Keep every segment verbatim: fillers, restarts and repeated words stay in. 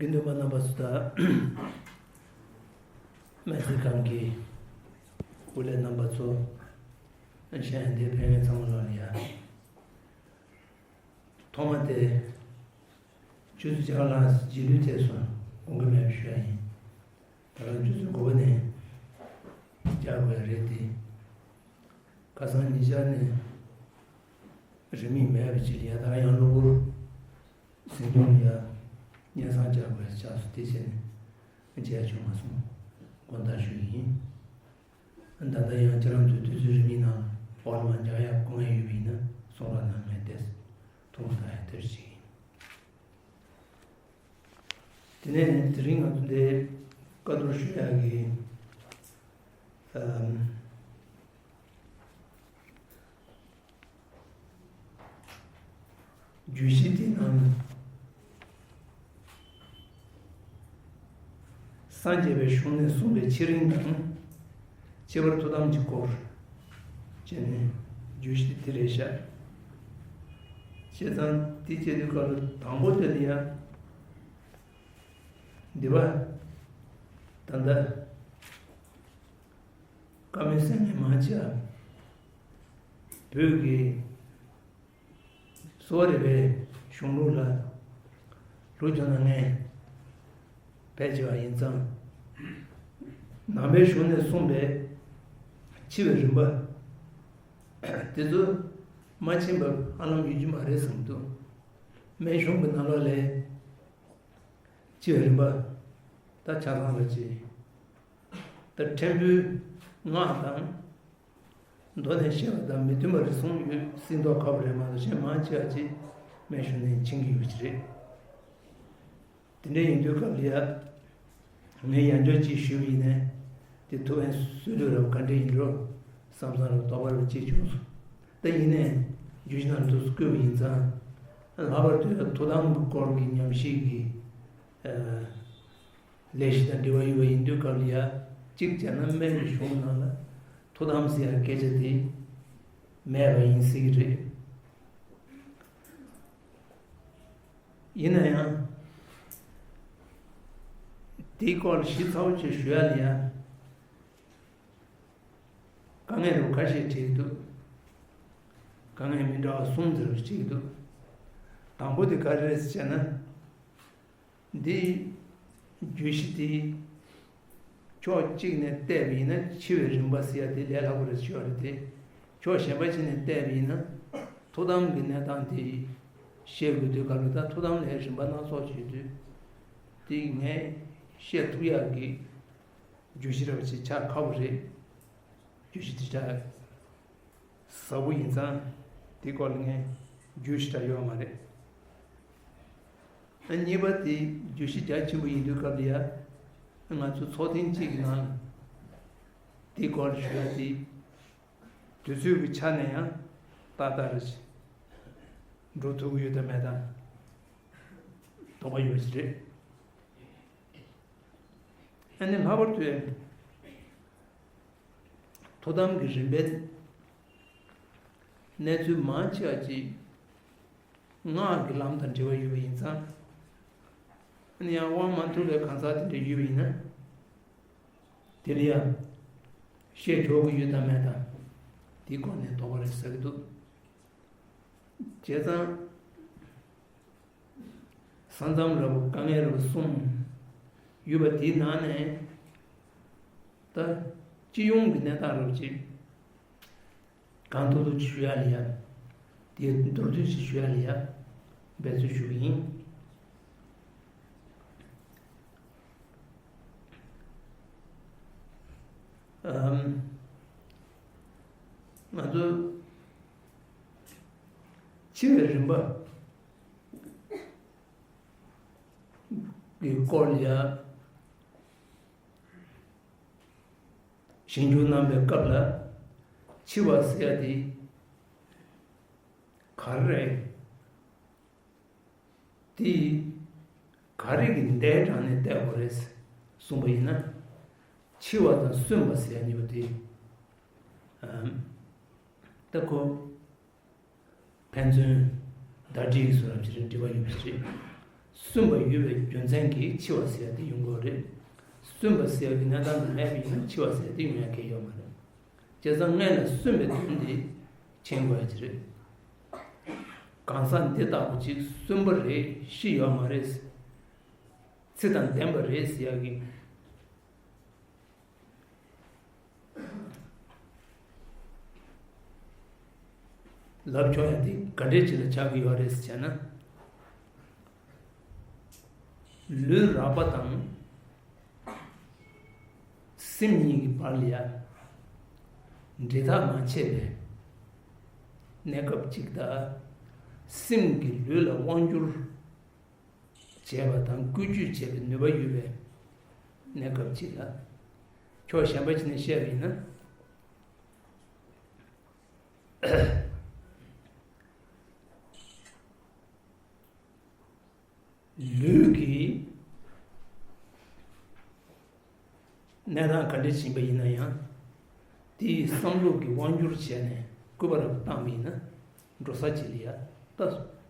དགེ་འདུན་པ་རྣམ་པ་ཚོ་དང་། སྨན་རྩིས་ཁང་གི་སྐུ་ལས་རྣམ་པ་ཚོ། གཞན་འདིར་ཕེབས་མཁན་ཚང་མ་ལ་ཡ། ཐོག་མ་དེ། ཆུ་ཚོད་བརྒྱ་ལ་རྗེས་ལུས་ཐེབས་སོང་དགོངས་ཀྱི་མེད་པ་ཞུ་ཡ་ཡིན། ད་རང་ཆུ་ཚོད་དགུ་པ་ནས་རྒྱག་དགོས་རེད་དེ། ཁ་སང་ཉིན་ཤར་ནས་རིན་མེད་མེད་པ་ཅིག་ཡ། ད་རང་ཡང་གློ་བུར་ཟིན་སྐྱོང་ཡ། སྙན་སེང་རྒྱག་དགོས་ཆགས་སོང་། དེ་བྱས་ནས་མཇལ་བྱུང་མ་སོང་། དགོངས་དག་ཞུ་གི་ཡིན། ད་ལྟ་ཡང་ཁྱེད་རང་ཚོའི་དུས་ཚོད་རིན་མེད་ནང་འོག་ལ་མ་འཇག་ཡ་དགོངས་ཡ་ཡོད་པ་ཡིན་ན་གསུང་རོགས་གནང་། ངས་ཏོག་ཙམ་ཐུགས་སྣང་གཏོང་ཡ་ཐབས་ཤིག་ཡིན། དེ་ནས་དེ་རིང་ང་ཚོ་འདིར་བཀའ་བསྡུར་ཞུ་ཡག་གི། ཨམ། བརྗོད་གཞི་དེའི་ནང་སངས་རྒྱས་པའི་གཞུང་ནས་གསུངས་པའི་ཕྱི་རིམ་དང་། ཁྱད་པར་ཐུགས་དམ་གྱི་སྐོར་བྱས་ནས་བརྗོད་གཞི་དེ་རེད་ཤག། བྱས་ཙང་དེ་བྱེད་དུས་སྐབས་ལ་དང་པོ་དེ་ལ་ཡང་འདི་པ། ད་ལྟ་བཀའ་མོལ་གསན་མཁན་མང་ཆེ་བ་བོད་ཀྱི་གསོ་བ་རིག་པའི་གཞུང་ལུགས་ལ་ལོ་རྒྱུས་ནང་ནས་ཕལ་ཆེ་བ་ཡིན་ཙང་། ནང་པའི་གཞུང་ནས་གསུངས་པའི་འཆི་བའི་རིམ་པ་དེ་ཚོ་མ་མཁྱེན་པ་ཧ་ལམ་ཡོད་ཀྱི་མ་རེད་བསམ་གྱི་འདུག། སྨན་གཞུང་གི་ནང་ལོགས་ལ་འཆི་བའི་རིམ་པ་ད་ཆ་ཚང་རེད་ཅེས། ད་ཕྲན་བུ་སྔགས་དང་མདོ་ནས་བཤད་པ་དང་མི་མཐུན་པ་རེ་ཟུང་ཡོད་སྲིད་མདོག་ཁ་པོ་རེད་མ་གཏོགས། གཞན་མང་ཆེ་བ་ཅིག་སྨན་གཞུང་ནས་མཁྱེན་གྱི་ཡོད་ཀྱི་རེད། དེ་འདྲ་ཡིན་དུས་སྐབས་ལ་ཡ། ངས་ཡང་བསྐྱར་ཅིག་ཞུས་པ་ཡིན་ནའི། དེ་ཐུགས་ཕན་གསོས་ལུགས་རབ་ག་འདྲ་ཡིན་འགྲོ་བསམ་བསམ་རབ་དོགས་པ་རབ་སྐྱེས་བྱུང་སོང་། ད་ཡིན་ནའི་བརྗོད་གཞི་ནང་དུ་བཀོད་པ་ཡིན་ཙང་། ལྷག་པར་དུ་ཐུགས་དམ་གྱི་སྐོར་གྱི་ཉམས་ཞིབ་ཀྱི་ལས་གཞི་དང་འབྲེལ་བ་ཡོད་པ་ཡིན་དུས་སྐབས་ལ་ཡ། གཅིག་བྱས་ན་སྨན་གྱི་གཞུང་ནང་ལ་ཐུགས་དམ་ཟེར་ཡ་སྐད་ཆ་དེ་མེད་པ་ཡིན་སྲིད་ཀྱི་རེད། ཡིན་ན་ཡང་དེའི་སྐོར་ལ་ཞིབ་ཚགས་པོ་ཅིག་ཞུ་ཡ་ལ་ཡ། དཀའ་ངལ་རུ་ཁ་ཤས་འཕྲད་འདུག། དཀའ་ངལ་མི་འདྲ་བ་གསུམ་ཙམ་འཕྲད་འདུག། དང་པོ་དེ་ག་རེ་རེད་ཟེར་ན། འདིའི་བརྗོད་གཞི་དེ་ཕྱོགས་གཅིག་ནས་བལྟས་པ་ཡིན་ན་འཆི་བའི་རིམ་པ་ཟེར་ཡ་དེ་ལས་སླ་པོ་རེད་ཤོད་རེད་དེ། ཕྱོགས་གཞན་པ་ཅིག་ནས་བལྟས་པ་ཡིན་ན་ཐུགས་དམ་གྱི་གནས་སྟངས་དེ་བཤད་དགོས་དུས་སྐབས་ལ། ད་ཐུགས་དམ་ལ་རིམ་པ་སྣ་ཚོགས་ཡོད་དུས། དེ་ངས་བཤད་ཐུབ་ཡག་གི་བརྗོད་གཞི་ར་བ་ཅིག་ཆགས་ཁག་པོ་རེད། བརྗོད་གཞི་དེ་ཆགས་ཟབ་པོ་ཡིན་ཙང་། དེའི་སྐོར་ལ་ངས་བརྗོད་གཞི་འདྲ་ཡོད་མ་རེད། ཨ། གཉིས་པ་དེ་བརྗོད་གཞི་རྒྱ་ཆེན་པོ་ཡིན་དུས་སྐབས་ལ་ཡ། ང་ཚོ་ཚོགས་ཐེངས་གཅིག་གི་ནང་དེའི་སྐོར་ཞུ་ཡ་དེ། དུས་ཚོད་ཀྱི་ཆ་ནས་ཡང་ཏག་ཏག་རེད། འགྲོ་ཐུབ་ཀྱི་ཡོད་དམ་མེད་དམ་དོགས་པ་ཡོད་ཀྱི་རེད། ཨ་ནི་ལྷག་པར་དུ་ཐུགས་དམ་གྱི་རིམ་པའི་གནས་ཚུལ་མང་ཆེ་བ་ཅིག་སྔགས་ཀྱི་ལམ་དང་འབྲེལ་བ་ཡོད་པ་ཡིན་ཙང་། ཨ་ནི་ཡང་དབང་མ་ཐོབ་པའི་གང་ཟག་དེ་འདྲ་ཡོད་པ་ཡིན་ན། དེ་ལ་ཡང་བཤད་ཆོག་གི་ཡོད་དམ་མེད་དམ་དེའི་སྐོར་ནས་དོགས་པ་རེ་ཟ་གི་འདུག། བྱས་ཙང་། ས་མཚམས་རབ་དཀའ་ངལ་རབ་གསུམ་ཡོད་པ་དེའི་ནང་ནས། ད་སྤྱི་ཡོངས་ཀྱི་གནས་སྟངས་རབ་ཅིག་གང་ཐུབ་ཐུབ་ཅིག་ཞུ་ཡ་ལ་ཡ། དེའི་མདོར་བསྡུས་ཅིག་ཞུ་ཡ་ལ་ཡ་འབད་རྩོལ་ཞུ་གི་ཡིན། ཨམ། ང་ཚོ་འཆི་བའི་རིམ་པ་གི་སྐོར་ལ་ཡ། ཞིབ་འཇུག་གནང་པའི་སྐབས་ལ། འཆི་བ་ཟེར་ཡ་དེ་ག་རེ་རེད། དེ་ག་རེ་གི་འདས་གྲངས་ནས་བལྟ་དགོས་རེད་གསུངས་པ་ཡིན་ན། འཆི་བ་དང་གསོན་པ་ཟེར་ཡ་གཉིས་པོ་དེ། ཨམ། ད་ཁོ། ཕན་ཚུན་ཟླ་སྒྲིལ་གྱི་བཟོ་འདྲ་ཅིག་རེད། འབྲེལ་བ་ཡོད་པ་ཞིག་རེད། སུན་པ་ཡོད་པའི་རྒྱུ་མཚན་གྱིས་འཆི་བ་ཟེར་ཡ་དེ་ཡོང་གི་ཡོད་རེད། སུན་པ་ཟེར་ཡ་གི་གནས་སྟངས་དེ་མེད་པ་ཡིན་ན་འཆི་བ་ཟེར་ཡ་དེ་ཡོང་ཡ་གང་ཡང་ཡོད་མ་རེད། བྱས་ཙང་སྔོན་ལ་སུན་པའི་དོན་དེ་མཁྱེན་དགོས་ཡ་ཅིག་རེད། གང་ཟག་འདི་ལྟ་བུ་ཅིག་སུན་པ་རེད། ཤི་ཡོད་མ་རེད། ཚེ་དང་ལྡན་པ་རེད་ཟེར་ཡ་གི། ལབ་ཆོག་ཡ་དེ་ག་འདྲས་ཅིག་ལ་ཆགས་ཀྱི་ཡོད་རེད་ཟེར་བྱས་ན། ལུས་རགས་པ་དང་སེམས་གཉིས་ཀྱི་བར་ལ་ཡ་འབྲེལ་ཐག་མ་ཆད་པའི་གནས་སྐབས་ཅིག་དང་། སེམས་ཀྱིས་ལུས་ལ་དབང་བསྒྱུར་བྱས་པ་དང་བཀོལ་སྤྱོད་བྱས་པའི་ནུས་པ་ཡོད་པའི་གནས་སྐབས་ཅིག་ལ། ཁྱོད་གཞན་པ་ཅིག་ནས་བཤད་པ་ཡིན་ན། ལུས་ཀྱི་གནས་སྟངས་ག་འདྲ་ཕྱིན་པ་ཡིན་ན་ཡང་། དེའི་བསམ་བློ་གི་དབང་བསྒྱུར་བྱས་ནས་སྐུད་པ་རབ་བཏང་བ་ཡིན་ན། འགྲོ་ས་ཅིག་ལ་ཡ་ད་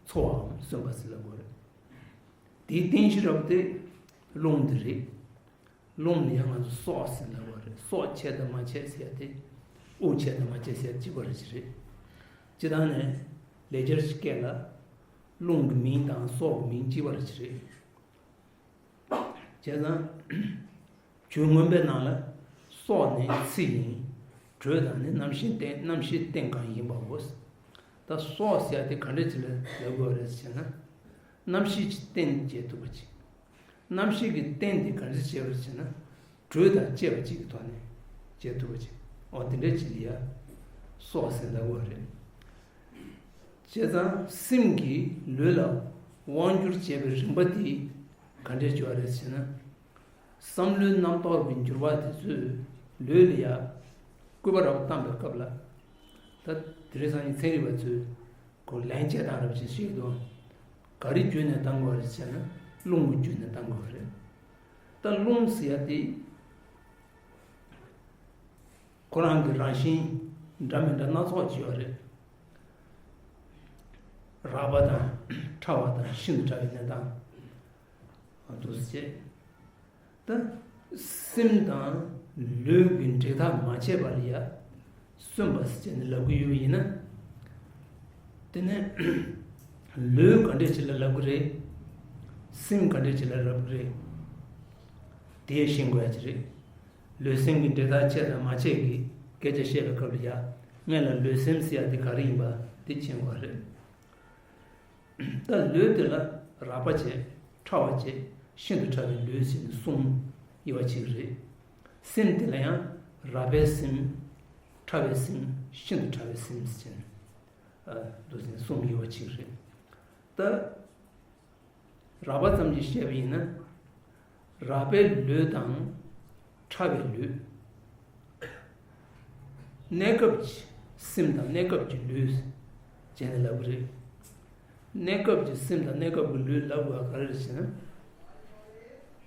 ཚོར་བའམ་སོན་པ་ཟེར་ལབ་དགོས་རེད། དེའི་རྟེན་གཞི་རབ་དེ་རླུང་འདི་རེད། རླུང་ནི་ཡང་ང་ཚོ་སྲོག་ཟེར་ལབ་པ་རེད། སྲོག་ཆད་དང་མ་ཆད་ཟེར་ཡ་དེ། དབུགས་ཆད་དང་མ་ཆད་ཟེར་ཡ་གཅིག་པ་རེད་ཅི་རེད། སྤྱིར་བཏང་ནས་ལེགས་སྦྱར་གྱི་སྐད་ལ་རླུང་གི་མིང་དང་སྲོག་གི་མིང་གཅིག་པ་རེད་ཅི་རེད། བྱས་ཙང་། ཆོས་མངོན་པའི་ནང་ལ་སྲོག་ནི་ཚེ་ཡིན། དྲོད་དང་ནི་རྣམ་ཤེས་རྟེན། རྣམ་ཤེས་རྟེན་གང་ཡིན་པའོ། ད་སྲོག་ཟེར་ཡ་དེ་ག་འདྲ་ཅིག་ལ་ལབ་དགོས་རེད་ཟེར་ན། རྣམ་ཤེས་ཀྱི་རྟེན་བྱེད་ཐུབ་པ་ཅིག་རྣམ་ཤེས་ཀྱི་རྟེན་དེ་ག་འདྲ་བྱས་པར་བྱས་ན། དྲོད་དང་བཅས་པ་གཅིག་གི་ཐོག་ནས་བྱེད་ཐུབ་པ་ཅིག་འོ་དེ་འདྲ་ཅིག་ལ་ཡ་སྲོག་ཟེར་ལབ་དགོས་རེད། བྱས་ཙང་སེམས་ཀྱིས་ལུས་ལ་དབང་བསྒྱུར་བྱས་པའི་རིམ་པ་དེ་ག་འདྲས་བྱུང་བ་རེད་ཟེར་ན། བསམ་བློའི་རྣམ་རྟོག་གི་འགྱུར་བ་དེ་ཚོས་ལུས་ལ་ཡ་སྐུད་པ་རབ་བཏང་པའི་སྐབས་ལ། ད་དེ་རིང་སང་ཉིན་ཚན་རིག་པ་ཚོས་ཁོ་ལན་ཆད་བཏང་རབས་ཅིག་བཤད་འདུག་ག་རེ་བརྒྱུད་ནས་བཏང་དགོས་རེད་ཟེར་ན། རླུང་གི་བརྒྱུད་ནས་བཏང་དགོས་རེད། ད་རླུང་ཟེར་ཡ་དེ་ཁོ་རང་གི་རང་བཞིན་འདྲ་མི་འདྲ་སྣ་ཚོགས་ཅིག་ཡོད་རེད། རགས་པ་དང་ཕྲ་བ་དང་ཤིན་ཏུ་ཕྲ་བའི་གནས་སྟངས་འདུག་ཟེར། ད་སེམས་དང་ལུས་ཀྱི་འབྲེལ་ཐག་མ་ཆད་པ་ལ་ཡ་སུན་པ་ཟེར་ནས་ལབ་ཀྱི་ཡོད་པ་ཡིན་ན། དེ་ནས་ལུས་ག་འདྲས་ཅིག་ལ་ལབ་ཀྱི་རེད། སེམས་ག་འདྲས་ཅིག་ལ་ལབ་ཀྱི་རེད། དེ་ཤེས་དགོས་ཡ་ཅིག་རེད། ལུས་སེམས་ཀྱི་འབྲེལ་ཐག་ཆད་དང་མ་ཆད་ཀྱི་སྐད་ཆ་བཤད་པའི་སྐབས་ལ་ཡ། སྔོན་ལ་ལུས་སེམས་ཟེར་ཡ་དེ་ག་རེ་ཡིན་པ་དེ་མཁྱེན་དགོས་རེད། ད་ལུས་དེ་ལ་རགས་པ་བྱས། ཕྲ་བ་བྱས། ཤིན་ཏུ་ཕྲ་བའི་ལུས་ཟེར་ནས་གསུམ་དབྱེ་བ་ཕྱེ་གི་རེད། སེམས་དེ་ལ་ཡང་རགས་པའི་སེམས། ཕྲ་བའི་སེམས། ཤིན་ཏུ་ཕྲ་བའི་སེམས་ཟེར་ནས། ཨ། འདུག་ཟེར་ནས་གསུམ་དབྱེ་བ་ཕྱེ་གི་རེད། ད། རགས་པ་ཙམ་གྱིས་བཤད་པ་ཡིན་ན། རགས་པའི་ལུས་དང་ཕྲ་བའི་ལུས། གནས་སྐབས་ཀྱི་སེམས་དང་གནས་སྐབས་ཀྱི་ལུས་བྱས་ནས་ལབ་ཀྱི་རེད། གནས་སྐབས་ཀྱི་སེམས་དང་གནས་སྐབས་ཀྱི་ལུས་ལབ་དགོས་པ་ག་རེ་རེད་ཟེར་ན།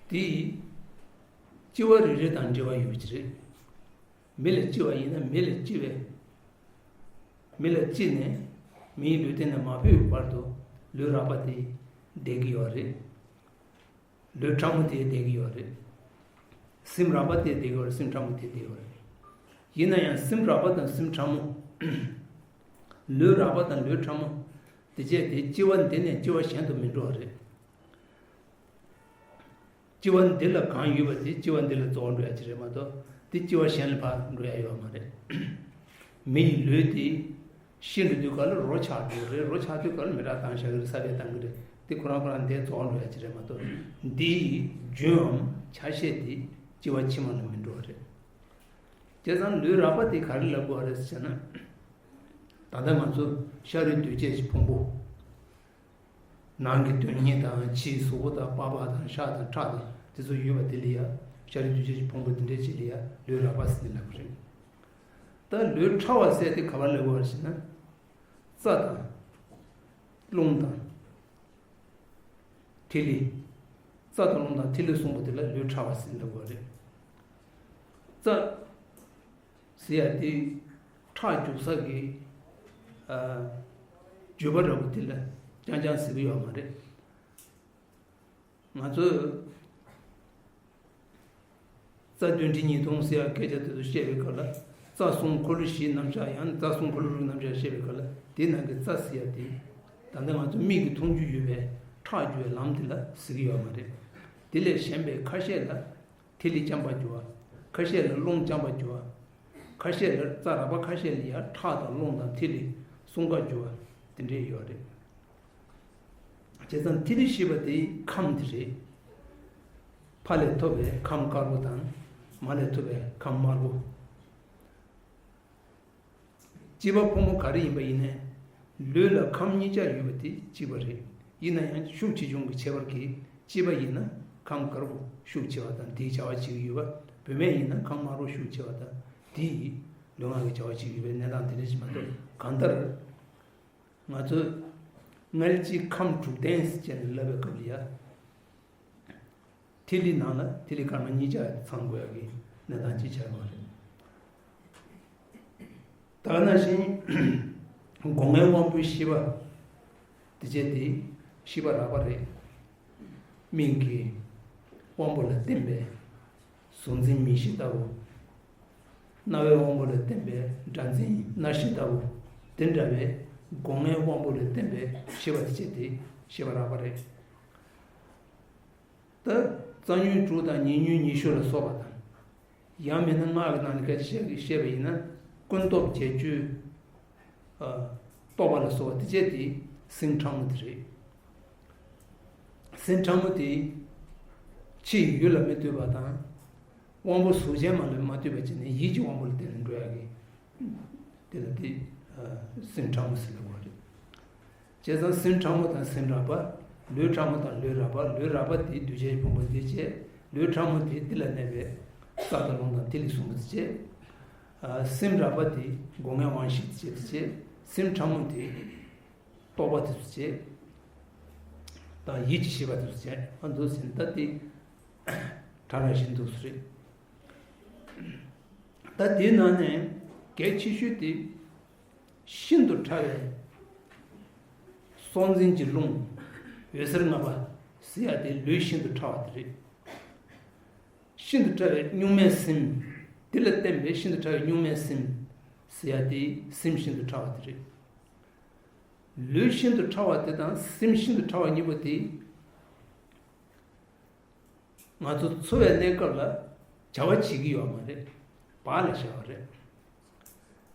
དེ་ཡིས་སྐྱེ་བ་རེ་རེ་དང་འབྲེལ་བ་ཡོད་ཀྱི་རེད། མི་ལ་སྐྱེ་བ་ཡིན་ན་མི་ལ་སྐྱེ་བའི། མི་ལ་སྐྱེས་ནས་མིའི་ལུས་རྟེན་ལ་མ་འཕོས་བར་དུ་ལུས་རགས་པ་དེ་བསྡད་ཀྱི་ཡོད་རེད། ལུས་ཕྲ་མོ་དེ་བསྡད་ཀྱི་ཡོད་རེད། སེམས་རགས་པ་དེ་བསྡད་ཀྱི་ཡོད་རེད། སེམས་ཕྲ་མོ་དེ་བསྡད་ཀྱི་ཡོད་རེད། ཡིན་ན་ཡང་སེམས་རགས་པ་དང་སེམས་ཕྲ་མོ། ལུས་རགས་པ་དང་ལུས་ཕྲ་མོ། དེ་བྱས་ཏེ་སྐྱེ་བ་འདི་ནས་སྐྱེ་བ་གཞན་དུ་མི་འགྲོ་བ་རེད། སྐྱེ་བ་འདི་ལ་གང་ཡོད་པ་དེ་སྐྱེ་བ་འདི་ལ་རྫོགས་འགྲོ་ཡ་ཅིག་རེད་མ་གཏོགས་དེ་སྐྱེ་བ་གཞན་ལ་ཕར་འགྲོ་ཡ་ཡོད་མ་རེད། མི་ཡི་ལུས་དེ་ཤི་འགྲོ་དུས་ག་ལ་རོ་ཆགས་འགྲོ་གི་རེད། རོ་ཆགས་དུས་ག་ལ་མི་རག་བཏང་བཞག་གི་རེད། ས་བལ་བཏང་གི་རེད། དེ་ཁོ་རང་ཁོ་རང་འདི་རྫོགས་འགྲོ་ཡ་ཅིག་རེད་མ་གཏོགས་འདི་ཡི་རྒྱུའམ་ཆ་ཤས་དེ་སྐྱེ་བ་ཕྱི་མ་ལ་མི་འགྲོ་བ་རེད། བྱས་ཙང་ལུས་རགས་པ་དེ་ག་རེ་ལབ་དགོས་རེད་ཟེར་ན། ད་ལྟ་ང་ཚོ་ཤ་རུས་གདོས་བཅས་ཀྱི་ཕུང་པོ། ནང་གི་དོན་སྙིང་དང་ཕྱིའི་གཟུགས་པོ་དང་པགས་པ་དང་ཤ་དང་ཁྲག་དང་དེ་ཚོ་ཡོད་པ་དེ་ལ་ཡ་ཤ་རུས་གདོས་བཅས་ཀྱི་ཕུང་པོ་དེ་འདྲ་ཅིག་ལ་ཡ་ལུས་རགས་པ་ཟེར་ནས་ལབ་ཀྱི་རེད། ད་ལུས་ཕྲ་བ་ཟེར་དེ་ག་པར་ལབ་དགོས་རེད་ཟེར་ན། རྩ་དང་། རླུང་དང་། ཐིག་ལེ། རྩ་དང་རླུང་དང་ཐིག་ལེ་གསུམ་པོ་དེ་ལ་ལུས་ཕྲ་བ་ཟེར་ལབ་དགོས་རེད། རྩ་ཟེར་ཡ་དེ་ཁྲག་རྒྱུག་ས་གི་ཨ་རྒྱུས་པ་འདྲ་པོ་དེ་ལ་རྐྱང་རྐྱང་ཟེར་གི་ཡོད་མ་རེད། ང་ཚོས་རྩ་བདུན་ཁྲི་ཉིས་སྟོང་ཟེར་ཡག་སྐད་ཆ་དེ་ཚོ་བཤད་པའི་སྐབས་ལ། རྩ་གསུམ་འཁོར་ལོ་བཞིའི་རྣམ་གཞག་ཡང་ན་རྩ་གསུམ་འཁོར་ལོ་དྲུག་རྣམ་གཞག་བཤད་པའི་སྐབས་ལ། དེའི་ནང་གི་རྩ་ཟེར་ཡག་དེ། ད་ལྟ་ང་ཚོ་མིག་གིས་མཐོང་རྒྱུ་ཡོད་པའི་ཁྲག་རྒྱུ་བའི་ལམ་དེ་ལ་ཟེར་གྱི་ཡོད་མ་རེད། དེ་ལས་གཞན་པའི་ཁ་ཤས་ལ་ཐིག་ལེ་རྐྱང་པ་རྒྱུ་བ། ཁ་ཤས་ལ་རླུང་རྐྱང་པ་རྒྱུ་བ། ཁ་ཤས་ལ། རྩ་རགས་པ་ཁ་ཤས་ལ་ཡང་ཁྲག་དང་རླུང་དང་ཐིག་ལེ་གསུམ་ཀ་རྒྱུ་བ་དེ་འདྲས་ཡོད་རེད། བྱས་ཙང་ཐིག་ལེ་བཞི་པ་དེ་ཁམས་དེ་རེད། ཕ་ལས་ཐོབ་པའི་ཁམས་དཀར་པོ་དང་། མ་ལས་ཐོབ་པའི་ཁམས་དམར་པོ། སྐྱེས་པ་ཕོ་མོ་ག་རེ་ཡིན་པ་ཡིན་ནའི། ལུས་ལ་ཁམས་གཉིས་ཆ་ཡོད་པ་དེ་གཅིག་པ་རེད། ཡིན་ན་ཡང་ཤུགས་ཆེ་ཆུང་གི་ཁྱད་པར་གྱིས། སྐྱེས་པ་ཡིན་ན་ཁམས་དཀར་པོ་ཤུགས་ཆེ་བ་དང་དེའི་བྱ་བ་བྱེད་ཀྱི་ཡོད་པ། བུད་མེད་ཡིན་ན་ཁམས་དམར་པོ་ཤུགས་ཆེ་བ་དང་དེའི་ལུས་ངག་གི་བྱ་བ་བྱེད་ཀྱི་ཡོད་པའི་གནས་སྟངས་དེ་འདྲ་ཞིག་མ་གཏོགས། གང་ལྟར་ང་ཚོས་མངལ་སྐྱེས་ཁམས་དྲུག་ལྡན་ཟེར་ནས་ལབ་པའི་སྐབས་ལ་ཡ། ཐིག་ལེ་ནང་ལ་ཐིག་ལེ་དཀར་དམར་གཉིས་ཆ་ཚང་དགོས་ཡག་གི་གནས་སྟངས་ཅིག་ཆགས་ཡོད་རེད། ད་ག་ནང་བཞིན་སྒོ་ལྔའི་དབང་པོའི་ཤེས་པ་དེ་བྱས་ཏེ་ཤེས་པ་རགས་པ་རེད། མིག་གི་དབང་པོ་ལ་བརྟེན་པའི་གཟུགས་འཛིན་མིག་ཤེས་ལྟ་བུ། རྣ་བའི་དབང་པོ་ལ་བརྟེན་པའི་སྒྲ་འཛིན་རྣ་ཤེས་ལྟ་བུ། དེ་འདྲ་བའི་སྒོ་ལྔའི་དབང་པོ་ལ་བརྟེན་པའི་ཤེས་པ་དེ་བྱས་ཏེ་ཤེས་པ་རགས་པ་རེད། ད་རྩ་ཉོན་དྲུག་དང་ཉེ་ཉོན་ཉི་ཤུ་ལ་སོགས་པ་དང་། ཡང་མིན་ན་སྔགས་ཀྱི་ནང་ནས་སྐད་ཆ་བཤད་བཤད་པ་ཡིན་ན། ཀུན་རྟོག་བརྒྱད་ཅུའི་ཨ་རྟོག་པ་ལ་སོགས་པ་དེ་བྱས་ཏེ་སེམས་ཕྲ་མོ་དེ་རེད། སེམས་ཕྲ་མོ་དེ་ཕྱི་ཡི་ཡུལ་ལ་མི་ལྟོས་པ་དང་། དབང་པོ་གཟུགས་ཅན་མ་ལ་མ་ལྟོས་པ་བྱས་ནས་ཡིད་ཀྱི་དབང་པོ་ལ་བརྟེན་ནས་འགྲོ་ཡག་གི། དེ་ལ་དེ་ཨ་སེམས་ཕྲ་མོ་ཟེར་ལབ་དགོས་རེད། བྱས་ཙང་སེམས་ཕྲ་མོ་དང་སེམས་རགས་པ། ལུས་ཕྲ་མོ་དང་ལུས་རགས་པ། ལུས་རགས་པ་དེ་འདུས་བྱས་ཕུང་པོ་འདི་བྱས། ལུས་ཕྲ་མོ་དེ་འདི་ལ་གནས་པའི་རྩ་དང་རླུང་དང་ཐིག་ལེ་གསུམ་པོ་དེ་བྱས། ཨ་སེམས་རགས་པ་དེ་སྒོ་ལྔའི་དབང་ཤེས་དེ་བྱས་དེ་བྱས། སེམས་ཕྲ་མོ་དེ་རྟོག་པ་དེ་ཚོ་བྱས། དང་ཡིད་ཀྱི་ཤེས་པ་དེ་ཚོ་བྱས། ཨ་འདུག་ཟིན་ད་དེ་ཕྲ་རགས་བཞི་འདུག་སེ་རེད། ད་དེའི་ནང་ནས་གལ་ཆེ་ཤོས་དེ། ཤིན་ཏུ་ཕྲ་བའི་སྲོག་འཛིན་གྱི་རླུང་འོད་ཟེར་ལྔ་པ་ཟེར་ཡ་དེ་ལུས་ཤིན་ཏུ་ཕྲ་བ་དེ་རེད། ཤིན་ཏུ་ཕྲ་བའི་གཉུག་མའི་སེམས། དེ་ལ་བརྟེན་པའི་ཤིན་ཏུ་ཕྲ་བའི་གཉུག་མའི་སེམས་ཟེར་ཡ་དེ་སེམས་ཤིན་ཏུ་ཕྲ་བ་དེ་རེད། ལུས་ཤིན་ཏུ་ཕྲ་བ་དེ་དང་སེམས་ཤིན་ཏུ་ཕྲ་བ་གཉིས་པོ་དེ། ང་ཚོ་འཚོ་བའི་གནས་སྐབས་ལ་བྱ་བ་བྱེད་ཀྱི་ཡོད་མ་རེད། བག་ལ་ཞ་བ་རེད།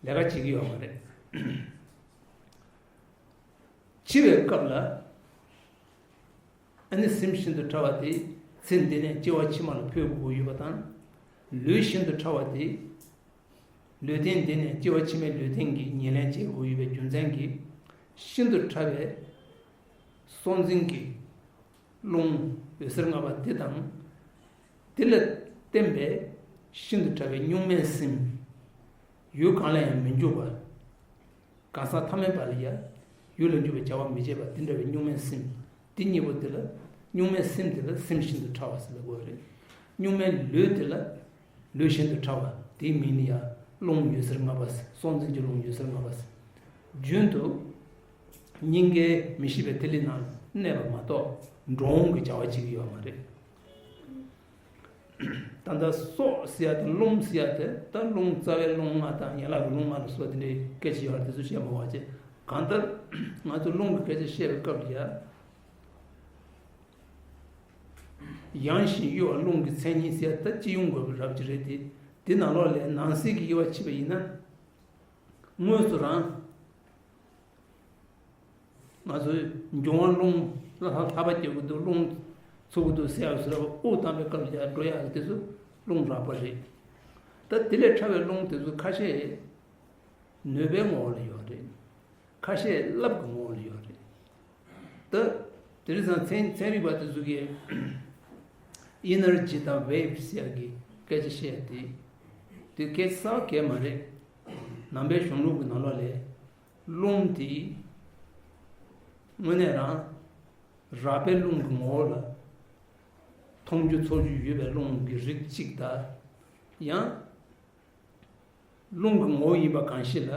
ལས་ཀ་བྱེད་ཀྱི་ཡོད་མ་རེད། འཆི་བའི་སྐབས་ལ་ཨ་ནི་སེམས་ཤིན་ཏུ་ཕྲ་བ་དེ་ཚེ་འདི་ནས་སྐྱེ་བ་ཕྱི་མ་ལ་འཕོས་དགོས་ཀྱི་ཡོད་པ་དང་། ལུས་ཤིན་ཏུ་ཕྲ་བ་དེ་ལུས་རྟེན་འདི་ནས་སྐྱེ་བ་ཕྱི་མའི་ལུས་རྟེན་གྱི་ཉེར་ལེན་བྱེད་དགོས་ཡོད་པའི་རྒྱུ་མཚན་གྱིས་ཤིན་ཏུ་ཕྲ་བའི་སྲོག་འཛིན་གྱི་རླུང་འོད་ཟེར་ལྔ་པ་དེ་དང་། དེ་ལ་བརྟེན་པའི་ཤིན་ཏུ་ཕྲ་བའི་གཉུག་མའི་སེམས། ཡུལ་གང་ལ་ཡང་མི་འཇུག་པ། གང་ཟག་ཐ་མལ་པ་ལ་ཡང་ཡུལ་ལ་འཇུག་པའི་བྱ་བ་མི་བྱེད་པ་དེ་འདྲ་བའི་གཉུག་མའི་སེམས། དེ་གཉིས་པོ་དེ་ལ། གཉུག་མའི་སེམས་དེ་ལ་སེམས་ཤིན་ཏུ་ཕྲ་བ་ཟེར་ལབ་དགོས་རེད། གཉུག་མའི་ལུས་དེ་ལ་ལུས་ཤིན་ཏུ་ཕྲ་བ། དེའི་མིང་ནི་ཡང་རླུང་འོད་ཟེར་ལྔ་པ་ཟེར། སྲོག་འཛིན་གྱི་རླུང་འོད་ཟེར་ལྔ་པ་ཟེར། རྒྱུན་དུ་སྙིང་གའི་མི་ཤིགས་པའི་ཐིག་ལེ་ནང་གནས་པ་མ་གཏོགས་འགྲོ་འོང་གི་བྱ་བ་བྱེད་ཀྱི་ཡོད་མ་རེད། ད་ལྟ་སྲོག་ཟེར་ཡ་དེ་རླུང་ཟེར་ཡ་དེ། ད་རླུང་རྩ་བའི་རླུང་ལྔ་དང་ཡན་ལག་གི་རླུང་ལྔ་ལ་སོགས་དེ་འདྲའི་སྐད་ཆ་ཡོད་རེད། དེ་ཚོ་བཤད་མ་དགོས་པ་བྱས། གང་ལྟར་ང་ཚོ་རླུང་གི་སྐད་ཆ་བཤད་པའི་སྐབས་ལ་ཡ། ཡང་ཞིང་གཡོ་བ་རླུང་གི་མཚན་ཉིད་ཟེར་ཡ་ད་སྤྱི་ཡོངས་དགོས་པའི་རབ་ཅིག་རེད་དེ། དེ་ནང་ལོགས་ལས་ནང་གསེས་ཀྱི་དབྱེ་བ་ཕྱེ་བ་ཡིན་ན། དངོས་སུ་རང་ང་ཚོའི་འབྱུང་བ་རླུང་ལ་ལྷ་ལྷ་པ་རྒྱག་གི་འདུག་རླུང་འཚུབ་ཀྱི་འདུག་ཟེར་ཡག་ཟེར་བ། དབུགས་བཏང་བའི་སྐབས་ལ་ཡར་འགྲོ་ཡག་གི་དེ་ཚོ་རླུང་རགས་པ་རེད། ད་དེ་ལས་ཕྲ་བའི་རླུང་དེ་ཚོ་ཁ་ཤས་ནུས་པའི་ངོ་བོ་ལ་ཡོད་རེད། ཁ་ཤས་རླབས་ཀྱི་ངོ་བོ་ལ་ཡོད་རེད། ད་དེང་སང་ཚན་ཚན་རིག་པ་དེ་ཚོ་གིས་ཨེ་ནར་ཇི་དང་ཝེབ་ཟེར་ཡག་གི་སྐད་ཆ་བཤད་དེ། དེ་སྐད་ཆ་གསར་པ་གང་ཡང་མ་རེད། ནང་པའི་གཞུང་ལུགས་ཀྱི་ནང་ལོགས་ལས། རླུང་དེ་དངོས་གནས་རང་རགས་པའི་རླུང་གི་ངོ་བོ་ལ། མཐོང་རྒྱུ་ཚོར་རྒྱུ་ཡོད་པའི་རླུང་གི་རིགས་གཅིག་དང་། ཡང་རླུང་གི་ངོ་བོ་ཡིན་པ་གང་ཞིག་ལ་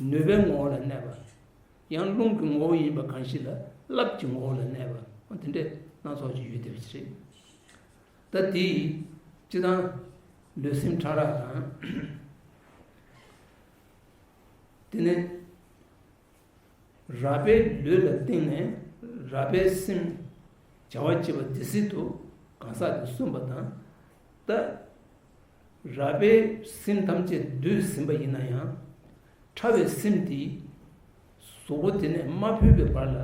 ནུས་པའི་ངོ་བོ་ལ་གནས་པ། ཡང་རླུང་གི་ངོ་བོ་ཡིན་པ་གང་ཞིག་ལ་རླབས་ཀྱི་ངོ་བོ་ལ་གནས་པ། འོ་དེ་འདྲས་ སྣ་ཚོགས་ཅིག་ཡོད་བསྡད་པ་ཅིག་རེད། ད་དེ་སྤྱིར་བཏང་ལུས་སེམས་ཕྲ་རགས་དང་། དེ་ནས་རགས་པའི་ལུས་ལ་བརྟེན་ནས་རགས་པའི་སེམས་བྱ་བ་བྱེད་པ་དེ་སྲིད་དུ་གང་ཟག་དེ་གསུངས་པ་དང་། ད་རགས་པའི་སེམས་ཐམས་ཅད་འདུས་ཟིན་པ་ཡིན་ན་ཡང་། ཕྲ་བའི་སེམས་དེ་གཟུགས་པོ་དེ་ནས་མ་འཕོས་པའི་བར་ལ་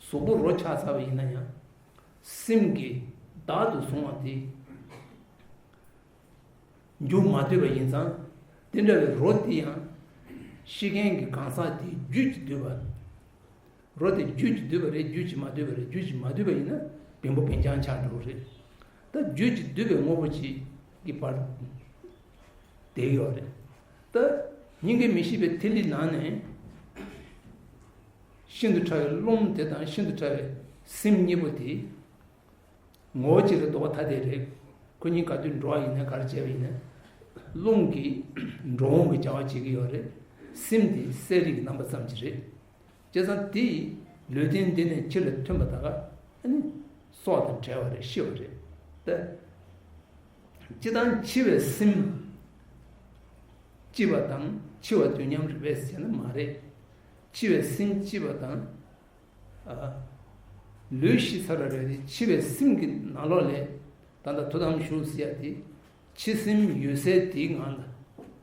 གཟུགས་པོ་རོ་ཆགས་ཚར་བ་ཡིན་ན་ཡང་། སེམས་ཀྱིས་བདག་ཏུ་བཟུང་བ་དེ་འཇུག་མ་ཐུབ་པ་ཡིན་ཙང་། དེ་འདྲ་བའི་རོ་དེ་ཡང་ཤི་མཁན་གྱི་གང་ཟག་དེའི་རྒྱུད་ཀྱིས་བསྡུས་པ། རོ་དེ་རྒྱུད་ཀྱིས་བསྡུས་པ་རེད། རྒྱུད་ཀྱིས་མ་བསྡུས་པ་རེད། རྒྱུད་ཀྱིས་མ་བསྡུས་པ་ཡིན་ན་བེམ་པོ་བེམ་རྐྱང་ཆགས་འགྲོ་གི་རེད། ད་རྒྱུད་ཀྱིས་བསྡུས་པའི་དངོས་པོ་ཅིག་གི་བར་བསྡད་ཡོད་རེད། ད་སྙིང་གའི་མི་ཤིགས་པའི་ཐིག་ལེའི་ནང་ནས་ཤིན་ཏུ་ཕྲ་བའི་རླུང་དེ་དང་ཤིན་ཏུ་ཕྲ་བའི་སེམས་གཉིས་པོ་དེ། ངོ་བོ་གཅིག་ལ་རྟོགས་པ་ཐ་དད་རེད། ཁོ་གཉིས་ག་དུས་འགྲོ་བ་ཡིན་ན་ག་རེ་བྱས་པ་ཡིན་ན། རླུང་གིས་འགྲོ་འོང་གི་བྱ་བ་བྱེད་ཀྱི་ཡོད་རེད། སེམས་དེ་གསལ་རིག་གི་རྣམ་པ་ཙམ་ཅིག་རེད། བྱས་ཙང་དེ་ཡིས་ལུས་རྟེན་འདི་ནས་འཆི་ལ་ཐོན་པ་ད་ག་ཨ་ནི་སྲོག་དང་བྲལ་བ་རེད། ཤི་བ་རེད། ད་སྤྱིར་བཏང་འཆི་བའི་སེམས་སྐྱིད་པ་དང་འཆི་བ་དུས་མཉམ་རེད་པས་ཟེར་ན་མ་རེད། འཆི་བའི་སེམས་སྐྱིད་པ་དང་། ཨ། ལུས་ཤི་ཚར་བ་རེད་དེ། འཆི་བའི་སེམས་ཀྱི་ནང་ལོགས་ལས་ད་ལྟ་ཐུགས་དམ་བཞུགས་ཟེར་ཡ་དེ། འཆི་སེམས་འོད་གསལ་དེའི་ངང་ལ་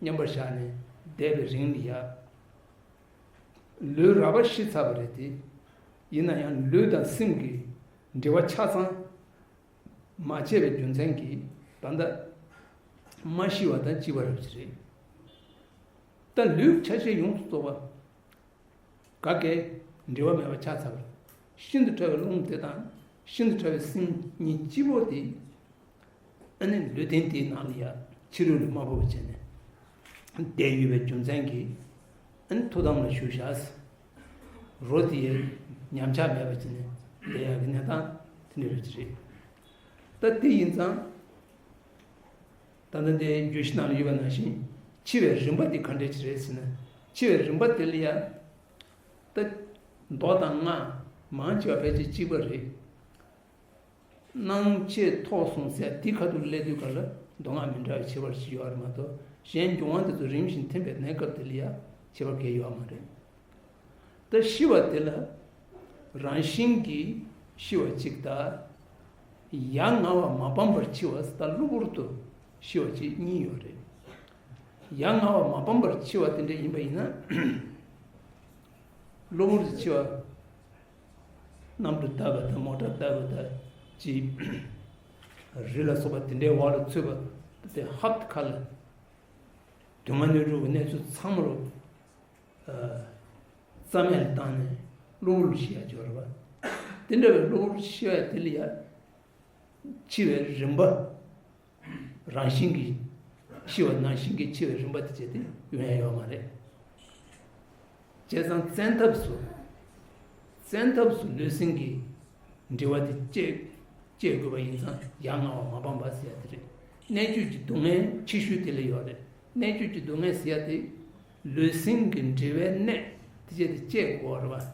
མཉམ་པར་བཞག་ནས་བསྡད་པའི་རིང་ལ་ཡ། ལུས་རགས་པ་ཤི་ཚར་བ་རེད་དེ། ཡིན་ན་ཡང་ལུས་དང་སེམས་ཀྱི་འབྲེལ་བ་ཆ་ཚང་མ་བཅད་པའི་རྒྱུ་མཚན་གྱིས་ད་ལྟ་མ་ཤི་བ་དང་སྐྱིད་པ་རེད་པ་ཅིག་རེད། ད་ལུས་ཆ་ཤས་ཡོངས་སུ་རྫོགས་པ། ག་གེ་འབྲེལ་བ་མེད་པ་ཆགས་ཚར་བ་རེད། ཤིན་ཏུ་ཕྲ་བའི་རླུང་དེ་དང་ཤིན་ཏུ་ཕྲ་བའི་སེམས་གཉིས་སྐྱིད་པོ་དེ། ཨ་ནི་ལུས་རྟེན་དེའི་ནང་ལ་ཡ་ཕྱི་རོལ་ལ་མ་ཕོག་པ་བྱས་ནས་བསྡད་ཡོད་པའི་རྒྱུ་མཚན་གྱིས། ཨ་ནི་ཐུགས་དམ་ལ་བཞུགས་བཞག། རོ་དེ་ཡ་ཉམས་ཆག་མེད་པ་བྱས་ནས་བསྡད་ཡག་གི་གནས་སྟངས་དེ་འདྲ་རེད། ད་དེ་ཡིན་ཙང་། ད་ལྟ་འདིའི་བརྗོད་གཞི་ནང་ལ་ཡོད་པ་ནང་བཞིན་འཆི་བའི་རིམ་པ་འདི་ག་འདྲ་ཅིག་རེད་ཟེར་ན། འཆི་བའི་རིམ་པ་དེ་ལ་ཡ། ད་མདོ་དང་སྔགས་མང་ཆེ་བ་ཕལ་ཆེར་གཅིག་པ་རེད། སྣང་མཆེད་ཐོབ་སོང་ཟེར་དེ་ཁ་ཐུག་སླེབས་དུས་ག་ལ་མདོ་སྔགས་མི་འདྲ་བའི་ཁྱད་པར་ཞིག་ཡོད་རེད་མ་གཏོགས། གཞན་འབྱུང་བ་འདི་ཚོ་རིམ་བཞིན་ཐིམ་པའི་གནས་སྐབས་དེ་ལ་ཡ་ཁྱད་པར་གང་ཡང་ཡོད་མ་རེད། ད་ཤི་བ་དེ་ལ་རང་བཞིན་གྱིས་ཤི་བ་གཅིག་དང་། ཡ་ང་བ་མ་སྤངས་པར་འཆི་བ་ཟེར་ད་གློ་བུར་དུ་ཤི་བ་གཅིག་གཉིས་ཡོད་རེད། ཡ་ང་བ་མ་སྤངས་པར་འཆི་བ་དེ་འདྲ་ཡིན་པ་ཡིན་ན། གློ་བུར་དུ་འཆི་བ། གནམ་གྲུ་བརྡབས་པ་དང་མོ་ཊ་བརྡབས་པ་དང་ཅི། རི་ལ་སོགས་པ་དེ་འདྲའི་འོག་ལ་ཚུད་པ་དེ་ཧབ་ཁ་ལ། དོན་ལྔ་སྣོད་དྲུག་གི་གནས་ཚུལ་ཚང་མ་རུ། རྩ་མེད་ལ་བཏང་ནས་གློ་བུར་ཤི་ཡ་ཅིག་ཡོད་རེད་པ། དེ་འདྲ་བའི་གློ་བུར་ཤི་ཡ་དེ་ལ་ཡ། འཆི་བའི་རིམ་པ། རང་བཞིན་གྱིས་ཤི་བ་ནང་བཞིན་གྱི་འཆི་བའི་རིམ་པ་དེ་བྱས་ཏེ་ཡོང་ཡ་ཡོད་མ་རེད། བྱས་ཙང་བཙན་ཐབས་སུ། བཙན་ཐབས་སུ་ལུས་སེམས་ཀྱི་འབྲེལ་བ་དེ་བཅད། བཅད་དགོས་པ་ཡིན་ཙང་ཡ་ང་བ་མ་སྤངས་པ་ཟེར་ཡ་དེ་རེད། གནད་གཅོད་ཀྱི་སྡུག་བསྔལ་ཆེ་ཤོས་དེ་ལ་ཡོད་རེད། གནད་གཅོད་ཀྱི་སྡུག་བསྔལ་ཟེར་ཡ་དེ། ལུས་སེམས་ཀྱི་འབྲེལ་བའི་གནད་དེ་བཅད་དེ་བཅད་དགོས་པ་རེད་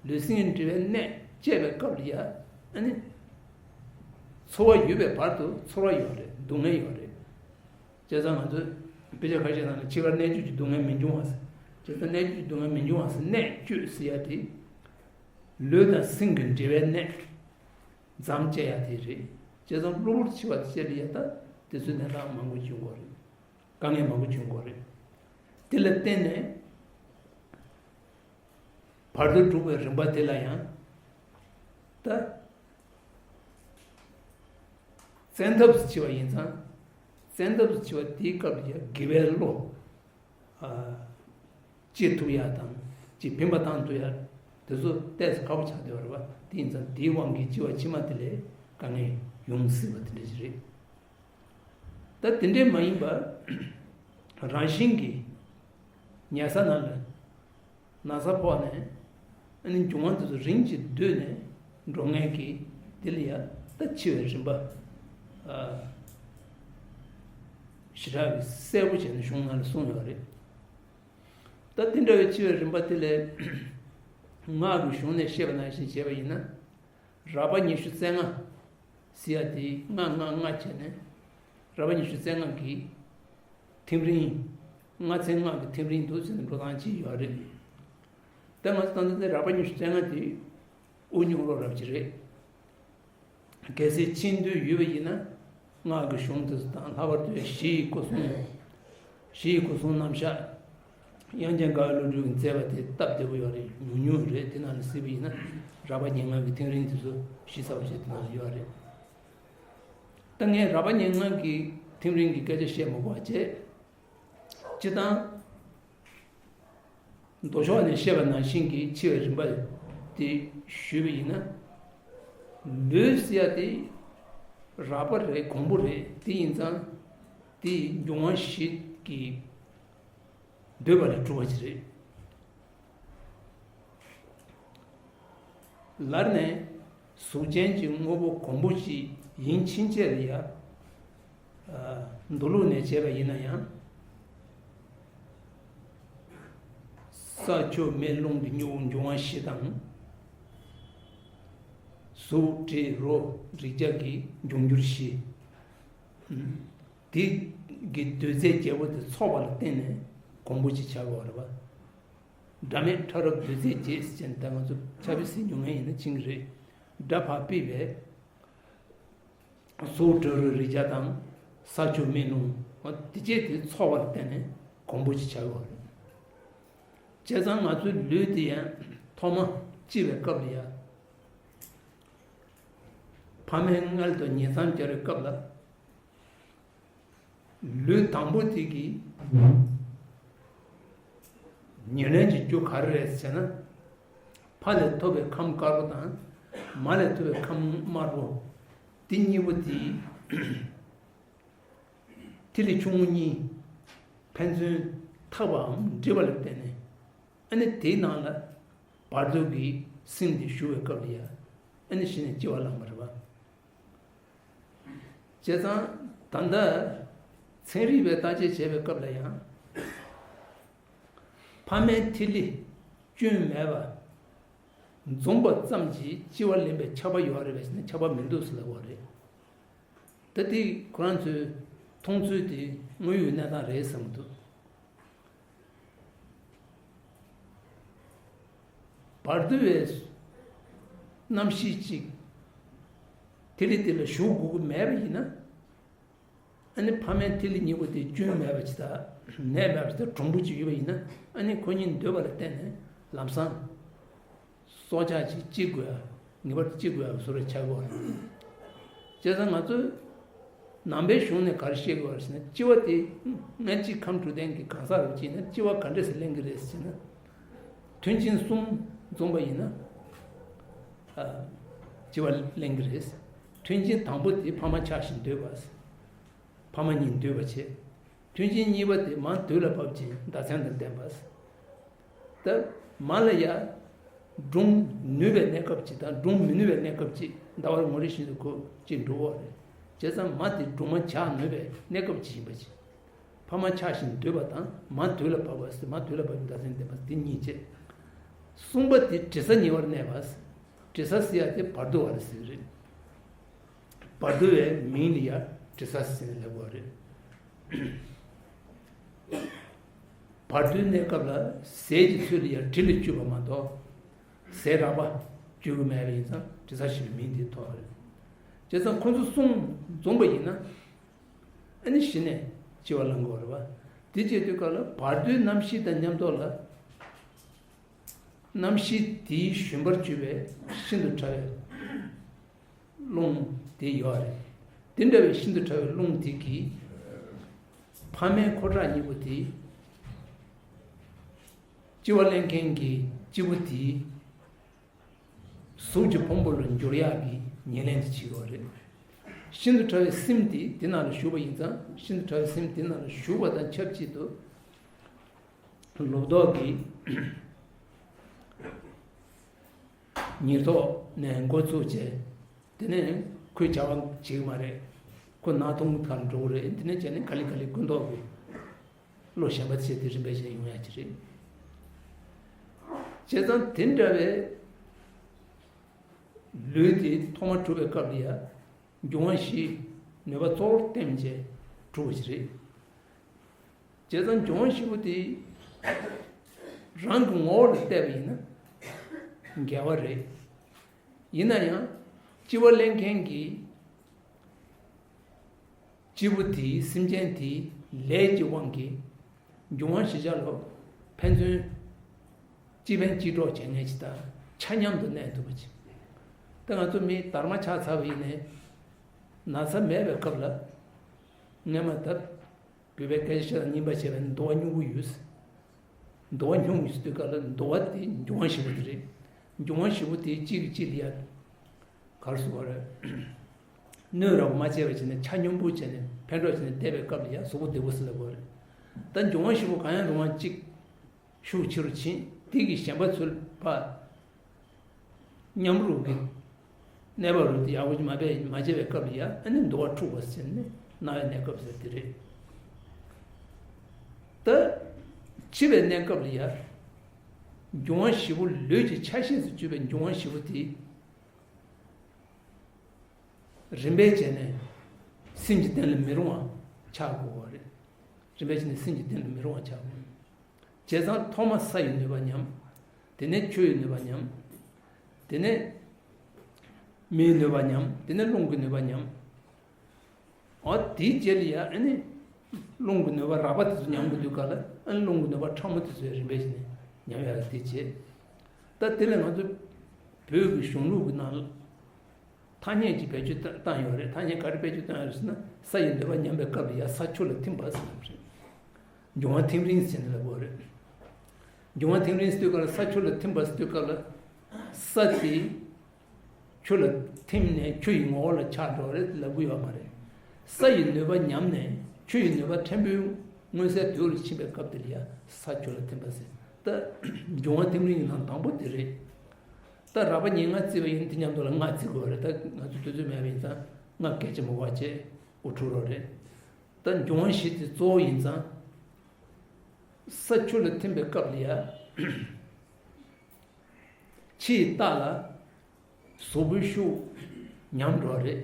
པ། ལུས་སེམས་ཀྱི་འབྲེལ་བའི་གནད་བཅད་པའི་སྐབས་ལ་ཡ། ཨ་ནི། ཚོར་བ་ཡོད་པའི་བར་དུ་ཚོར་བ་ཡོད་རེད། སྡུག་བསྔལ་ཡོད་རེད། བྱས་ཙང་ང་ཚོས་དཔེ་ཆ་ཁ་ཤས་ནང་ལ་འཆི་ཁར་གནད་གཅོད་ཀྱི་སྡུག་བསྔལ་མི་འབྱུང་བ་ཟེར། བྱས་ཙང་གནད་གཅོད་ཀྱི་སྡུག་བསྔལ་མི་འབྱུང་བ་ཟེར། གནད་གཅོད་ཟེར་ཡ་དེ། ལུས་དང་སེམས་ཀྱི་འབྲེལ་བའི་གནད། མཚམས་བཅད་ཡ་དེ་རེད། བྱས་ཙང་གློ་བུར་འཆི་བ་དེ་བཅད་ལ་ཡ་ད་དེ་ཚོའི་གནས་སྟངས་མང་པོ་བྱུང་གི་རེད། དཀའ་ངལ་མང་པོ་བྱུང་གི་རེད། དེ་ལ་བརྟེན་ནས། བར་དོ་སྒྲུབ་པའི་རིམ་པ་དེ་ལ་ཡང་། ད། བཙན་ཐབས་སུ་འཆི་བ་ཡིན་ཙང་། བཙན་ཐབས་སུ་འཆི་བ་དེའི་སྐབས་ཀྱི་དགེ་བའི་བློ། ཨ། སྐྱེ་ཐུབ་ཡ་དང་། ཅིག་བིམ་པ་བཏང་ཐུབ་ཡ། དེ་ཚོ་ཏོག་ཙམ་ཁག་པོ་ཆགས་བསྡད་པ་རེད་པ། དེ་ཡིན་ཙང་དེའི་དབང་གིས་འཆི་བ་ཕྱི་མ་དེ་ལས་དཀའ་ངལ་ཡོང་སྲིད་པ་དེ་འདྲ་ཞིག་རེད། ད་དེ་འདྲས་མ་ཡིན་པ། རང་བཞིན་གྱིས་ཉལ་ས་ནང་ལ་ན་ཚ་ཕོག་ནས། ཨ་ནི་འབྱུང་བ་འདི་ཚོ་རིམ་གྱིས་བསྡུས་ནས་འགྲོ་མཁན་གྱི་དེ་ལ་ཡ་ད་འཆི་བའི་རིམ་པ། ཨ། ཞེ་དྲག་གི་གསལ་པོ་བྱས་ནས་གཞུང་ནང་ལ་གསུངས་ཡོད་རེད། ད་དེ་འདྲ་བའི་འཆི་བའི་རིམ་པ་དེ་ལས། སྔགས་ཀྱི་གཞུང་ནས་བཤད་པ་ནང་བཞིན་བྱས་པ་ཡིན་ན། རགས་པ་ཉི་ཤུ་རྩ་ལྔ་ཟེར་ཡ་དེ་ལྔ་ལྔ་ལྔ་བྱས་ནས་རགས་པ་ཉི་ཤུ་རྩ་ལྔ་གི་ཐིམ་རིམ། ལྔ་ཚན་ལྔ་གི་ཐིམ་རིམ་འདུག་ཟེར་ནས་འགྲོ་སྟངས་ཅིག་ཡོད་རེད། ད་ང་ཚོ་ད་ལྟ་དེ་རགས་པ་ཉི་ཤུ་རྩ་ལྔ་དེ་དབུ་སྙུང་རོགས་རབ་ཅིག་རེད། གལ་སྲིད་ཕྱིན་འདོད་ཡོད་པ་ཡིན་ན། སྔགས་ཀྱི་གཞུང་དེ་ཚོ་དང་། ལྷག་པར་དུ་ཡང་ཞི་ཡི་སྐུ་གསུང་། ཞི་ཡི་སྐུ་གསུང་རྣམ་གཞག་དབྱངས་ཅན་དགའ་བའི་བློ་གྲོས་ཀྱིས་མཛད་པ་དེ་སྟབས་བདེ་པོ་ཡོད་རེད། ཉུང་ཉུང་རེད། དེ་ནང་ནས་གཟིགས་པ་ཡིན་ན་རགས་པ་ཉེར་ལྔ་གི་ཐིམ་རིམ་དེ་ཚོ་ཞིབ་ཚགས་པོ་བྱས་དེ་ནང་ཡོད་རེད། ད་ངས་རགས་པ་ཉེར་ལྔ་གི་ཐིམ་རིམ་གྱི་སྐད་ཆ་བཤད་མ་དགོས་པ་བྱས། སྤྱིར་བཏང་མདོ་ཕྱོགས་ནས་བཤད་པ་ནང་བཞིན་གྱི་འཆི་བའི་རིམ་པ་དེ་ཞུས་པ་ཡིན་ན། ལུས་ཟེར་ཡ་དེ་རགས་པ་རེད། གོང་བུ་རེད། དེ་ཡིན་ཙང་དེ་འབྱུང་བ་བཞི་གི་འདོད་པ་ལས་གྲུབ་པ་ཅིག་རེད། ལར་ནས་གཟུགས་ཅན་གྱི་དངོས་པོ་གོང་བུ་གཅིག་ཡིན་ཕྱིན་ཆད་ལ་ཡ། མདོ་ལུགས་ནས་བྱས་པ་ཡིན་ན་ཡང་། ས་ཆུ་མེ་རླུང་གི་འབྱུང་བ་བཞི་དང་། གཟུགས་དྲི་རོ་རེག་བྱ་གི་འབྱུང་འགྱུར་བཞི། དེ་གི་འདོད་རྫས་བརྒྱད་པོ་དེ་ཚོགས་པ་ལ་བརྟེན་ནས་གོང་བུ་གཅིག་ཆགས་ཀྱི་ཡོད་རེད་པ། སྒྲ་མེད་ཕྲ་རབ་འདོད་རྫས་བརྒྱད་ཟེར་ནས་ད་ང་ཚོ་ཕྱག་དཔེ་གཟིགས་མྱོང་མཁན་ཡིན་ན་མཁྱེན་གྱི་རེད། སྒྲ་ཕར་ཕུད་པས། གཟུགས་དྲི་རོ་རེག་བྱ་དང་། ས་ཆུ་མེ་རླུང་། དེ་བཅས་དེ་ཚོགས་པ་ལ་བརྟེན་ནས་གོང་བུ་གཅིག་ཆགས་ཀྱི་ཡོད་རེད། བྱས་ཙང་ང་ཚོའི་ལུས་དེ་ཡང་ཐོག་མ་སྐྱེ་བའི་སྐབས་ལ་ཡང་། ཕ་མའི་མངལ་དུ་ཉིང་མཚམས་སྦྱར་བའི་སྐབས་ལ། ལུས་དང་པོ་དེ་གི་ཉེར་ལེན་གྱི་རྒྱུ་ག་རེ་རེད་ཟེར་ན། ཕ་ལས་ཐོབ་པའི་ཁམས་དཀར་པོ་དང་། མ་ལས་ཐོབ་པའི་ཁམས་དམར་པོ། དེ་གཉིས་པོ་དེ་ཐིག་ལེ་ཆུང་ངུ་གཉིས་ཕན་ཚུན་འཐག་པའམ་འདྲེས་པ་ལ་བརྟེན་ནས། ཨ་ནི་དེའི་ནང་ལ་བར་དོ་གི་སེམས་དེ་ཞུགས་པའི་སྐབས་ལ་ཡ། ཨ་ནི་གཞི་ནས་སྐྱེ་བ་བླངས་པ་རེད་པ། བྱས་ཙང་ད་ལྟ་ཚན་རིག་པས་བརྟག་དཔྱད་བྱས་པའི་སྐབས་ལ་ཡང་། ཕ་མའི་ཐིག་ལེ་སྐྱོན་མེད་པ་འཛོམས་པ་ཙམ་གྱིས་སྐྱེ་བ་ལེན་པའི་ཁྱབ་པ་ཡོད་རེད་པས་ཟེར་ན། ཁྱབ་པ་མི་འདུག་ཟེར་ལབ་པ་རེད། ད་དེ་ཁོ་རང་ཚོའི་མཐོང་ཚུལ་དེ་དངོས་ཡོད་གནས་སྟངས་རེད་བསམ་གྱི་འདུག་བར་དོ་བའི་རྣམ་ཤེས་གཅིག་ཐིག་ལེ་དེ་ལ་ཞུགས་དགོས་ཀྱི་མེད་པ་ཡིན་ན། ཨ་ནི་ཕ་མའི་ཐིག་ལེ་གཉིས་པོ་དེ་སྐྱོན་མེད་པ་ཅིག་དང་། ནད་མེད་པ་ཅིག་དང་། གྲུང་པོ་ཅིག་ཡོད་པ་ཡིན་ན། ཨ་ནི་ཁོ་གཉིས་འདོད་པ་ལ་བརྟེན་ནས་ལམ་སང་སྲོག་ཆགས་ཅིག་སྐྱེ་དགོས་ཡ། ངེས་པར་དུ་སྐྱེ་དགོས་ཡ་བཟོ་འདྲ་ཆགས་ཀྱི་ཡོད་རེད། བྱས་ཙང་ང་ཚོས་ནང་པའི་གཞུང་ནས་ག་རེ་བཤད་ཀྱི་ཡོད་རེད་ཟེར་ན། སྐྱེ་བ་དེ་སྔ་ཕྱི་ཁམས་དྲུག་ལྡན་གྱི་གང་ཟག་རེ་སྐྱེས་ན་སྐྱེ་བ་ག་འདྲ་ཞིག་ལེན་གྱི་རེད་ཟེར་ན། མཐུན་རྐྱེན་གསུམ་འཛོམས་པ་ཡིན་ན། ཨ། སྐྱེ་བ་ལེན་གྱི་རེད། མཐུན་རྐྱེན་དང་པོ་དེ་ཕ་མ་ཆགས་ཤིང་འདོད་པ། ཕ་མ་གཉིས་འདོད་པ་བྱེད། མཐུན་རྐྱེན་གཉིས་པ་དེ་མ་འདོད་ལ་བབ་ཅིང་བདག་འཛིན་དང་ལྡན་པ། ད་མ་ལ་ཡ་སྒྲུང་ནུས་པའི་གནས་སྐབས་ཅིག་དང་སྒྲུང་མི་ནུས་པའི་གནས་སྐབས་ཅིག་ཟླ་བ་ངོ་རེ་བཞིན་དུ་ཁོ་ཅིག་འགྲོ་བ་རེད། བྱས་ཙང་མ་དེ་སྒྲུང་མ་ཆགས་ནུས་པའི་གནས་སྐབས་ཅིག་ཡིན་པ་ཅིག་ཕ་མ་ཆགས་ཤིང་འདོད་པ་དང་། མ་འདོད་ལ་བབ་པ་ཟེར། མ་འདོད་ལ་བབ་པའི་བདག་འཛིན་ལྡན་པ་དེ་གཉིས་བྱས། གསུམ་པ་དེ་དྲི་ས་ཉེ་བར་གནས་པ། དྲི་ས་ཟེར་ཡ་དེ་བར་དོ་བ་ལ་ཟེར་གྱི་རེད། བར་དོ་བའི་མིང་ལ་ཡ་དྲི་ས་ཟེར་ནས་ལབ་པ་རེད། བར་དོའི་གནས་སྐབས་ལ་ཟས་ཀྱི་ཚུལ་ལ་ཡ་དྲི་ལ་བཅུག་པ་མ་གཏོགས། ཟས་རགས་པ་བཅུག་གི་མེད་པ་ཡིན་ཙང་དྲི་ས་ཞེས་པའི་མིང་དེ་ཐོགས་པ་རེད། བྱས་ཙང་ཁོ་ཚོ་གསུམ་འཛོམས་པ་ཡིན་ན། ཨ་ནི་གཞི་ནས་སྐྱེ་བ་བླང་དགོས་རེད་པ། དེ་བྱེད་དུས་སྐབས་ལ་བར་དོའི་རྣམ་ཤེས་དང་མཉམ་དུ་ལ། རྣམ་ཤེས་དེའི་ཞུན་པར་གྱུར་པའི་ཤིན་ཏུ་ཕྲ་བའི་རླུང་དེ་ཡོད་རེད། དེ་འདྲ་བའི་ཤིན་ཏུ་ཕྲ་བའི་རླུང་དེ་གིས་ཕ་མའི་ཁོ་ཁྲག་གཉིས་པོ་དེ། སྐྱེ་བ་ལེན་མཁན་གྱི་སྐྱེས་བུ་དེའི་གཟུགས་ཀྱི་ཕུང་པོ་ལ་འགྱུར་ཡག་གི་ཉེར་ལེན་དེ་བྱེད་ཀྱི་ཡོད་རེད། ཤིན་ཏུ་ཕྲ་བའི་སེམས་དེ་དེ་ནང་ལ་ཞུགས་པ་ཡིན་ཙང་། ཤིན་ཏུ་ཕྲ་བའི་སེམས་དེ་ནང་ལ་ཞུགས་པ་དང་ཆབས་ཅིག་ཏུ། ལོ་ཏོག་གི་ཉེར་ཐོག་ནས་འགོ་བཙུགས་བྱས། དེ་ནས་ཁོས་བྱ་བ་བྱེད་ཀྱི་མ་རེད། ཁོ་ནག་འཐུང་གར་འགྲོ་གི་རེད། དེ་ནས་བྱས་ནས་ག་ལེ་ག་ལེ་ཀུན་རྟོག་གི་བློ་ཞན་པ་བྱས་ཏེ་རིམ་པས་བྱས་ཡོང་ཡག་ཅིག་རེད། བྱས་ཙང་དེ་འདྲ་བའི་ ལུས་དེ་ཐོག་མ་གྲུབ་པའི་སྐབས་ལ་ཡང་འབྱུང་བ་བཞི་ནུས་པ་གཙོ་བོར་བསྟེན་བྱས་གྲུབ་པ་ཞིག་རེད། བྱས་ཙང་འབྱུང་བ་བཞི་པོ་དེ་རང་གི་ངོ་བོ་ལ་བལྟས་པ་ཡིན་ན་འགལ་བ་རེད། ཡིན་ན་ཡང་སྤྱི་བ་ལེན་མཁན་གྱི་སྤྱི་བོ་དེའི་སེམས་ཅན་དེའི་ལས་ཀྱི་དབང་གིས་འབྱུང་བ་བཞི་ཆ་ལ་ཕན་ཚུན་སྤྱི་ཕན་སྤྱི་གྲོགས་བྱེད་མཁན་ཞིག་དང་ཆ་མཉམ་དུ་གནས་ཐུབ་པ་ཅིག་ད་ང་ཚོ་མི་དར་མ་ཆགས་ཚར་བ་ཡིན་ནའི་ན་ཚ་མེད་པའི་སྐབས་ལ་སྔན་མ་ད་བོད་པའི་སྐད་ཆ་བཤད་ན་སྙིང་པ་བྱས་པའི་འདུ་བ་སྙོམས་པོ་ཡོད། འདུ་བ་སྙོམས་ཡོད་དུས་སྐབས་ལ་འདུ་བ་དེ་འབྱུང་བ་བཞི་པོ་དེ་རེད། འབྱུང་བ་བཞི་པོ་དེ་གཅིག་གིས་གཅིག་ལ་ཡ་གར་སོང་བ་རེད། གནོད་རོགས་མ་བྱས་པ་བྱས་ནས་ཆ་སྙོམས་པོ་བྱས་ནས་ཕན་གྲོགས་བྱས་ནས་བསྡད་པའི་སྐབས་ལ་ཡ་གཟུགས་པོ་བདེ་པོ་ཟེར་ལབ་དགོས་རེད། ད་འབྱུང་བ་བཞི་པོ་གང་ཡང་རུང་བ་གཅིག་ཤུགས་ཆེ་རུ་ཕྱིན་དེ་གིས་གཞན་པ་ཚོ་ཕར་མཉམ་རུབ་ཀྱི་གནས་བབ་རུ་དེ་ཡག་པོ་ཅིག་མ་བྱས་མ་བྱས་པའི་སྐབས་ལ་ཡ་ཨ་ནི་འདུ་བ་འཁྲུགས་པ་ཟེར་ནས་སྣང་བའི་གནས་སྐབས་ཟེར་དེ་རེད། ད་འཆི་བའི་གནས་སྐབས་ལ་ཡ་འབྱུང་བ་བཞི་པོ་ལུས་ཀྱི་ཆ་ཤས་སུ་གྱུར་པའི་འབྱུང་བ་བཞི་པོ་དེ། རིམ་པས་བྱས་ནས་སེམས་ཀྱི་གཏིང་ལ་མི་རུང་བ་ཆགས་དགོས་པ་རེད། རིམ་པས་བྱས་ནས་སེམས་ཀྱི་གཏིང་ལ་མི་རུང་བ་ཆགས་དགོས། བྱས་ཙང་ཐོག་མ་ས་ཡི་ནུས་པ་ཉམས། དེ་ནས་ཆུ་ཡི་ནུས་པ་ཉམས། དེ་ནས་མེའི་ནུས་པ་ཉམས། དེ་ནས་རླུང་གི་ནུས་པ་ཉམས། འོ་དེའི་རྗེས་ལ་ཡ་ཨ་ནི་རླུང་གི་ནུས་པ་རགས་པ་དེ་ཚོ་ཉམས་དགོས་དུས་སྐབས་ལ་ཨ་ནི་རླུང་གི་ནུས་པ་ཕྲ་མོ་དེ་ཚོ་རིམ་པས་བྱས་ནས་ཉམས་ཡག་དེ་བྱས། ད་དེ་ལས་ང་ཚོ་བོད་ཀྱི་གཞུང་ལུགས་ཀྱི་ནང་ལ། ཐ་སྙད་ཅིག་བེད་སྤྱོད་བཏང་ཡོད་རེད། ཐ་སྙད་ག་རེ་བེད་སྤྱོད་བཏང་ཡོད་རེད་ཟེར་ན། ས་ཡི་ནུས་པ་ཉམས་པའི་སྐབས་ལ་ཡ་ས་ཆུ་ལ་ཐིམ་པ་ཟེར་བ་རེད། འབྱུང་བ་ཐིམ་རིམ་ཟེར་ནས་ལབ་དགོས་རེད། འབྱུང་བ་ཐིམ་རིམ་ཟེར་དུས་སྐབས་ལ་ས་ཆུ་ལ་ཐིམ་པ་ཟེར་དུས་སྐབས་ལ་ས་དེ་ཆུ་ལ་ཐིམ་ནས་ཆུ་ཡི་ངོ་བོ་ལ་ཆགས་འགྲོ་བ་རེད་ལབ་ཀྱི་ཡོད་མ་རེད། ས་ཡི་ནུས་པ་ཉམས་ནས་ཆུ་ཡི་ནུས་པ་ཕྲན་བུའི་མངོན་གསལ་དོད་ལ་ཕྱིན་པའི་སྐབས་དེ་ལ་ཡ་ས་ཆུ་ལ་ཐིམ་པ་ཟེར། ད་འབྱུང་བ་ཐིམ་རིམ་གྱི་ནང་དང་པོ་དེ་རེད། ད་རགས་པ་ཉིན་ལྔ་བརྩིས་པ་ཡིན་དེ་མཉམ་དུ་ལ་ལྔ་བརྩི་དགོས་རེད། ད་ང་ཚོ་དུས་ཚོད་མེད་པ་ཡིན་ཙང་ལྔ་སྐད་ཆ་མང་བ་བྱས་འུ་ཁྲུག་རོགས་རེད། ད་འབྱུང་བ་བཞི་དེ་གཙོ་བོ་ཡིན་ཙང་། ས་ཆུ་ལ་ཐིམ་པའི་སྐབས་ལ་ཡ། ཕྱི་ཡི་རྟགས་ལ་གཟུགས་པོའི་ཤུགས་ཉམས་འགྲོ་བ་རེད།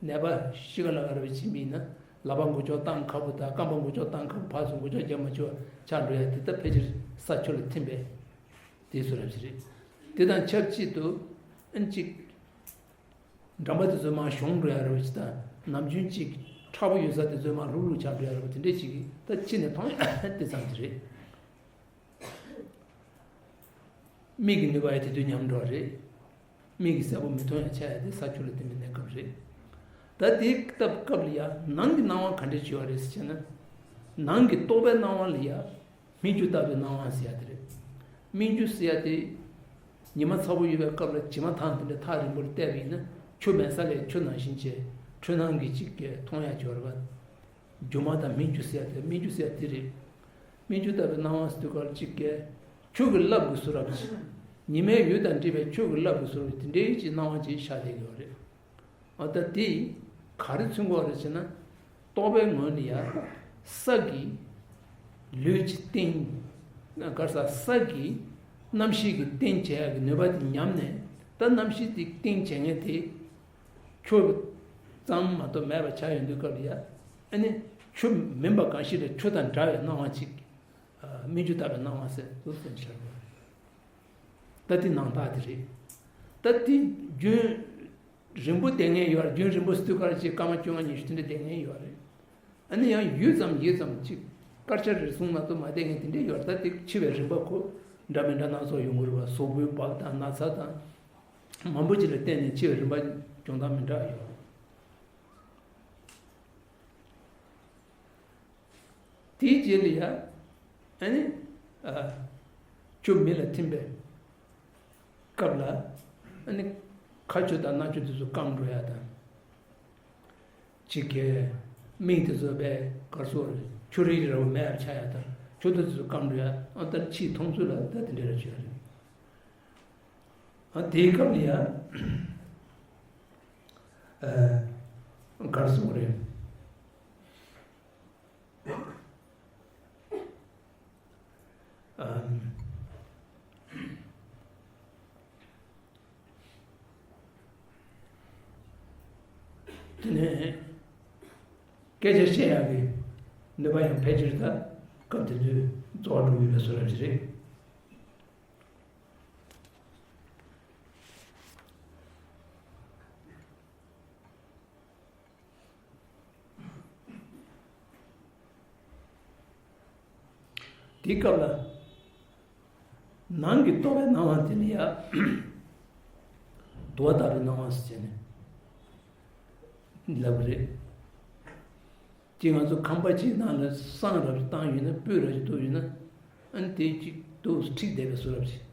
ནད་པ་ཤི་ཁ་ལ་ཁ་ར་བའི་ཕྱིན་པ་ཡིན་ན་ལག་པ་མགུ་ལྕོག་བཏང་ཁག་པོ་དང་རྐང་པ་མགུ་ལྕོག་བཏང་ཁག་པོ་ཕར་ཚུར་མགུ་ལྕོག་རྒྱབ་མ་ཆོག་ཆགས་འགྲོ་ཡ་དེ་ད་ཕལ་ཆེར་ས་ཆུ་ལ་ཐིམ་པའི་དེ་ཚོ་རབ་ཞིག་རེད། དེ་དང་ཆབས་ཅིག་ཏུ་ཨ་ནི་གཅིག་འགྲམ་པ་དེ་ཚོ་མར་གཞོང་འགྲོ་ཡ་རེད་པ་ཅིག་དང་ནམ་རྒྱུན་གཅིག་ཁྲ་པོ་ཡོད་ས་དེ་ཚོ་མར་ལྷུག་ལྷུག་ཆགས་འགྲོ་ཡ་རེད་པ་དེ་འདྲས་ཅིག་གིས་ད་ཕྱི་ནས་མཐོང་ཡ་དེ་ཙམ་དེ་རེད། མིག་གི་ནུས་པ་ཡང་དེ་དུས་ཉམས་འགྲོ་བ་རེད། མིག་གིས་གསལ་པོ་མི་མཐོང་ཡ་ཆགས་ཡ་དེ་ས་ཆུ་ལ་ཐིམ་པའི་གནས་སྐབས་རེད། ད་དེའི་སྐབས་སྐབས་ལ་ཡ་ནང་གི་སྣང་བ་ག་འདྲས་བྱེད་པ་རེད་ཟེར་བྱས་ན། ནང་གི་རྟོག་པའི་སྣང་བ་ལ་ཡ། སྨིག་རྒྱུ་ལྟ་བུའི་སྣང་བ་ཟེར་ཡ་དེ་རེད། སྨིག་རྒྱུ་ཟེར་ཡ་དེ། ཉི་མ་ཚ་པོ་ཡོད་པའི་སྐབས་ལ་བྱེ་མ་ཐང་དེ་འདྲ་ཐག་རིང་པོ་ལ་བལྟས་པ་ཡིན་ན་ཆུ་མེད་ས་ལས་ཆུ་ནང་བཞིན་བྱས་འཕྲུལ་སྣང་གི་གཅིག་གིས་མཐོང་ཡ་སྦྱོར་བ། སྒྱུ་མ་དང་སྨིག་རྒྱུ་ཟེར་ཡ་དེ་སྨིག་རྒྱུ་ཟེར་ཡ་དེ་རེད། སྨིག་རྒྱུ་ལྟ་བུའི་སྣང་བ་ཟེར་དུས་སྐབས་ལ་གཅིག་གིས་ཆུ་གི་རླབས་ཀྱི་བཟོ་འདྲ་ཅིག་ཉི་མའི་འོད་དང་འདྲེས་པའི་ཆུ་གི་རླབས་ཀྱི་བཟོ་འདྲ་དེ་འདྲའི་ཅིག་སྣང་བ་ཅིག་ཤར་བསྡད་ཀྱི་ཡོད་རེད། ཨ་ད་དེ་ག་རེ་མཚོན་གྱི་ཡོད་རེད་ཟེར་ན། རྟོག་པའི་ངོས་ནས་ཡ། ས་གི་ལུས་ཀྱི་སྟེང་། ག་རེ་ཟ་ས་གི་རྣམ་ཤེས་ཀྱི་སྟེང་བྱེད་ཡ་གི་ནུས་པ་དེ་ཉམས་ནས་ད་རྣམ་ཤེས་དེ་སྟེང་བྱེད་མཁན་དེ་ཆུ་ཙམ་མ་གཏོགས་མེད་པ་ཆགས་ཡོང་དུས་སྐབས་ལ་ཡ། ཨ་ནི་ཆུ་མིན་པ་གང་ཞིག་ལ་ཆུ་དང་འདྲ་བའི་སྣང་བ་ཅིག་སྨིག་རྒྱུ་ལྟ་བུའི་སྣང་བ་ཟེར་དུ་ཟེར་ཤར་བ། ད་དེ་ནང་རྟགས་དེ་རེད། ད་དེ་རྒྱུན་རིང་པོ་བསྡད་མཁན་ཡོད་རེད། རྒྱུན་རིང་པོ་ཟེར་དུས་སྐར་ཆ་སྐར་མ་བཅོ་ལྔ་ཉི་ཤུ་དེ་འདྲ་བསྡད་མཁན་ཡོད་རེད། ཨ་ནི་ཡང་ཡུད་ཙམ་ཡུད་ཙམ་ཅིག་སྐར་ཆ་རེ་ཟུང་མ་གཏོགས་མ་བསྡད་མཁན་དེ་འདྲ་ཡོད་རེད། ད་དེ་འཆི་བའི་རིམ་པ་ཁོ་འདྲ་མི་འདྲ་སྣ་ཚོགས་ཡོང་གི་རེད་པ། གཟུགས་པོའི་བབ་དང་ན་ཚ་དང་མང་པོ་ཅིག་ལ་བརྟེན་ནས་འཆི་བའི་རིམ་པ་སྦྱོང་སྟངས་མི་འདྲ་ཡོད། དེའི་རྗེས་ལ་ཡ། ཨ་ནི། ཨ། ཆུ་མེ་ལ་ཐིམ་པའི་སྐབས་ལ། ཨ་ནི། ཁ་ཆུ་དང་སྣ་ཆུ་དེ་ཚོ་སྐམ་འགྲོ་ཡ་དང་། ཅིག་གི། མིག་དེ་ཚོ་བས་གར་སོགས་ཆུ་རིལ་རིལ་བོ་མེད་པ་ཆགས་ཡ་དང་ཆུ་དེ་ཚོ་སྐམ་འགྲོ་ཡ། ཨ་ལྟར་ཕྱིའི་མཐོང་ཚུལ་ལ་ད་དེ་འདྲ་ར་བྱས་རེད། ཨ་དེའི་སྐབས་ལ་ཡ། ཨ། གར་སོགས་རེད། ཨམ། དེ་ནས་སྐད་ཆ་བཤད་ཡག་གི་ནུས་པ་ཡང་ཕལ་ཆེར་ད་སྐབས་དེ་དུས་རྩོལ་བ་འགྲོ་གི་ཡོད་པའི་བཟོ་འདྲ་ཞིག་རེད། དེའི་སྐབས་ལ་ནང་གི་རྟོག་པའི་སྣང་བ་དེ་ལ་ཡ་དུ་བ་ལྟ་བུའི་སྣང་བ་ཟེར་བྱས་ནས་ལབ་པ་རེད། ཅིག་ང་ཚོ་ཁང་པ་གཅིག་ནང་ལ་བསང་རབ་ཅིག་བཏང་ཡོད་ན། སྤོས་རབ་ཅིག་བཏུགས་ཡོད་ན། ཨ་ནི་དེ་གཅིག་ཏུ་འཁྲིགས་བསྡད་པའི་བཟོ་འདྲ་ཞིག་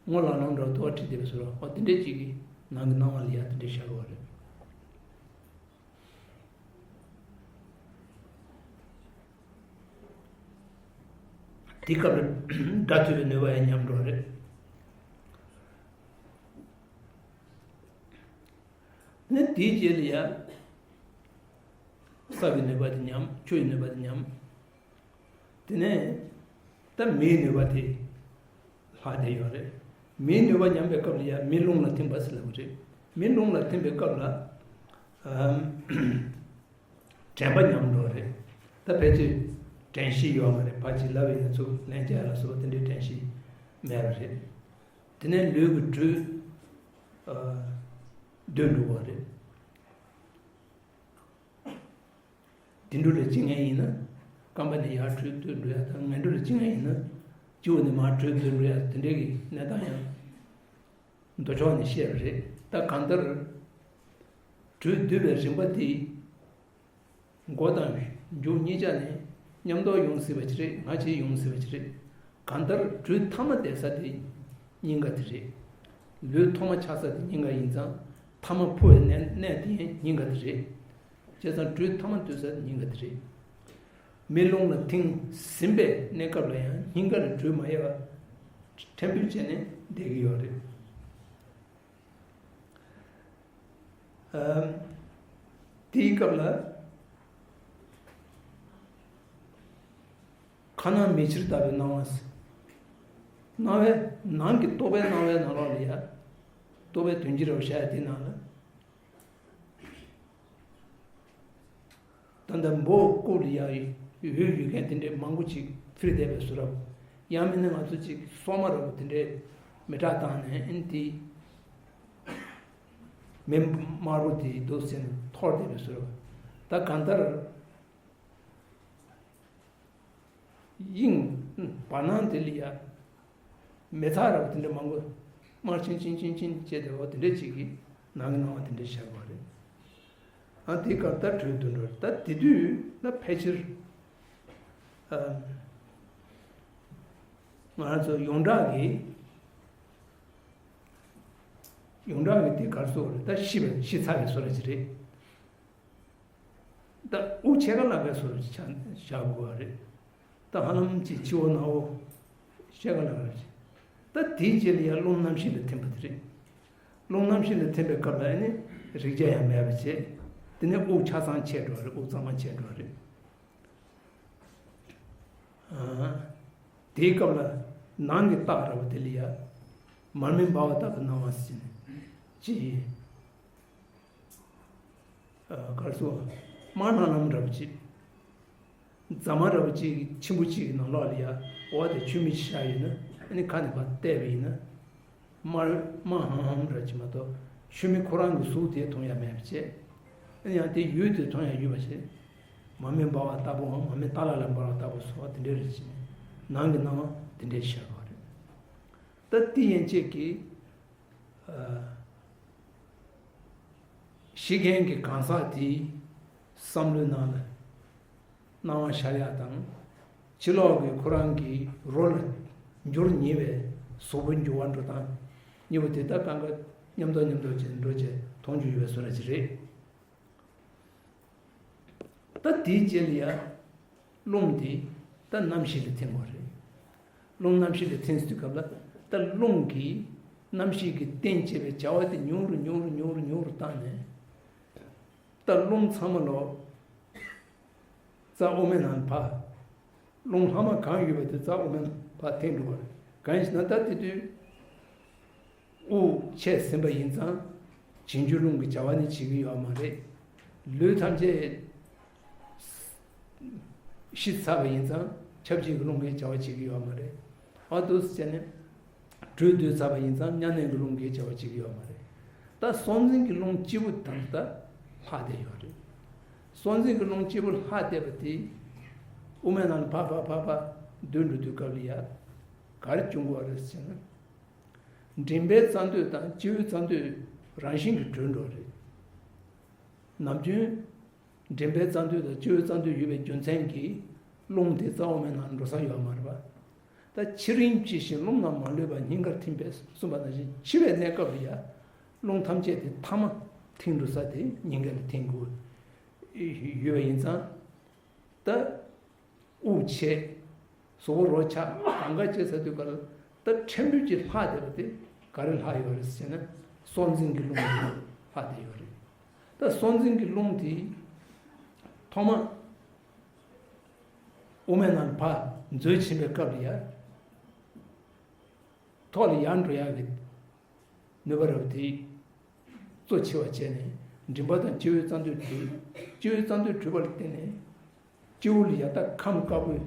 སྔོ་ལང་ལང་འདྲ་བོ་དུ་བ་འཁྲིགས་བསྡད་པའི་བཟོ་འདྲ། འོ་དེ་འདྲའི་ཅིག་གི་ནང་གི་སྣང་བ་ལ་ཡ་དེ་འདྲའི་ཤར་བ་རེད། དེའི་སྐབས་ལ་སྒྲ་ཐོས་པའི་ནུས་པ་ཡང་ཉམས་འགྲོ་བ་རེད། ནི་དེའི་རྗེས་ལ་ཡང་ས་གི་ནུས་པ་དེ་ཉམས། ཆུ་ཡི་ནུས་པ་དེ་ཉམས། དེ་ནས་ད་མེའི་ནུས་པ་དེ་ལྷག་བསྡད་ཡོད་རེད། མེའི་ནུས་པ་ཉམས་པའི་སྐབས་ལ་ཡང་མེ་རླུང་ལ་ཐིམ་པ་ཟེར་ལབ་ཀྱི་རེད། མེ་རླུང་ལ་ཐིམ་པའི་སྐབས་ལ་ཨམ། དྲན་པ་ཉམས་འགྲོ་རེད། ད་ཕལ་ཆེར་དྲན་ཤེས་ཡོད་མ་རེད། ཕར་ཅིག་ལབ་ཡིན་ན་ཚུར་ལན་རྒྱག་ལ་སོགས་པ་དེ་འདྲའི་དྲན་ཤེས་མེད་པ་རེད། དེ་ནས་ལུས་ཀྱི་དྲོད་ཨ། སྡུད་འགྲོ་བ་རེད། དུད་འགྲོ་ལ་བྱེད་མཁན་ཡིན་ན་རྐང་པ་ནས་ཡར་དྲོད་སྡུད་འགྲོ་ཡ་དང་། ངན་འགྲོ་ལ་བྱེད་མཁན་ཡིན་ན་སྤྱི་བོ་ནས་མར་དྲོད་སྡུད་འགྲོ་ཡ་དེ་འདྲའི་གི་གནས་སྟངས་ཡང་མདོ་ཕྱོགས་ནས་བཤད་པ་རེད། ད་གང་ལྟར་དྲོད་སྡུད་པའི་རིམ་པ་དེ་འགོ་དང་མཇུག་གཉིས་ཆ་ནས་མཉམ་དུ་ཡོང་སྲིད་པ་ཅིག་རེད། ང་ཆེ་ཡོང་སྲིད་པ་ཅིག་རེད། གང་ལྟར་དྲོད་ཐ་མ་བསྡད་ས་དེ་སྙིང་ག་དེ་རེད། ལུས་ཐོག་མ་ཆགས་ས་དེ་སྙིང་ག་ཡིན་ཙང་། ཐ་མ་འཕོ་བའི་གནས་གནས་དེ་ཡང་སྙིང་ག་དེ་རེད། བྱས་ཙང་དྲོད་ཐ་མ་སྡུད་ས་དེ་སྙིང་ག་དེ་རེད། མེ་རླུང་ལ་ཐིམ་ཟིན་པའི་གནས་སྐབས་ལ་ཡང་སྙིང་ག་ལ་དྲོད་མ་ཡལ་བ་ཕྲན་བུ་བྱས་ནས་བསྡད་ཀྱི་ཡོད་རེད། ཨམ། དེའི་སྐབས་ལ་ཁ་ནང་མེ་ཕྱེ་ལྟ་བུའི་སྣང་བ། སྣང་བའི་ནང་གི་རྟོག་པའི་སྣང་བའི་ནང་ལོགས་ལ་ཡ། རྟོག་པའི་དོན་སྤྱི་རབ་བཤད་ཡ་དེའི་ནང་ལ། ད་ལྟ་འབོ་ཀུ་ལི་ཡ་ཡི་འོད་ཡོད་མཁན་དེ་འདྲའི་མང་པོ་ཅིག་འཕུར་བསྡད་པའི་བཟོ་འདྲ། ཡང་མིན་ན་ང་ཚོ་ཅིག་སོག་མ་འདྲ་པོ་དེ་འདྲའི་མེ་སྲེག་བཏང་ནས་ཨ་ནི་དེ་མེ་དམར་པོ་དེ་འདུག་ཟེར་ནས་འཐོར་བསྡད་པའི་བཟོ་འདྲ། ད་གང་ལྟར་དབྱིངས་བར་སྣང་དེ་ལ་ཡ། མེ་ཚེག་འདྲ་པོ་དེ་འདྲ་མང་པོ་དམར་ཆིང་ཆིང་ཆིང་ཆིང་བྱས་ཏེ། འོ་དེ་འདྲ་ཅིག་གི་ནང་གི་སྣང་བ་དེ་འདྲ་ཤར་བ་རེད། ཨ་དེའི་སྐབས་ད་དྲོད་འདུ་འགྲོ་རེད། ད་དེ་དུས་ན་ཕལ་ཆེར་ཨ་ང་རང་ཚོ་ཡོངས་གྲགས་ཀྱི་ཡོངས་གྲགས་ཀྱི་དེ་ག་རེ་ཟེར་དགོས་རེད། ད་ཤི་བ་ཤི་ཚར་བའི་བཟོ་འདྲ་ཅིག་རེད། ད་དབུགས་ཕྱེད་ཀ་ལ་བས་སོར་ཆ་བཞག་དགོས་པ་རེད། ད་ཧ་ལམ་གྱི་སྤྱི་བོ་སྣ་བོ་ཕྱེད་ཀ་ལ་བས། ད་དེའི་རྗེས་ལ་ཡང་རླུང་རྣམ་ཤེས་ལ་ཐིམ་པ་དེ་རེད། རླུང་རྣམ་ཤེས་ལ་ཐིམ་པའི་སྐབས་ལ་ཨ་ནི་རེག་བྱ་ཡང་མེད་པ་བྱས། དེ་ནས་དབུགས་ཆ་ཚང་ཆད་འགྲོ་བ་རེད། དབུགས་གཙང་མ་ཆད་འགྲོ་བ་རེད། ཨ། དེའི་སྐབས་ལ་ནང་གི་རྟགས་འདྲ་པོ་དེ་ལ་ཡ། མར་མེ་འབར་བ་ལྟ་བུ་སྣང་བ་ཟེར་ནས་ཅི་ཡིན། ཨ། ག་རེ་ཟེར། དམར་ལྷང་ལྷང་འདྲ་པོ་ཅིག་རྫ་མ་འདྲ་པོ་ཅིག་ཆེན་པོ་ཅིག་གི་ནང་ལོགས་ལ་ཡ། འོག་དེ་ཆུ་མིག་ཅིག་བཞག་ཡོད་ན། ཨ་ནི་ཁ་ནས་ཕར་བལྟས་པ་ཡིན་ན། དམར་དམར་ཧང་ཧང་འདྲ་ཅིག་མ་གཏོགས་ཆུ་མིག་ཁོ་རང་གི་གཟུགས་དེ་མཐོང་ཡ་མེད་པ་བྱས། ཨ་ནི་ཡང་དེ་ཡུལ་དེ་མཐོང་ཡ་ཡོད་པ་བྱས། མར་མེ་འབར་བ་ལྟ་བུའམ་མར་མེ་ཏཱ་ལ་ལ་འབར་བ་ལྟ་བུ་སོགས་དེ་འདྲ་རེད་ཅེས་ནང་གི་སྣང་བ་དེ་འདྲ་ཤར་བ་རེད། ད་དེ་ཡན་ཆད་ཀྱིས་ཨ་ཤི་མཁན་གྱི་གང་ཟག་དེའི་བསམ་བློའི་ནང་ལ་སྣང་བ་ཤར་ཡག་དང་། ཕྱི་ལོགས་ཀྱི་ཁོ་རང་གི་རོ་ལ་འགྱུར་ཉེ་བའི་གཟུགས་པོ་འགྱུར་བ་འགྲོ་སྟངས་གཉིས་པོ་དེ་ད་གང་ག་མཉམ་དུ་མཉམ་དུ་བྱས་འགྲོ་བྱས་མཐོང་རྒྱུ་ཡོད་པའི་བཟོ་འདྲ་ཅིག་རེད། ད་དེའི་རྗེས་ལ་ཡ་རླུང་དེ་ད་རྣམ་ཤེས་ལ་འཐེན་དགོས་རེད། རླུང་རྣམ་ཤེས་ལ་འཐེན་དུས་སྐབས་ལ་ད་རླུང་གིས་རྣམ་ཤེས་ཀྱི་རྟེན་བྱེད་པའི་བྱ་བ་དེ་ཉུང་རུ་ཉུང་རུ་ཉུང་རུ་ཉུང་རུ་བཏང་ནས། ད་རླུང་ཚང་མ་ལོག་རྩ་དབུ་མའི་ནང་ཕར། རླུང་ལྷག་མ་གང་ཡོད་པ་དེ་རྩ་དབུ་མའི་ནང་ཕར་འཐེན་འགྲོ་བ་རེད། གང་ཡིན་ཟེར་ན་ད་དེ་དུས་དབུགས་ཆད་ཟིན་པ་ཡིན་ཙང་བྱིང་རྒྱུ་རླུང་གི་བྱ་བ་ནི་བྱེད་ཀྱི་ཡོད་མ་རེད། ལུས་ཐམས་ཅད་ཤི་ཚར་བ་ཡིན་ཙང་ཆབས་ཅིག་གི་རླུང་གིས་བྱ་བ་བྱེད་ཀྱི་ཡོད་མ་རེད། ཨ་འདུག་སེ་བྱས་ནས་དྲོད་བསྡུས་ཚར་བ་ཡིན་ཙང་བརྙན་གནས་ཀྱི་རླུང་གིས་བྱ་བ་བྱེད་ཀྱི་ཡོད་མ་རེད། ད་སྲོག་འཛིན་གྱི་རླུང་སྤྱི་བོ་དང་ད་ལྷག་བསྡད་ཡོད་རེད། སྲོག་འཛིན་གྱི་རླུང་སྤྱི་བོ་ལྷག་བསྡད་པ་དེ་དབུ་མའི་ནང་ལ་ཕར་ཕར་ཕར་ཕར་བསྡུས་འགྲོ་དུས་སྐབས་ལ་ཡ་ག་རེ་བྱུང་དགོས་རེད་ཟེར་ན། མགྲིན་པའི་རྩ་མདུད་དང་སྤྱི་བོའི་རྩ་མདུད་རང་བཞིན་གྱིས་གྲོལ་འགྲོ་རེད། ནམ་རྒྱུན་མགྲིན་པའི་རྩ་མདུད་དང་སྤྱི་བོའི་རྩ་མདུད་ཡོད་པའི་རྒྱུ་མཚན་གྱིས་རླུང་དེ་རྩ་དབུ་མའི་ནང་འགྲོ་ས་ཡོད་མ་རེད་པ། ད་ཕྱི་རིམ་ཇི་བཞིན་རླུང་རྣམས་མ་ལུས་པ། སྙིང་གར་ཐིམ་པས་གསུངས་པ་ནང་བཞིན་འཆི་བའི་གནས་སྐབས་ལ་ཡ་རླུང་ཐམས་ཅད་དེ་མཐའ་མ་ཐིམ་འགྲོ་ས་དེ་སྙིང་ག་ལ་ཐིམ་དགོས་ཡོད་པ་ཡིན་ཙང་། ད་དབུགས་ཆད། གཟུགས་པོ་རོ་ཆགས། གང་ག་བྱེད་ས་དུས་ག་ལ་ད་ཕྲན་བུ་ཅིག་ལྷག་བསྡད་པ་དེ་ག་རེ་ལྷག་ཡོད་རེད་ཟེར་ན། སྲོག་འཛིན་གྱི་རླུང་དེ་ལྷག་བསྡད་ཡོད་རེད། ད་སྲོག་འཛིན་གྱི་རླུང་དེ་ཐོག་མ་དབུ་མའི་ནང་ཕར་འཛུལ་ཕྱིན་པའི་སྐབས་ལ་ཡ་ཐོག་ལ་ཡར་འགྲོ་ཡག་གི་ནུས་པ་རབ་དེས་གཙོ་ཆེ་བ་བྱས་ནས་མགྲིན་པ་དང་སྤྱི་བོའི་རྩ་མདུད་བྲུས། སྤྱི་བོའི་རྩ་མདུད་བྲུས་པ་ལ་བརྟེན་ནས་སྤྱི་བོ་ལ་ཡ་ད་ཁམས་དཀར་པོའི་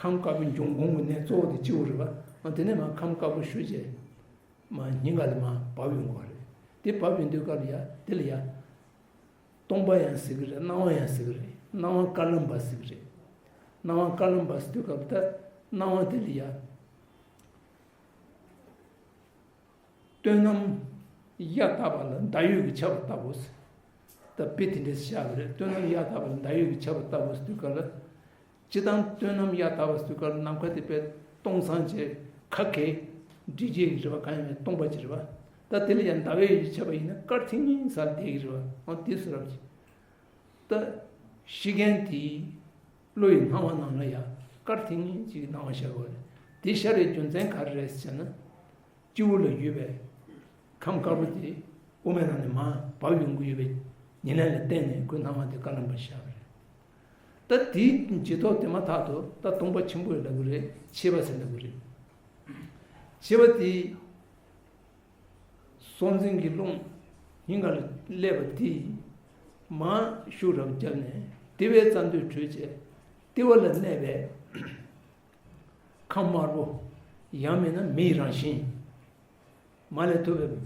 ཁམས་དཀར་པོའི་འབྱུང་ཁུངས་ཀྱི་གནས་གཙོ་བོ་དེ་སྤྱི་བོ་རེད་པ། ཨ་དེ་ནས་མར་ཁམས་དཀར་པོ་ཞུ་བྱས་མར་སྙིང་ག་ལ་མར་བབས་ཡོང་གི་རེད། དེ་བབས་ཡོང་དུས་སྐབས་ལ་ཡ་དེ་ལ་ཡ། སྟོང་པ་ཡང་ཟེར་གི་རེད། སྣང་བ་ཡང་ཟེར་གི་རེད། སྣང་བ་དཀར་ལམ་པ་ཟེར་གི་རེད། སྣང་བ་དཀར་ལམ་པ་ཟེར་དུས་སྐབས་ད་སྣང་བ་དེ་ལ་ཡ། སྟོན་ནམ་གཡའ་དག་པ་ལ་ཟླ་འོད་ཀྱིས་ཁྱབ་པ་ལྟ་བུ་ཟེར། ད་དཔེ་དེ་འདྲས་བཞག་གི་རེད། སྟོན་ནམ་གཡའ་དག་པ་ལ་ཟླ་འོད་ཀྱིས་ཁྱབ་པ་ལྟ་བུ་ཟེར་དུས་སྐབས་ལ། སྤྱིར་བཏང་སྟོན་ནམ་གཡའ་དག་པ་ཟེར་དུས་སྐབས་ལ་ནམ་མཁའ་དེ་དཔེ་སྟོང་སང་བྱས་ཁ་གས་འདྲིས་བྱེད་ཀྱི་རེད་པ། གང་ཡིན་མིན་སྟོང་པ་ཅིག་རེད་པ། ད་དེ་ལ་ཡང་ཟླ་བའི་འོད་ཁྱབ་པ་ཡིན་ན་དཀར་ཐིང་ངེ་ས་ལ་བསྡད་ཀྱི་རེད་པ། འོ་དེ་ཚོ་རབ་ཅིག་ད་ཤི་མཁན་དེའི་བློ་ཡི་སྣང་བ་ནང་ལ་ཡང་དཀར་ཐིང་ངེ་ཅིག་གི་སྣང་བ་ཤར་བ་རེད། དེ་ཤར་བའི་རྒྱུ་མཚན་ག་རེ་རེད་ཟེར་ན། སྤྱི་བོ་ལ་ཡོད་པའི་ཁམས་དཀར་པོ་དེ་དབུ་མའི་ནང་ནས་མར་བབས་ཡོང་གི་ཡོད་པའི་ཉེར་ལེན་ལ་བརྟེན་ནས་ཁོའི་སྣང་བ་དེ་དཀར་ལམ་པ་ཤར་བ་རེད། ད་དེའི་རྗེས་ཐོག་དེ་མ་ཐག་ཏུ་ད་སྟོང་པ་ཆེན་པོ་ལབ་ཀྱི་རེད། མཆེད་པ་ཟེར་ལབ་ཀྱི་རེད། མཆེད་པ་དེ་སྲོག་འཛིན་གྱི་རླུང་སྙིང་ག་ལ་སླེབས་པ་དེས་མར་ཤུགས་རབ་བརྒྱབ་ནས་ལྟེ་བའི་རྩ་མདུད་བྲུས་བྱས་ལྟེ་བ་ལ་གནས་པའི་ཁམས་དམར་པོ། ཡང་མིན་ན་མེའི་རང་བཞིན། མ་ལས་ཐུབ་པའི་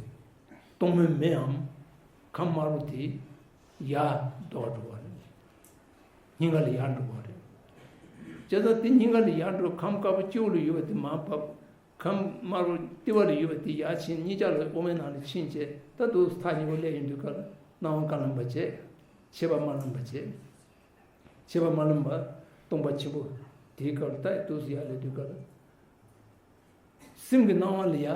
གཏུམ་མོའི་མེའམ་ཁམས་དམར་པོ་དེ་ཡར་ལྡོག་འགྲོ་བ་རེད། སྙིང་ག་ལ་ཡར་འགྲོ་བ་རེད། བྱས་ཙང་དེ་སྙིང་ག་ལ་ཡར་འགྲོ། ཁམས་དཀར་པོ་སྤྱི་བོ་ལ་ཡོད་པ་དེ་མར་བབས། ཁམས་དམར་པོ་ལྟེ་བ་ལ་ཡོད་པ་དེ་ཡར་ཕྱིན། གཉིས་ཆ་ལ་དབུ་མའི་ནང་ལ་ཕྱིན་བྱས་ད་དུ་ཐག་ཉེ་པོ་སླེབས་ཡོང་དུས་སྐབས་སྣང་བ་དཀར་ལམ་པ་བྱས། མཆེད་པ་དམར་ལམ་པ་བྱས། མཆེད་པ་དམར་ལམ་པ་སྟོང་པ་ཆེན་པོ་དེའི་སྐབས་ལ་ད་དུ་ཡར་སླེབས་དུས་སྐབས་ལ། སེམས་ཀྱི་སྣང་བ་ལ་ཡ།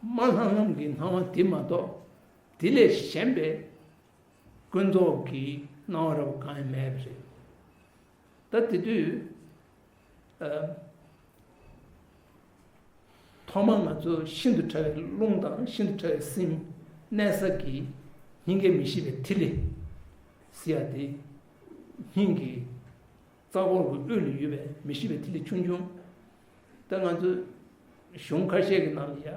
དམར་ལྷང་ལྷང་གི་སྣང་བ་དེ་མ་གཏོགས་དེ་ལས་གཞན་པའི་ཀུན་རྫོབ་ཀྱི་སྣང་བ་རབ་གང་ཡང་མེད་པ་རེད། ད་དེ་དུས་ཨ། ཐོག་མར་ང་ཚོ་ཤིན་ཏུ་ཕྲ་བའི་རླུང་དང་ཤིན་ཏུ་ཕྲ་བའི་སེམས་གནས་ས་ཀྱི་སྙིང་གའི་མི་ཤིགས་པའི་ཐིག་ལེ་ཟེར་ཡ་དེ་སྙིང་གི་རྩ་འཁོར་གྱི་དབུས་ལ་ཡོད་པའི་མི་ཤིགས་པའི་ཐིག་ལེ་ཆུང་ཆུང་། ད་ང་ཚོ་གཞུང་ཁ་ཤས་ཀྱི་ནང་ལ་ཡ།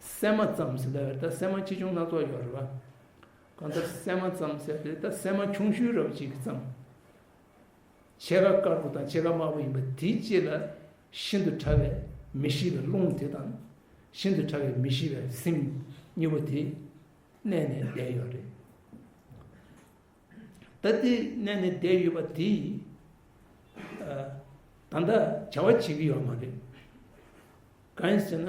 སྲན་མ་ཙམ་ཟེར་ལབ་ཡ་ད་སྲན་མ་ཆེ་ཆུང་སྣ་ཚོགས་ཡོད་རེད་པ། གང་ལྟར་སྲན་མ་ཙམ་ཟེར་ཏེ་ད་སྲན་མ་ཆུང་ཤོས་རབ་ཅིག་གི་ཙམ། ཕྱེད་ཀ་དཀར་པོ་དང་ཕྱེད་ཀ་དམར་པོ་ཡིན་པ་དེའི་དཀྱིལ་ལ་ཤིན་ཏུ་ཕྲ་བའི་མི་ཤིགས་པའི་རླུང་དེ་དང་ཤིན་ཏུ་ཕྲ་བའི་མི་ཤིགས་པའི་སེམས་གཉིས་པོ་དེ་གནས་ནས་བསྡད་ཡོད་རེད། ད་ལྟའི་གནས་ནས་བསྡད་ཡོད་པ་དེ་ཡིས། ད་ལྟ་བྱ་བ་བྱེད་ཀྱི་ཡོད་མ་རེད། གང་ཡིན་ཟེར་ན།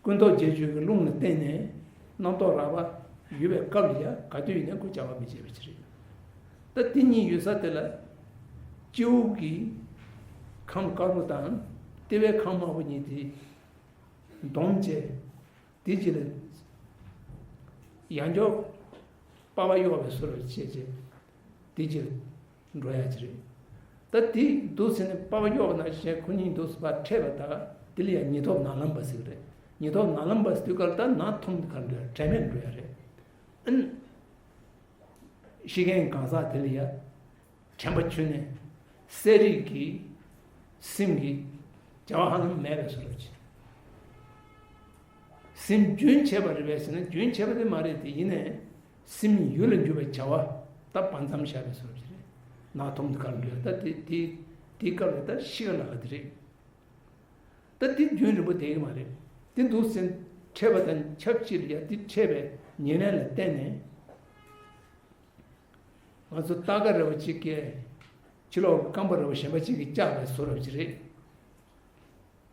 ཀུན་རྟོག་བརྒྱད་ཅུ་གི་རླུང་ལ་བརྟེན་ནས་རྣམ་རྟོག་རགས་པ་ཡོད་པའི་སྐབས་ལ་ཡང་ག་དུས་ཡིན་ན་ཁོ་བྱ་བ་མི་བྱེད་པ་ཅིག་རེད། ད་དེ་གཉིས་ཡོད་ས་དེ་ལ་སྤྱི་བོ་གི་ཁམས་དཀར་པོ་དང་ལྟེ་བའི་ཁམས་དམར་པོ་གཉིས་དེ་བསྡོམས་བྱས། དེ་རྗེས་ལ་ཡང་འཇོག་པ་པ་གཡོགས་པའི་སོར་བར་བྱས་བྱས་དེ་རྗེས་ལ་འགྲོ་ཡ་ཅིག་རེད། ད་དེ་འདུག་ཟེར་ནས་པ་པ་གཡོགས་པ་ནང་བཞིན་ཁོ་གཉིས་འདུག་ཟེར་བ་འཕྲད་པ་ད་དེ་ལ་ཡང་ཉེ་ཐོབ་ནང་ལམ་པ་ཟེར་གི་རེད། ཉེ་ཐོབ་ནང་ལམ་པ་ཟེར་དུས་སྐབས་ལ་ད་ནང་ཐུམ་ག་འགྲོ་ཡ་དྲན་མེད་འགྲོ་ཡ་རེད། ཨན། ཤི་མཁན་གང་ཟག་དེ་ལ་ཡ། དྲན་པ་བཅུག་ནས་གསལ་རིག་གི་སེམས་ཀྱི་བྱ་བ་ཧ་ལམ་མེད་པའི་བཟོ་འདྲ་ཅིག་སེམས་རྒྱུན་ཆད་པ་རེད་པས་ཟེར་ན་རྒྱུན་ཆད་པ་དེ་མ་རེད་དེ། ཡིན་ནའི་སེམས་ཡུལ་ལ་འགྱུར་བའི་བྱ་བ་ད་བར་མཚམས་བཞག་པའི་བཟོ་འདྲ་ཅིག་རེད། ནག་འཐོམ་དུ་གར་འགྲོ་ཡ་ད་དེ་དེ་དེའི་སྐབས་ལ་ད་ཤི་ག་ལ་ག་དེ་རེད། ད་དེ་རྒྱུན་རིང་པོ་བསྡད་ཀྱི་མ་རེད། དེ་འདུག་ཟེར་འཕྲད་པ་དང་ཆབས་ཅིག་ལ་ཡ་དེ་འཕྲད་པའི་ཉེར་ལེན་ལ་བརྟེན་ནས། ང་ཚོ་རྟ་ཁ་ར་བ་གཅིག་གིས་ཕྱི་ལོགས་རྐང་པ་ར་བ་གཞན་པ་གཅིག་གིས་བཅག་པའི་བཟོ་འདྲ་ཅིག་རེད།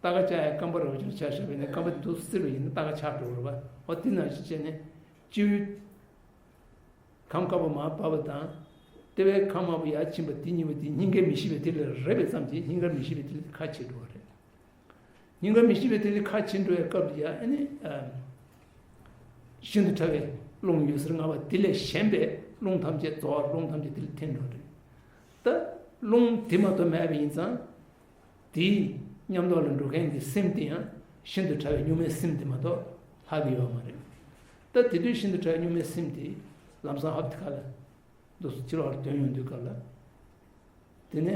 རྟ་ཁ་བཅག་ཡ་རྐང་པ་ར་བ་གཅིག་ལ་བཅག་བཞག་པ་ཡིན་ན་རྐང་པ་འདུག་བཙིར་བ་ཡིན་ན་རྟ་ཁ་ཆག་འགྲོ་གི་རེད་པ། འོ་དེ་ནང་བཞིན་བྱས་ནས་སྤྱི་བོའི་ཁམས་དཀར་པོ་མར་བབས་པ་དང་། ལྟེ་བའི་ཁམས་དམར་པོ་ཡར་ཕྱིན་པ་དེ་གཉིས་པོ་དེ་སྙིང་གའི་མི་ཤིགས་པའི་ཐིག་ལེ་རེད་པས་ཙམ་གྱིས་སྙིང་གའི་མི་ཤིགས་པའི་ཐིག་ལེ་ཁ་ཕྱེ་འགྲོ་བ་རེད། སྙིང་ག་མི་ཤིགས་པའི་ཐིག་ལེ་ཁ་ཕྱེ་འགྲོ་བའི་སྐབས་ལ་ཡ་ཨ་ནི། ཨ། ཤིན་ཏུ་ཕྲ་བའི་རླུང་འོད་ཟེར་ལྔ་པ་དེ་ལས་གཞན་པའི་རླུང་ཐམས་ཅད་རྫོགས་པ་རླུང་ཐམས་ཅད་དེ་ལ་ཐིམ་འགྲོ་རེད། ད་རླུང་དེ་མ་གཏོགས་མེད་པ་ཡིན་ཙང་། དེའི་མཉམ་དུ་ལ་འགྲོ་མཁན་གྱི་སེམས་དེ་ཡང་ཤིན་ཏུ་ཕྲ་བའི་གཉུག་མའི་སེམས་དེ་མ་གཏོགས་ལྷག་གི་ཡོད་མ་རེད། ད་དེ་དུས་ཤིན་ཏུ་ཕྲ་བའི་གཉུག་མའི་སེམས་དེ་ལམ་སང་ཧབ་དེ་ཁ་ལ། འདུག་སེ་ཕྱི་ལོགས་ལ་དོན་ཡོང་དུས་སྐབས་ལ། དེ་ནས་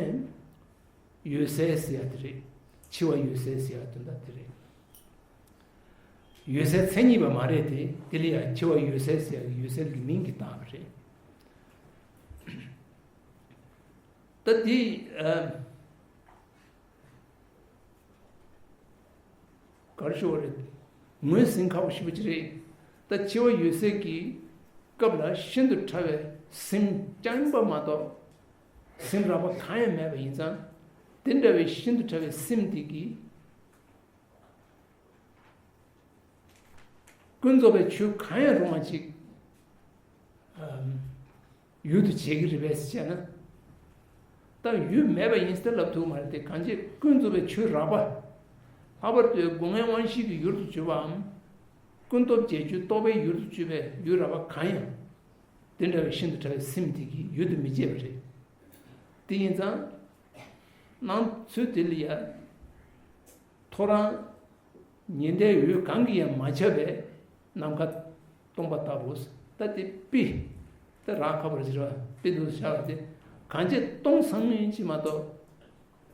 འོད་གསལ་ཟེར་ཡ་དེ་རེད། འཆི་བ་འོད་གསལ་ཟེར་ཡ་དོན་དག་དེ་རེད། འོད་གསལ་མཚན་ཉིད་པ་མ་རེད་དེ། དེ་ལ་ཡང་འཆི་བ་འོད་གསལ་ཟེར་ཡ་གི་འོད་གསལ་གྱི་མིང་གིས་བཏགས་པ་རེད། ད་དེ། ཨ། ག་རེ་ཞུ་བ་རེད། ངོས་ཟིན་ཁག་པོ་ཞེ་པོ་ཅིག་རེད། ད་འཆི་བ་འོད་གསལ་གྱི་སྐབས་ལ་ཤིན་ཏུ་ཕྲ་བའི་སེམས་རྐྱང་པ་མ་གཏོགས་སེམས་རགས་པ་གང་ཡང་མེད་པ་ཡིན་ཙང་། དེ་འདྲ་བའི་ཤིན་ཏུ་ཕྲ་བའི་སེམས་དེ་གིས་ཀུན་རྫོབ་པའི་ཆོས་གང་ཡང་རུང་བ་ཅིག་ཡུལ་དུ་བྱེད་ཀྱི་རེད་པས་ཟེར་ན། ད་ཡུལ་མེད་པ་ཡིན་ཟེར་ལབ་ཐུབ་མ་རེད་དེ། གང་ཅི་ཀུན་རྫོབ་པའི་ཆོས་རགས་པ། ལྷག་པར་དུ་སྒོ་ལྔའི་དབང་ཤེས་ཀྱི་ཡུལ་དུ་གྱུར་པའམ། ཀུན་རྟོག་བྱེད་རྒྱུ་རྟོག་པའི་ཡུལ་དུ་གྱུར་པའི་ཡུལ་རགས་པ་གང་ཡང་། དེ་འདྲ་བའི་ཤིན་ཏུ་ཕྲ་བའི་སེམས་དེ་གིས་ཡུལ་དུ་མི་བྱེད་པ་རེད། དེ་ཡིན་ཙང་། སྣང་ཚུལ་དེ་ལ་ཡ། ཐོ་རངས། ཉི་ཟླའི་འོད་གང་གིས་ཡང་མ་ཁྱབ་པའི་ནམ་མཁའ་སྟོང་པ་ལྟ་བུ། ད་དེ་པི། ད་རགས་ཁ་པར་ཟེར་བ་པི་འདུག་བཞག་པ་དེ། གང་ཅི་སྟོང་སང་ཉིན་གཅིག་མ་གཏོགས།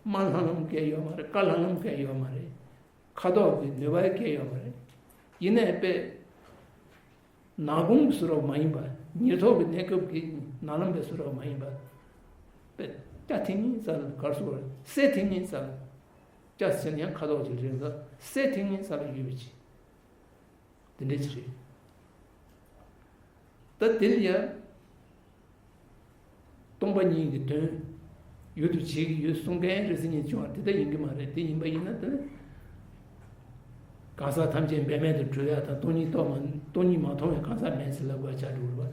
དམར་ལྷང་ལྷང་གང་ཡོད་མ་རེད། དཀར་ལྷང་ལྷང་གང་ཡོད་མ་རེད། ཁ་དོག་གི་ནུས་པ་གང་ཡོད་མ་རེད། ཡིན་ནའི་དཔེ། ནག་ཁུང་གི་བཟོ་འདྲ་མ་ཡིན་པ། ཉེར་ཐོབ་ཀྱི་གནས་སྐབས་ཀྱི་ནག་ལམ་པའི་བཟོ་འདྲ་མ་ཡིན་པ། དཔེ། སྐྱ་ཐིང་ངེ་ཙམ་ལ་གར་སོང་བར་སེ་ཐིང་ངེ་ཙམ་ལ། སྐྱ་ཟེར་ན་ཡང་ཁ་དོག་ཅིག་རེད་འདུག་སེ་ཐིང་ངེ་ཙམ་ལ་ཡོད་པའི་ཆེད། དེ་འདྲ་ཅིག་རེད། ད་དེ་ལ་ཡང་སྟོང་པ་ཉིད་ཀྱི་དོན་ཡུལ་དུ་བྱེད་ཀྱི་ཡོད་གསུང་མཁན་རེ་ཟིན་ཉིད་བྱུང་བ་དེ་ལྟ་ཡིན་གྱི་མ་རེད། དེ་ཡིན་པ་ཡིན་ན་དེ་ནི་གང་ཟག་ཐམས་ཅད་འབད་མེད་དུ་གྲོལ་ཡ་དང་སྟོང་ཉིད་རྟོགས་མ་སྟོང་ཉིད་མ་མཐོང་བའི་གང་ཟག་མེད་ཟེར་ལབ་དགོས་ཆགས་འགྲོ་གི་རེད་པ།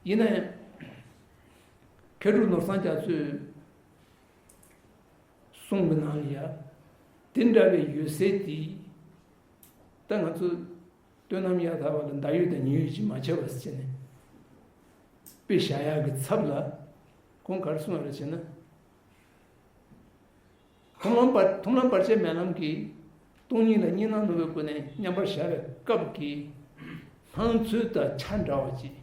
ཡིན་ན་ཡང་། མཁས་གྲུབ་ནོར་བཟང་རྒྱ་མཚོས་གསུངས་པའི་ནང་ལ་ཡ། དེ་འདྲ་བའི་འོད་གསལ་དེ། ད་ང་ཚོ་སྟོན་ནམ་ཡར་དར་བ་ལ་ཟླ་འོད་དང་ཉི་འོད་ཀྱིས་མ་ཁྱབ་པ་ཟེར་ནས་དཔེ་བཞག་ཡག་གི་ཚབ་ལ་ཁོང་ག་རེ་གསུངས་པ་རེད་ཟེར་ན། མཐོང་ལམ་བར་མཐོང་ལམ་བར་ཆད་མེད་ལམ་གྱི་སྟོང་ཉིད་ལ་གཉིས་སྣང་ནུབ་པའི་སྒོ་ནས་མཉམ་པར་བཞག་པའི་སྐབས་ཀྱི་སྣང་ཚུལ་དང་ཆ་འདྲ་བ་ཅིག་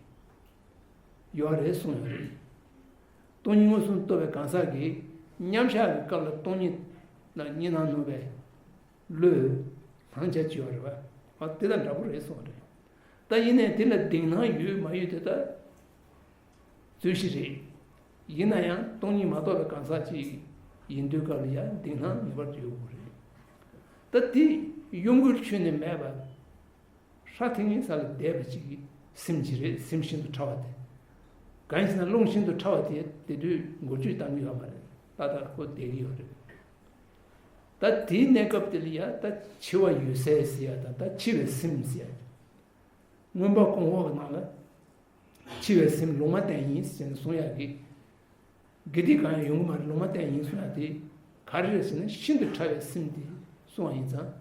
ཡོད་རེད་གསུངས་ཡོད་རེད། སྟོང་ཉིད་མངོན་སུམ་རྟོགས་པའི་གང་ཟག་གིས་མཉམ་བཞག་གི་སྐབས་ལ་སྟོང་ཉིད་ལ་གཉིས་སྣང་ནུབ་པའི་བློའི་སྣང་ཆ་ཅིག་ཡོད་རེད་པ། ཨ། དེ་དང་འདྲ་པོ་རེད་གསུངས་རེད། ད་ཡིན་ནའི་དེ་ལ་གདེང་སྣང་ཡོད་མ་ཡོད་དེ་ད་རྩོད་གཞི་རེད། ཡིན་ན་ཡང་སྟོང་ཉིད་མ་རྟོགས་པའི་གང་ཟག་ཅིག་ཡིན་དུས་སྐབས་ལ་ཡང་གདེང་སྣང་ངེས་པར་དུ་ཡོད་དགོས་རེད། ད་དེ་གཡོ་འགུལ་ཁྱོན་ནས་མེད་པ། ཧྲ་ཐིང་ངེ་ས་ལ་བསྡད་པ་ཅིག་གི་སེམས་ཅིག་རེད། སེམས་ཤིན་ཏུ་ཕྲ་བ་དེ། གང་ཡིན་ཟེར་ན་རླུང་ཤིན་ཏུ་ཕྲ་བ་དེ་དེ་དུས་འགུལ་སྐྱོད་གཏང་གི་ཡོད་མ་རེད། ཏག་ཏག་ཁོ་བསྡད་ཀྱི་ཡོད་རེད། ད་དེའི་གནས་སྐབས་དེ་ལ་ཡ་ད་འཆི་བ་འོད་གསལ་ཟེར་ཡ་དང་ད་འཆི་བའི་སེམས་ཟེར་ཡ། མངོན་པ་ཀུན་འོག་གི་ནང་ལ་འཆི་བའི་སེམས་ལུང་མ་བསྟན་ཡིན་ཟེར་ནས་གསུང་ཡག་གི། དགེ་སྡིག་གང་ཡང་ཡོང་གི་མ་རེད། ལུང་མ་བསྟན་ཡིན་གསུང་ཡག་དེ་ག་རེ་རེད་ཟེར་ན་ཤིན་ཏུ་ཕྲ་བའི་སེམས་དེ་གསུང་བ་ཡིན་ཙང་།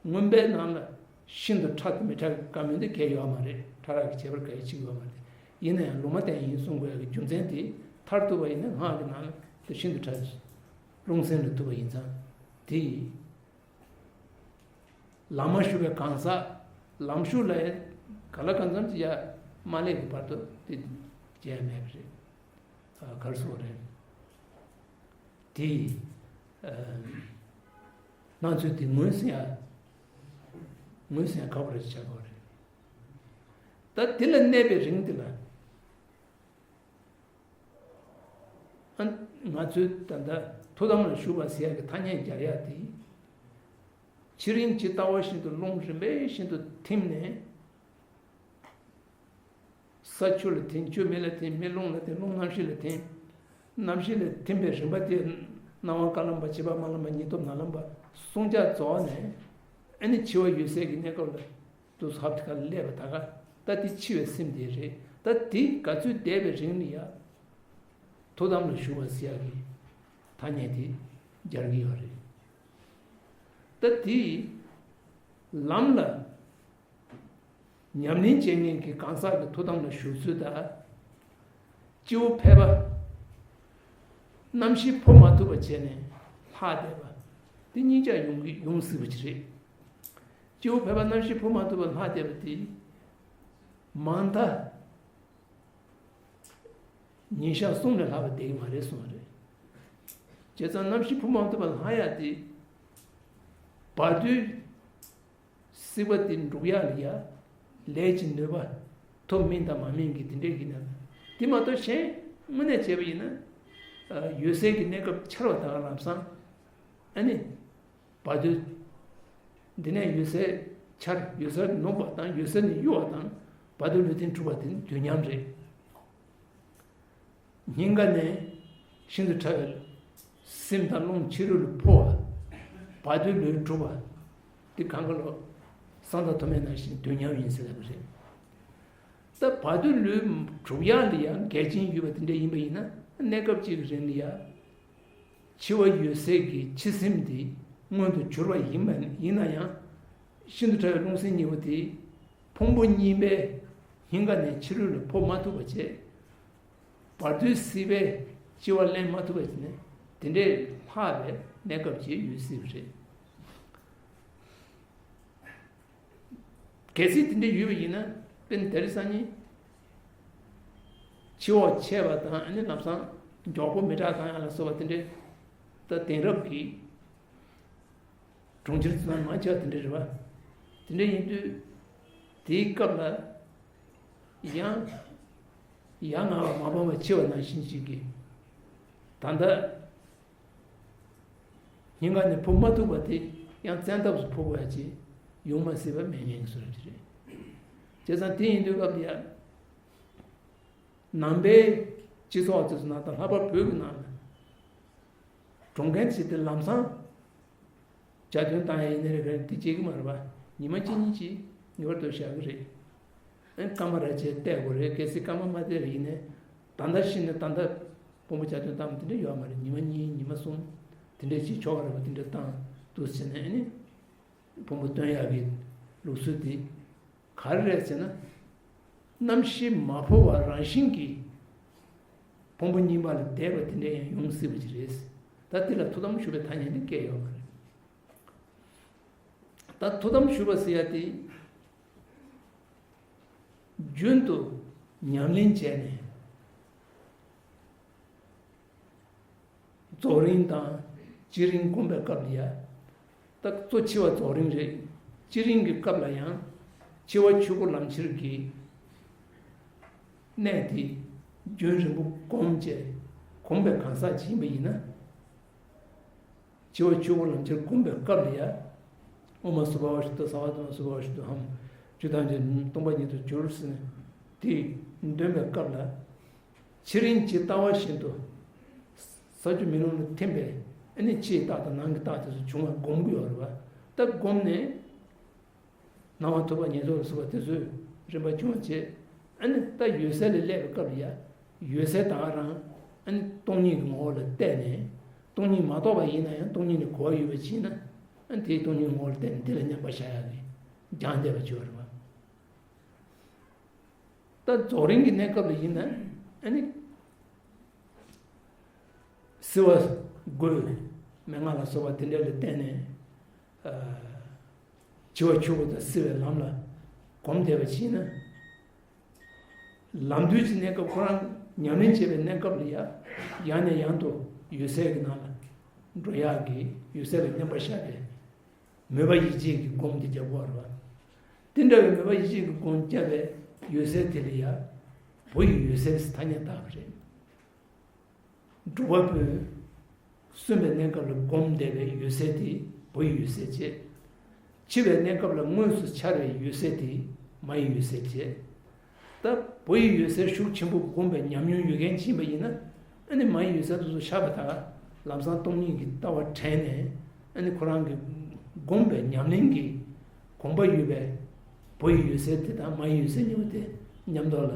མངོན་པའི་ནང་ལ་ཤིན་ཏུ་ཕྲ་དང་མི་ཕྲ་གི་བཀའ་མོལ་དེ་གལ་ཡོད་མ་རེད། ཕྲ་རགས་ཀྱི་ཁྱད་པར་ག་ཡེ་ཅིག་ཡོད་མ་རེད། ཡིན་ན་ཡང་ལུང་མ་བསྟན་ཡིན་གསུང་དགོས་ཡག་གི་རྒྱུ་མཚན་དེ་མཐར་ཐུག་པ་ཡིན་ན་སྔགས་ཀྱི་ནང་ལ་དེ་ཤིན་ཏུ་ཕྲ་བའི་རླུང་སེམས་ལ་ཐུག་པ་ཡིན་ཙང་དེ་ཡིན། ལམ་མ་ཞུགས་པའི་གང་ཟག་ལམ་ཞུགས་ལ་ག་ལ་གང་འཚམ་ཅིག་ཡ་མ་སླེབས་ཀྱི་བར་དུ་དེ་བྱས་མེད་པ་རེད། ཨ། གར་སོགས་རེད། དེ་ཡི་ཨ་སྣང་ཚུལ་དེ་ངོས་ཟིན་ཡ་ ངོས་ཟིན་ཁག་པོ་རེད་ཆགས་ཀྱི་རེད། ད་དེ་ལ་གནས་པའི་རིང་དེ་ལ། ཨ། ང་ཚོས་ད་ལྟ་ཐུགས་དམ་ལ་བཞུགས་པ་ཟེར་ཡག་གི་ཐ་སྙད་སྦྱར་ཡག་དེ། ཕྱི་རིམ་ཇི་ལྟ་བ་བཞིན་དུ་རླུང་རིམ་པས་བཞིན་དུ་ཐིམ་ནས། ས་ཆུ་ལ་ཐིམ། ཆུ་མེ་ལ་ཐིམ། མེ་རླུང་ལ་ཐིམ། རླུང་རྣམ་ཤེས་ལ་ཐིམ། རྣམ་ཤེས་ལ་ཐིམ་པའི་རིམ་པ་དེ། སྣང་བ་དཀར་ལམ་པ། བྱིས་པ་དམར་ལམ་པ། ཉིད་སྟོབས་ནག་ལམ་པ། བསྲུང་བྱ་རྫོགས་ནས། ཨ་ནི་འཆི་བ་འོད་གསལ་གྱི་གནས་སྐབས་ལ། དུ་ཧབ་ཏེ་ག་ལ་སླེབས་པ་ད་ག་ད་དེ་འཆི་བའི་སེམས་དེ་རེད། ད་དེ་ག་ཚོད་བསྡད་པའི་རིང་ལ་ཡ། ཐུགས་དམ་ལ་བཞུགས་པ་ཟེར་ཡག་གི་ཐ་སྙད་དེ་སྦྱར་གྱི་ཡོད་རེད། ད་དེ་ལམ་ལ་ཉམས་ལེན་བྱེད་མཁན་གྱི་གང་ཟག་གི་ཐུགས་དམ་ལ་བཞུགས་ཚུལ་དང་། སྤྱི་བོ་ཕལ་པ་རྣམ་ཤེས་འཕོ་མ་ཐུབ་པ་བྱས་ནས་ལྷག་བསྡད་པ་དེ་གཉིས་ཆ་ཡོང་གི་ཡོང་སྲིད་པ་ཅིག་རེད། སྤྱི་བོ་ཕལ་པ་རྣམ་ཤེས་འཕོ་མ་ཐུབ་པ་ལྷག་བསྡད་པ་དེ་མང་མཐའ་ཉིན་ཞག་གསུམ་ལས་ལྷག་པ་བསྡད་ཀྱི་མ་རེད་གསུངས་པ་རེད། བྱས་ཙང་རྣམ་ཤེས་འཕོ་མ་ཐུབ་པ་ལྷག་ཡག་དེ་བར་དོའི་སྲིད་པ་དེ་འགྲུབ་ཡག་ལ་ཡ་ལས་ཀྱི་ནུས་པ་ཐོབ་མིན་དང་མ་མིན་གྱི་དེ་འདྲས་ཀྱི་ན། དེ་མ་གཏོགས་གཞན་དངོས་གནས་བྱས་པ་ཡིན་ན། འོད་གསལ་གྱི་གནས་སྐབས་འཆར་བ་དང་ལམ་སང་། ཨ་ནི། བར་དོའི། འདི་ནས་འོད་གསལ་འཆར། འོད་གསལ་ནུབ་པ་དང་འོད་གསལ་ནས་གཡོ་བ་དང་། བར་དོའི་ལུས་རྟེན་གྲུབ་པ་དེ་ནི་དུས་མཉམ་རེད། སྙིང་ག་ནས་ཤིན་ཏུ་ཕྲ་བའི་སེམས་དང་རླུང་ཕྱི་རོལ་ལ་འཕོ་བ། བར་དོའི་ལུས་གྲུབ་པ། འདི་གང་ག་ལོ། གསང་བདག་ཐོགས་མེད་ནང་བཞིན་དུས་མཉམ་ཡིན་ཟེར་ལབ་པ་རེད། ད་བར་དོའི་ལུས་གྲུབ་ཡག་ལ་ཡང་འགལ་རྐྱེན་ཡོད་པ་དེ་འདྲ་ཡིན་པ་ཡིན་ན། གནས་སྐབས་གཅིག་གི་རིང་ལ་ཡང་འཆི་བ་འོད་གསལ་གྱི་འཆི་སེམས་དེ་མངོན་དུ་གྱུར་པ་ཡིན་པ་ཡིན་ན་ཡང་། ཤིན་ཏུ་ཕྲ་བའི་རླུང་སེམས་གཉིས་པོ་དེ་ཕུང་པོ་གཉིས་པའི་སྙིང་ག་ནས་ཕྱི་རོལ་ལ་འཕོ་མ་ཐུབ་པ་བྱས། བར་དོའི་སྲིད་པའི་འཆི་བ་ལེན་མ་ཐུབ་པ་བྱས་ནས་དེ་འདྲའི་ལྷག་པའི་གནས་སྐབས་ཅིག་ཡོད་སྲིད་པ་རེད། གལ་སྲིད་དེ་འདྲ་ཡོད་པ་ཡིན་ན། དཔེར་ན་དེ་རིང་སང་ཉིན་ཕྱི་འོག་ཕྱེ་བ་དང་། ཨ་ནི་ལམ་སང་མགྱོགས་པོ་མི་དྲག་དང་ཡང་ལ་སོགས་པ་དེ་འདྲའི། ད་དེང་རབས་ཀྱི་གྲོང་ཁྱེར་ཚོ་ནང་མང་ཆེ་བ་དེ་འདྲ་རེད་པ། དེ་འདྲ་ཡིན་དུས་དེའི་སྐབས་ལ་ཡང་ཡ་ང་བ་མ་སྤངས་པ་འཆི་བ་ནང་བཞིན་ཞིག་གིས། ད་ལྟ་སྙིང་ག་ནས་འཕོ་མ་ཐུབ་པ་དེ་ཡང་བཙན་ཐབས་སུ་འཕོ་དགོས་ཡ་ཅིག་ཡོང་མ་སྲིད་པ་མེད་ངེས་ཀྱི་བཟོ་འདྲ་ཅིག་རེད། བྱས་ཙང་དེ་ཡིན་དུས་སྐབས་དེ་ཡ། ནང་པའི་སྤྱི་ཚོགས་དེ་ཚོ་ནང་དང་། ལྷག་པར་བོད་ཀྱི་ནང་ལ་གྲོངས་མཁན་ཞིག་དེ་ལམ་སང་འཇའ་སྟོན་བཏང་ཡ་ཡིན་ནའི་རེད། ག་རེ་དེ་བྱེད་ཀྱི་མ་རེད་པ། ཉི་མ་གཅིག་གཉིས་ཅིག་ངེས་པར་དུ་བཞག་གི་རེད། ཨ། སྐར་མ་ར་བྱས་བལྟས་དགོས་རེད། གལ་སྲིད་སྐར་མ་མ་བལྟས་པ་ཡིན་ནའི། ད་ལྟ་ཤི་ནས་ད་ལྟ་ཕུང་པོ་འཇའ་སྟོན་བཏང་བ་དེ་འདྲ་ཡོད་མ་རེད། ཉི་མ་གཉིས་ཉི་མ་གསུམ་དེ་འདྲ་ཅིག་ཆོག་གི་རེད་པ། དེ་འདྲ་བཏང་འདུག་ཟེར་ནས། ཨ་ནི་ཕུང་པོ་སྟོན་ཡག་གི་ལུགས་སྲོལ་དེ་ག་རེ་རེད་ཟེར་ན། རྣམ་ཤེས་མ་འཕོ་བ་རང་བཞིན་གྱིས་ཕུང་པོ་གཉིས་པ་ལ་བསྡད་པ་དེ་འདྲ་ཡང་ཡོང་སྲིད་པ་ཅིག་རེད། ད་དེ་ལ་ཐུགས་དམ་བཞུགས་པའི་ཐ་སྙད་འདི་བཀལ་ཡོད་མ་རེད། ད་ཐུགས་དམ་བཞུགས་པ་ཟེར་ཡ་དེ་རྒྱུན་དུ་ཉམས་ལེན་བྱས་ནས། རྫོགས་རིམ་དང་བསྐྱེད་རིམ་བསྒོམ་པའི་སྐབས་ལ་ཡ། ད་གཙོ་ཆེ་བ་རྫོགས་རིམ་རེད། བསྐྱེད་རིམ་གྱི་སྐབས་ལ་ཡང་འཆི་བ་ཆོས་སྐུ་ལམ་ཁྱེར་གྱི་གནད་དེ་རྒྱུན་རིང་པོ་བསྒོམ་བྱས་བསྒོམ་པའི་གང་ཟག་ཅིག་ཡིན་པ་ཡིན་ན། འཆི་བ་ཆོས་སྐུ་ལམ་ཁྱེར་བསྒོམ་པའི་སྐབས་ལ་ཡ། ཨོཾ་སྭ་བྷཱ་ཝ་ཤུདྡྷ་སརྦ་དྷརྨ་སྭ་བྷཱ་ཝ་ཤུདྡྷོ་ཧཾ། ཆོས་ཐམས་ཅད་སྟོང་པ་ཉིད་དུ་གྱུར་ཟེར་ནས་དེ་འདོན་པའི་སྐབས་ལ། ཕྱི་རིམ་ཇི་ལྟ་བ་བཞིན་དུ་ས་ཆུ་མེ་རླུང་ལ་ཐིམ་པས། ཨ་ནི་ཕྱིའི་རྟགས་དང་ནང་གི་རྟགས་དེ་ཚོ་བྱུང་བ་བསྒོམ་གྱི་ཡོད་རེད་པ། ད་བསྒོམས་ནས་སྣང་བ་ཐུབ་པ་ཉེར་བསྡོགས་ལ་སོགས་པ་དེ་ཚོའི་རིམ་པ་བྱུང་བ་བྱས། ཨ་ནི་ད་འོད་གསལ་ལ་སླེབས་པའི་སྐབས་ལ་ཡ། འོད་གསལ་ད་ག་རང་། ཨ་ནི་སྟོང་ཉིད་ཀྱི་ངོ་བོ་ལ་བལྟས་ནས། སྟོང་ཉིད་མ་རྟོགས་པ་ཡིན་ན་ཡང་སྟོང་ཉིད་ལ་གོ་བ་ཡོད་པ་ཅིག་ཡིན་ན། ཨ་ནི་དེའི་སྟོང་ཉིད་ངོ་བོ་ལ་བལྟས་ནས་དེ་ལ་མཉམ་པར་བཞག་ཡག་གི་སྦྱངས་བསྡད་པ་བྱས་པ་རེད་པ། ད་རྫོགས་རིམ་གྱི་གནས་སྐབས་ལ་ཡིན་ན། ཨ་ནི་བསིལ་བ་དགོས། མན་ངག་ལ་སོགས་པ་དེ་འདྲ་ལ་བརྟེན་ནས། ཨ། འཆི་བ་ཆོས་སྐུ་དང་བསིལ་བའི་ལམ་ལ་གོམས་བསྡད་པ་ཞིག་ཡིན་ན། ལམ་དུས་ཀྱི་གནས་སྐབས། ཁོ་རང་ཉམས་ལེན་བྱེད་པའི་གནས་སྐབས་ལ་ཡ། ཡང་ནས་ཡང་དུ་འོད་གསལ་གྱི་ནང་ལ་འགྲོ་ཡག་གི། འོད་གསལ་ལ་མཉམ་པར་བཞག་པའི་མོས་པ་ཡིད་བྱེད་ཀྱི་སྒོམ་དེ་རྒྱག་དགོས་པ་རེད་ དེ་འདྲ་བའི་མོས་པ་ཡིད་ཆེས་ཀྱི་སྒོམ་བརྒྱབ་པའི་འོད་གསལ་དེ་ལ་ཡང་བུ་ཡི་འོད་གསལ་ཟེར་ཐ་སྙད་བཏགས་པ་རེད། སྒྲུབ་པ་པོས་གསོན་པའི་གནས་སྐབས་ལ་སྒོམ་བསྡད་པའི་འོད་གསལ་དེ་བུ་ཡི་འོད་གསལ་བྱས། འཆི་བའི་གནས་སྐབས་ལ་དངོས་སུ་འཆར་བའི་འོད་གསལ་དེ་མ་ཡི་འོད་གསལ་བྱས། ད་བུ་ཡི་འོད་གསལ་ཤུགས་ཆེན་པོ་སྒོམ་པའི་ཉམས་མྱོང་ཡོད་མཁན་ཅིག་ཡིན་པ་ཡིན་ན། ཨ་ནི་མ་ཡི་འོད་གསལ་དེ་ཚོ་ཤར་བ་དང་ལམ་སང་སྟོང་ཉིད་ཀྱི་ལྟ་བ་དྲན་ནས། ཨ་ནི་ཁོ་རང་གི་སྒོམ་པའི་ཉམས་ལེན་གྱི་དགོངས་པ་ཡོད་པའི་བུ་ཡི་འོད་གསལ་དེ་དང་མ་ཡི་འོད་གསལ་གཉིས་པོ་དེ་མཉམ་ཐོག་ལ་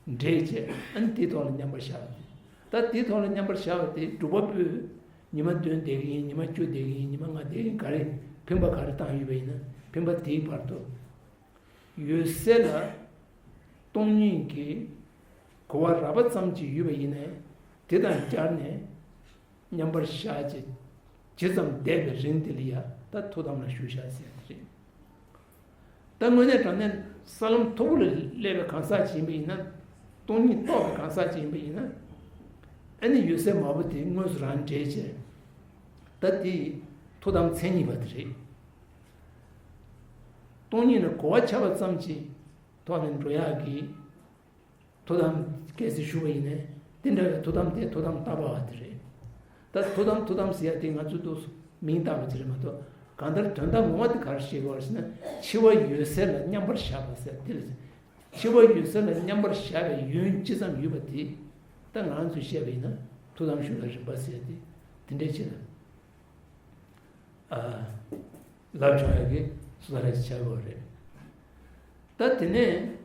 འདྲེས་བྱས། ཨ་ནི་དེའི་ཐོག་ལ་མཉམ་པར་ཤར་བ་དེ། ད་དེའི་ཐོག་ལ་མཉམ་པར་ཤར་བ་དེ་སྒྲུབ་པ་པོས་ཉི་མ་བདུན་བསྡད་ཀྱི་ཡིན། ཉི་མ་བཅུ་བསྡད་ཀྱི་ཡིན། ཉི་མ་ལྔ་བསྡད་ཀྱི་ཡིན། ག་རེ་ཕན་པ་ག་རེ་བཏང་ཡོད་པ་ཡིན་ན། ཕན་པ་དེའི་བར་དུ་འོད་གསལ་ལ་སྟོང་ཉིད་ཀྱི་གོ་བ་རགས་པ་ཙམ་ཅིག་ཡོད་པ་ཡིན་ནའི། དེ་དང་སྦྱར་ནས་མཉམ་པར་བཞག་བྱས་ཇི་ཙམ་བསྡད་པའི་རིང་དེ་ལ་ཡང་ད་ཐུགས་དམ་ལ་བཞུགས་བཞག་ཟེར་ཡ་དེ་རེད། ད་དངོས་གནས་དྲང་གནས་ས་ལམ་མཐོ་པོ་ལ་སླེབས་པའི་གང་ཟག་ཅིག་ཡིན་པ་ཡིན་ན། སྟོང་ཉིད་རྟོགས་པའི་གང་ཟག་ཅིག་ཡིན་པ་ཡིན་ན། ཨ་ནི་འོད་གསལ་མང་པོ་དེ་དངོས་སུ་རང་འདྲེས་བྱས། ད་དེ་ཐུགས་དམ་མཚན་ཉིད་པ་དེ་རེད། སྟོང་ཉིད་ལ་གོ་བ་ཆགས་པ་ཙམ་གྱི་ཐོག་ནས་འགྲོ་ཡག་གི་ཐུགས་དམ་གལ་སྲིད་ཞུ་བ་ཡིན་ནའི། དེ་འདྲ་བའི་ཐུགས་དམ་དེ་ཐུགས་དམ་བརྟག་པ་བ་དེ་རེད། ད་ཐུགས་དམ་ཐུགས་དམ་ཟེར་ཡ་དེ་ང་ཚོས་ཏོག་ཙམ་མིང་བཏགས་པ་ཅིག་རེད་མ་གཏོགས། གང་ལྟར་དོན་དག་ངོ་མ་དེ་ག་རེ་བཤད་དགོས་རེད་ཟེར་ན། འཆི་བ་འོད་གསལ་ལ་མཉམ་པར་བཞག་པ་ཟེར་དེ་ལ། འཆི་བ་འོད་གསལ་ལ་མཉམ་པར་བཞག་པའི་ཡུན་ཅི་ཙམ་ཡོད་པ་དེ། ད་ང་ཚོས་བཤད་པ་ཡིན་ན་ཐུགས་དམ་ཞུ་བའི་རིམ་པ་ཟེར་ཡ་དེ་དེ་འདྲའི་ཆེད་ལ། ཨ། ལབ་ཆོག་ཡ་གི་སུ་ད་རེ་བྱ་དགོས་རེད། ད་དེ་ནས་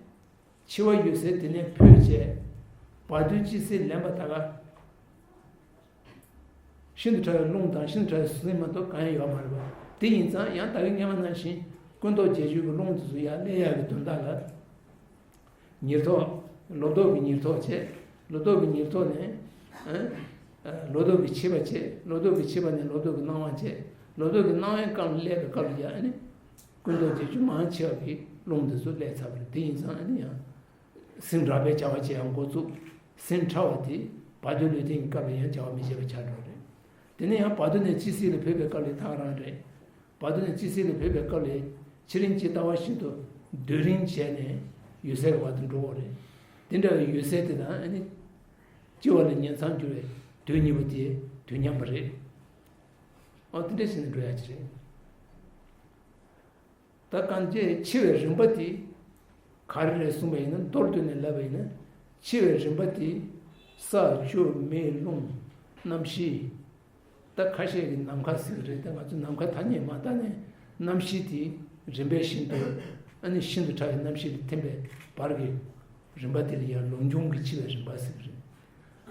འཆི་བ་འོད་གསལ་དེ་ནས་འཕོས་བྱས། བར་དོའི་སྤྱི་སྲིད་ལེན་པ་ད་ག་ཤིན་ཏུ་ཕྲ་བའི་རླུང་དང་ཤིན་ཏུ་ཕྲ་བའི་གཟུགས་མ་གཏོགས་གང་ཡང་ཡོད་མ་རེད་པ། དེ་ཡིན་ཙང་ཡང་ད་གིན་སྔོན་མ་ནང་བཞིན་ཀུན་རྟོག་བརྒྱད་ཅུ་གི་རླུང་དེ་ཚོ་ཡར་སླེབས་ཡག་གི་དོན་དག་ལ། ཉེར་ཐོབ། ལོག་རྟོག་གི་ཉེར་ཐོབ་བྱས། ལོག་རྟོག་གི་ཉེར་ཐོབ་ནས། ཨ། ལོག་རྟོག་གི་ཆད་པ་བྱས། ལོག་རྟོག་གི་ཆད་པ་ནས་ལོག་རྟོག་གི་སྣང་བ་བྱས། ལོག་རྟོག་གི་སྣང་བའི་སྐབས་ལ་སླེབས་པའི་སྐབས་ལ་ཡང་ཨ་ནི། ཀུན་རྟོག་བརྒྱད་ཅུ་མང་ཆེ་བ་གི་རླུང་འདི་ཚོ་སླེབས་ཚར་བ་རེད། དེ་ཡིན་ཙང་ཨ་ནི་ཡང་། སེམས་རགས་པའི་བྱ་བ་བྱེད་ཡག་འགོ་བཙུགས། སེམས་ཕྲ་བ་དེ་བར་དོའི་ལུས་རྟེན་གྱི་སྐབས་ལ་ཡང་བྱ་བ་མི་བྱེད་པ་ཆགས་འགྲོ་རེད། དེ་ནས་ཡང་བར་དོ་ནས་སྤྱི་སྲིད་ལ་འཕོས་པའི་སྐབས་ལ་ད་ག་རང་རེད། བར་དོ་ནས་སྤྱི་སྲིད་ལ་འཕོས་པའི་སྐབས་ལ། ཕྱི་རིམ་གྱི་ལྟ་བ་བཞིན་དུ་སྡོད་རིང་བྱས་ནས་འོད་གསལ་གྱི་བར་དུ་འགྲོ་བ་རེད། དེ་འདྲ་བའི་འོད་གསལ་དེ་དང་ཨ་ནི། སྐྱེ་བ་ལས་ཉེར་མཚམས་གྱུར་བའི་དུས་གཉིས་པོ་དེ་དུས་མཉམ་པ་རེད། ཨོ་དེ་འདྲ་བྱས་ནས་འགྲོ་ཡག་ཅིག་རེད། ད་གང་ཅི་འཆི་བའི་རིམ་པ་དེ་ག་རེ་རེད་གསུངས་པ་ཡིན་ན། མདོར་བསྡུས་ནས་ལབ་པ་ཡིན་ན། འཆི་བའི་རིམ་པ་དེ་ས་ཆུ་མེ་རླུང་གནམ་གཤིས། ད་ཁ་ཤས་ཀྱིས་ནམ་མཁའ་ཟེར་གྱི་རེད། ད་ང་ཚོས་ནམ་མཁའ་ཐ་སྙད་མ་བཏགས་ནས་གནམ་གཤིས་དེ་རིམ་པས་བཞིན་དུ་ཨ་ནི་ཤིན་ཏུ་ཕྲ་བའི་གནམ་གཤིས་ལ་ཐིམ་པའི་བར་གྱི་རིམ་པ་དེ་ལ་ཡང་ལོ་འབྱུང་གི་འཆི་བའི་རིམ་པ་ཟེར་གྱི་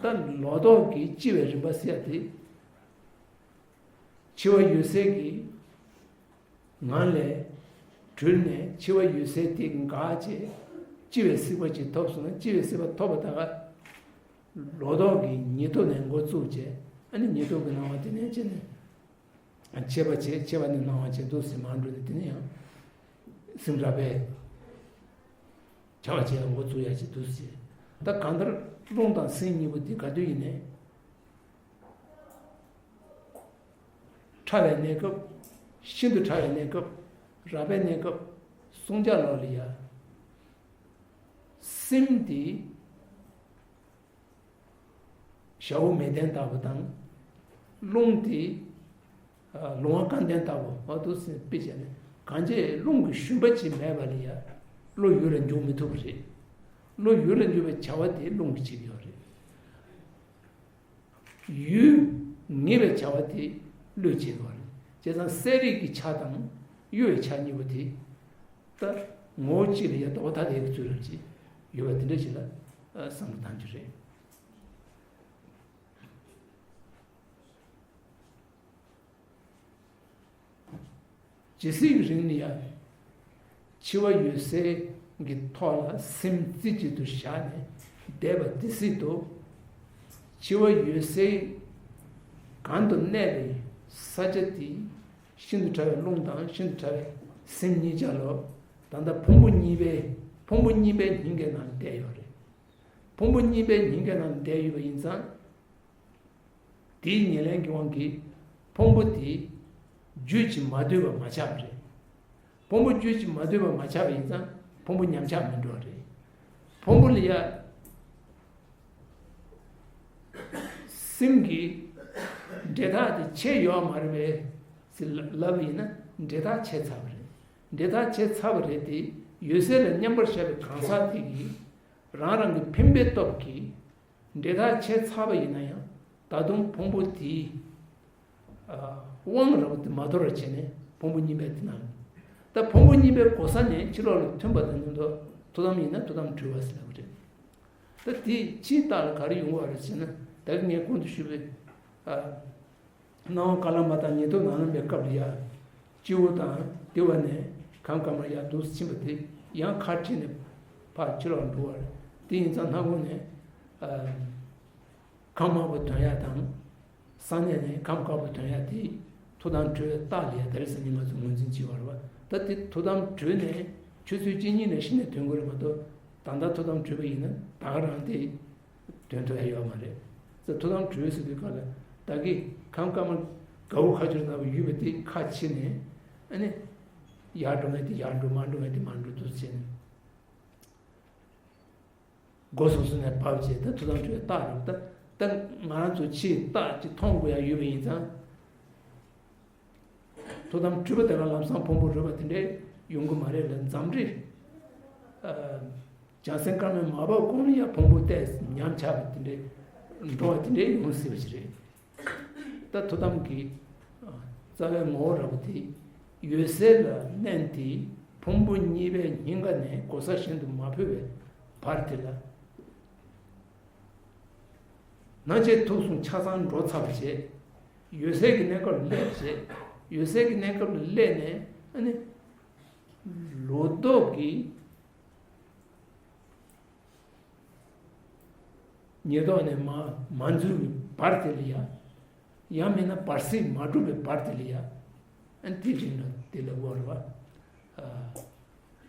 རེད། ད་ལོ་ཏོག་གི་འཆི་བའི་རིམ་པ་ཟེར་ཡ་དེ། འཆི་བ་འོད་གསལ་གྱི་ངང་ལས་གྲོལ་ནས་འཆི་བ་འོད་གསལ་དེ་འགག་བྱས། འཆི་བའི་སྲིད་པ་ཅིག་ཐོབ་སོང་ན། འཆི་བའི་སྲིད་པ་ཐོབ་པ་ད་ག་ལོ་ཏོག་གི་ཉེར་ཐོབ་ནས་འགོ་བཙུགས་བྱས། ཨ་ནི་ཉེར་ཐོབ་ཀྱི་སྣང་བ་དེ་ནས་བྱས་ནས་མཆེད་པ་བྱས། མཆེད་པ་ནས་སྣང་བ་བྱས་འདུག་ཟེར་མར་འགྲོ་ནས། དེ་ནས་ཡང་སེམས་རགས་པས་བྱ་བ་བྱེད་ཡག་འགོ་བཙུགས་ཡག་ཅིག་འདུག་ཟེར། ད་གང་ལྟར་རླུང་དང་སེམས་གཉིས་པོ་དེ་ག་དུས་ཡིན་ནའི། ཕྲ་བའི་གནས་སྐབས། ཤིན་ཏུ་ཕྲ་བའི་གནས་སྐབས། རགས་པའི་གནས་སྐབས། བསྲུང་བྱ་ལོག་ལ་ཡ། སེམས་དེ་ཞ་བོ་མེ་ལྡན་ལྟ་བུ་དང་། རླུང་དེ་ལུང་བ་སྐམ་ལྡན་ལྟ་བུ། འོ་འདུག་སེ་དཔེ་བྱས་ནས། གང་ཅི་རླུང་གི་ཞུམ་པ་ཅིག་མེད་པ་ལ་ཡ། བློ་ཡུལ་ལ་འཇུག་མི་ཐུབ་པ་རེད། བློ་ཡུལ་ལ་འཇུག་པའི་བྱ་བ་དེ་རླུང་གིས་བྱེད་ཀྱི་ཡོད་རེད། ཡུལ་ངེས་པའི་བྱ་བ་དེ་བློས་བྱེད་དགོས་རེད། བྱས་ཙང་གསལ་རིག་གི་ཆ་དང་གཡོ་བའི་ཆ་གཉིས་པོ་དེ། ད་ངོ་བོ་གཅིག་ལ་ཡ་ལྡོག་པ་ཐ་དད་ཀྱི་ཚུལ་ལ་ཅིག་ཡོད་པ་དེ་འདྲ་ཞིག་ལ་བསམ་བློ་བཏང་རྒྱུ་རེད། ཇི་སྲིད་ཀྱི་རིང་ལ་ཡང་། འཆི་བ་འོད་གསལ་གྱི་ཐོག་ལ་སེམས་རྩེ་གཅིག་ཏུ་བཞག་ནས་བསྡད་པ་དེ་སྲིད་དུ། འཆི་བ་འོད་གསལ་གང་དུ་གནས་པའི་ས་ཆ་དེ་ཤིན་ཏུ་ཕྲ་བའི་རླུང་དང་ཤིན་ཏུ་ཕྲ་བའི་སེམས་གཉིས་ཆ་ལ་ད་ལྟ་ཕུང་པོ་གཉིས་པའི་ཕུང་པོ་གཉིས་པའི་སྙིང་གའི་ནང་བསྡད་ཡོད་རེད། ཕུང་པོ་གཉིས་པའི་སྙིང་གའི་ནང་བསྡད་ཡོད་པ་ཡིན་ཙང་། དེའི་ཉེར་ལེན་གྱི་དབང་གིས་ཕུང་པོ་དེ་རྒྱུད་ཀྱིས་མ་བསྡུས་པ་མ་ཆགས་པ་རེད། ཕུང་པོ་རྒྱུད་ཀྱིས་མ་བསྡུས་པ་མ་ཆགས་པ་ཡིན་ཙང་ཕུང་པོ་ཉམས་ཆག་མི་འགྲོ་བ་རེད། ཕུང་པོ་ལ་ཡ། སེམས་ཀྱིས་འབྲེལ་ཐག་དེ་ཆད་ཡོད་མ་རེད་པས་ཟེར་ལབ་པ་ཡིན་ན་འབྲེལ་ཐག་ཆད་ཚར་བ་རེད། འབྲེལ་ཐག་ཆད་ཚར་བ་རེད་དེ། ཡོད་ཚད་ལ་མཉམ་པར་བཞག་པའི་གང་ཟག་དེ་གིས་རང་རང་གི་འཕེན་པའི་སྟོབས་ཀྱིས་འབྲེལ་ཐག་ཆད་ཚར་བ་ཡིན་ན་ཡང་ད་དུང་ཕུང་པོ་དེའི་དབང་རབ་དེ་མ་དོར་བར་བྱས་ནས་ཕུང་པོ་གཉིས་པའི་དེ་ནང་། ད་ཕུང་པོ་གཉིས་པའི་གོ་ས་ནས་ཕྱི་ལོགས་ལ་ཐོན་པ་དང་མཉམ་དུ་ཐུགས་དམ་ཡིན་ན་ཐུགས་དམ་གྲོལ་བ་ཟེར་ལབ་པ་རེད། ད་དེ་ཕྱིའི་རྟགས་ལ་ག་རེ་ཡོང་བ་རེད་ཟེར་ན། ད་གིན་ངས་གོང་དུ་ཞུས་པའི་སྣང་བ་དཀར་ལམ་མ་དང་ཉེར་ཐོབ་ནག་ལམ་པའི་སྐབས་ལ་ཡ། སྤྱི་བོ་དང་དེ་བ་ནས་ཁམས་དཀར་དམར་ཡར་འདུག་སེ་ཕྱིན་པ་དེ་ཡང་ཁ་ཁྲིད་ནས་ཕར་ཕྱི་ལོགས་འགྲོ་བ་རེད། དེ་ཡིན་ཙང་སྣ་ཁུང་ནས་ཁམས་དམར་པོ་ཐོན་ཡ་དང་། གསང་གནས་ནས་ཁམས་དཀར་པོ་ཐོན་ཡ་དེ་ཐུགས་དམ་གྲོལ་བའི་རྟགས་ལ་ཡ་ད་རེས་སང་ཉིན་ང་ཚོ་ངོས་འཛིན་བྱེད་པ་རེད་པ། ད་དེ་ཐུགས་དམ་གྲོལ་ནས་ཆུ་ཚོད་གཅིག་གཉིས་ནས་གཞི་ནས་ཐོན་དགོས་རེད་མ་གཏོགས། ད་ལྟ་ཐུགས་དམ་གྲོལ་བ་ཡིན་ན་ད་ག་རང་དེ་ཐོན་ཐུབ་ཡ་ཡོད་མ་རེད། ད་ཐུགས་དམ་གྲོལ་ཟེར་དུས་སྐབས་ལ་ད་གིན་ཁམས་དཀར་དམར་དགའ་བོ་ཁ་སྦྱོར་ན་བ་ཡོད་པ་དེ་ཁ་ཕྱེ་ནས། ཨ་ནི་ཡར་འགྲོ་མཁན་དེ་ཡར་འགྲོ། མར་འགྲོ་མཁན་དེ་མར་འགྲོ་འདུག་བྱས་ནས། སྒོ་སོ་སོ་ནས་བབས་བྱས་ད་ཐུགས་དམ་གྲོལ་བའི་རྟགས་རེད། ད་ད་ང་རང་ཚོ་ཕྱིའི་རྟགས་ཅིག་མཐོང་དགོས་ཡ་ཡོད་པ་ཡིན་ཙང་། ཐུགས་དམ་གྲོལ་བ་དེ་ལ་ལམ་སང་ཕུང་པོ་རུལ་བ་དེ་འདྲས་ཡོང་གི་མ་རེད་ལ། འཛམ་རིག་ཨ། བྱང་སེམས་དཀར་མོའི་མ་བབས་གོང་ལ་ཡ་ཕུང་པོ་ཏོག་ཙམ་ཉམས་ཆག་པ་དེ་འདྲས་འགྲོ་བ་དེ་འདྲས་ཡོང་སྲིད་པ་ཞིག་རེད། ད་ཐུགས་དམ་གྱི་རྩ་བའི་ངོ་བོ་རབ་དེ་ཡོད་ཚད་ལ་གནས་དེ་ཕུང་པོ་གཉིས་པའི་སྙིང་ག་ནས་གོ་ས་གཞན་དུ་མ་འཕོས་པའི་བར་དེ་ལ། ནང་ཆེས་ཐུགས་གསུང་ཆ་ཚང་འགྲོ་ཚར་བ་བྱས། ཡོད་ཚད་ཀྱི་གནས་སྐབས་ལ་སླེབས་བྱས། ཡོད་ཚད་ཀྱི་གནས་སྐབས་ལ་སླེབས་ནས་ཨ་ནི། ལོག་རྟོག་གི་ཉེར་བསྡོགས་ནས་མ་མ་འཛུལ་བའི་བར་དེ་ལ་ཡ། ཡང་མིན་ན་བར་སྲིད་མ་གྲུབ་པའི་བར་དེ་ལ་ཡ། ཨ་ནི་དེ་རིང་ལ་དེ་ལ་བོར་བ། ཨ།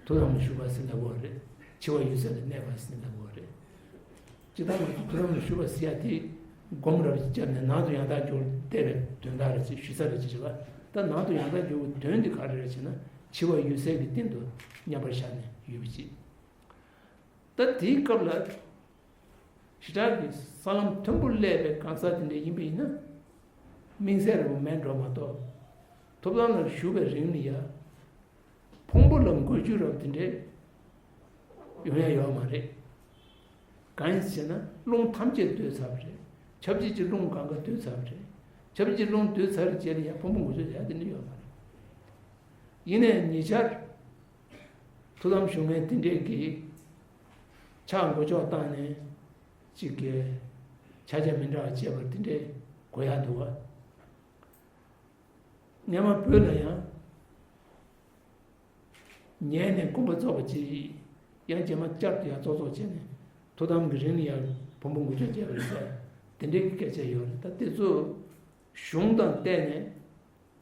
ཐུགས་དམ་ལ་བཞུགས་པ་ཟེར་ལ་བོར་རེད། འཆི་བ་ཡོད་ཚད་ལ་གནས་པ་ཟེར་ལ་བོར་རེད། ཇི་ལྟར་ང་ཚོ་ཐུགས་དམ་ལ་བཞུགས་པ་ཟེར་ཡ་དེ་སྒོམ་རབ་ཅིག་བརྒྱབ་ནས་ནང་དུ་ཡང་དག་འཇུག་བསྡད་པའི་དོན་དག་རེད་ཅེས་ཞུ་ས་རེད་ཅེས་བྱས་པ། ད་ནང་དུ་ཡང་དག་འཇུག་པའི་དོན་དེ་ག་རེ་རེད་ཅེ་ན། འཆི་བ་ཡོད་ཚད་ཀྱི་སྟེང་དུ་མཉམ་པར་བཞག་ནས་ཡོད་པ་ཅིག་ད་དེའི་སྐབས་ལ་ཞེ་དྲག་གི་ས་ལམ་མཐོན་པོར་སླེབས་པའི་གང་ཟག་དེ་འདྲ་ཡིན་པ་ཡིན་ན། དམིགས་བསལ་རེ་བ་མེད་འགྲོ་མ་གཏོགས། ཐུགས་དམ་ལ་བཞུགས་པའི་རིང་ལ་ཡ། ཕུང་པོ་ལ་འགུལ་སྐྱོད་རབ་དེ་འདྲས་ཡོང་ཡ་ཡོད་མ་རེད། གང་ཡིན་ཟེར་ན་རླུང་ཐམས་ཅད་སྡོད་ཚར་བ་རེད། ཆབས་ཅིག་གི་རླུང་གང་ག་སྡོད་ཚར་བ་རེད། ཆབས་ཅིག་གི་རླུང་སྡོད་ཚར་བའི་རྗེས་ལ་ཡང་ཕུང་པོ་འགུལ་སྐྱོད་ཡ་དེ་འདྲ་ཡོད་མ་རེད། ཡིན་ནའི་ཉེ་ཆར་ཐུགས་དམ་བཞུགས་མཁན་དེ་འདྲས་ཀྱིས་ཕྱག་མགོ་ལྕོག་བཏང་ནས་ཅིག་གི་ཕྱག་རྒྱ་མི་འདྲ་བ་བྱས་པ་དེ་འདྲས་གོ་ཡ་འདུག་བ། སྔན་མ་བོད་ལ་ཡང་ཉལ་ནས་སྐོམ་པ་ཚོགས་པ་ཅིག་ཡང་རྗེས་མ་བསྐྱར་དུ་ཡང་ཙོག་ཙོག་བྱས་ནས་ཐུགས་དམ་གྱི་རིང་ལ་ཡང་ཕུང་པོ་འགུལ་སྐྱོད་བྱས་པ་རེད་ཟེར། དེ་འདྲའི་གི་སྐད་ཆ་ཡོད་རེད། ད་དེ་ཚོ་གཞུང་དང་བལྟས་ནས་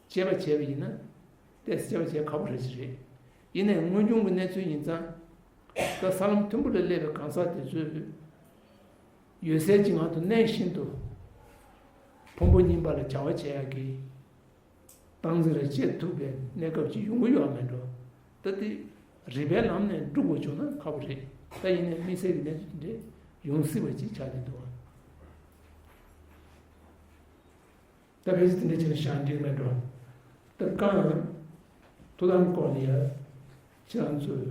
དཔྱད་པ་བྱས་པ་ཡིན་ན་ཏོག་ཙམ་དཔྱད་པ་བྱེད་ཁག་པོ་རེད་ཅི་རེད། ཡིན་ནའི་དངོས་བྱུང་གི་གནས་ཚུལ་ཡིན་ཙང་། ད་ས་ལམ་མཐོན་པོ་ལ་སླེབས་པའི་གང་ཟག་དེ་ཚོས་ཡོད་ཚད་ཀྱི་ངང་དུ་གནས་བཞིན་དུ་ཕུང་པོ་གཉིས་པ་ལ་སྦྱང་བ་བྱེད་ཡག་གི་སྟངས་འཛིན་རེ་བྱེད་ཐུབ་པའི་གནས་སྐབས་ཅིག་ཡོང་གི་ཡོད་མེད་འགྲོ། ད་དེ་རིགས་པའི་ལམ་ནས་སྒྲུབ་དགོས་བྱུང་ན་ཁག་པོ་རེད། ད་ཡིན་ནའི་དམིགས་བསལ་གྱི་གནས་ཚུལ་དེ་འདྲས་ཡོང་སྲིད་པ་ཅིག་ཆགས་ཀྱི་འདུག་ད་ཕལ་ཆེར་དེ་འདྲ་བྱས་ན་བཞག་འགྲིག་མེད་འགྲོ། ད་རྐང་ཐུགས་དམ་སྐོར་ལ་ཡ་ཁྱེད་རང་ཚོས་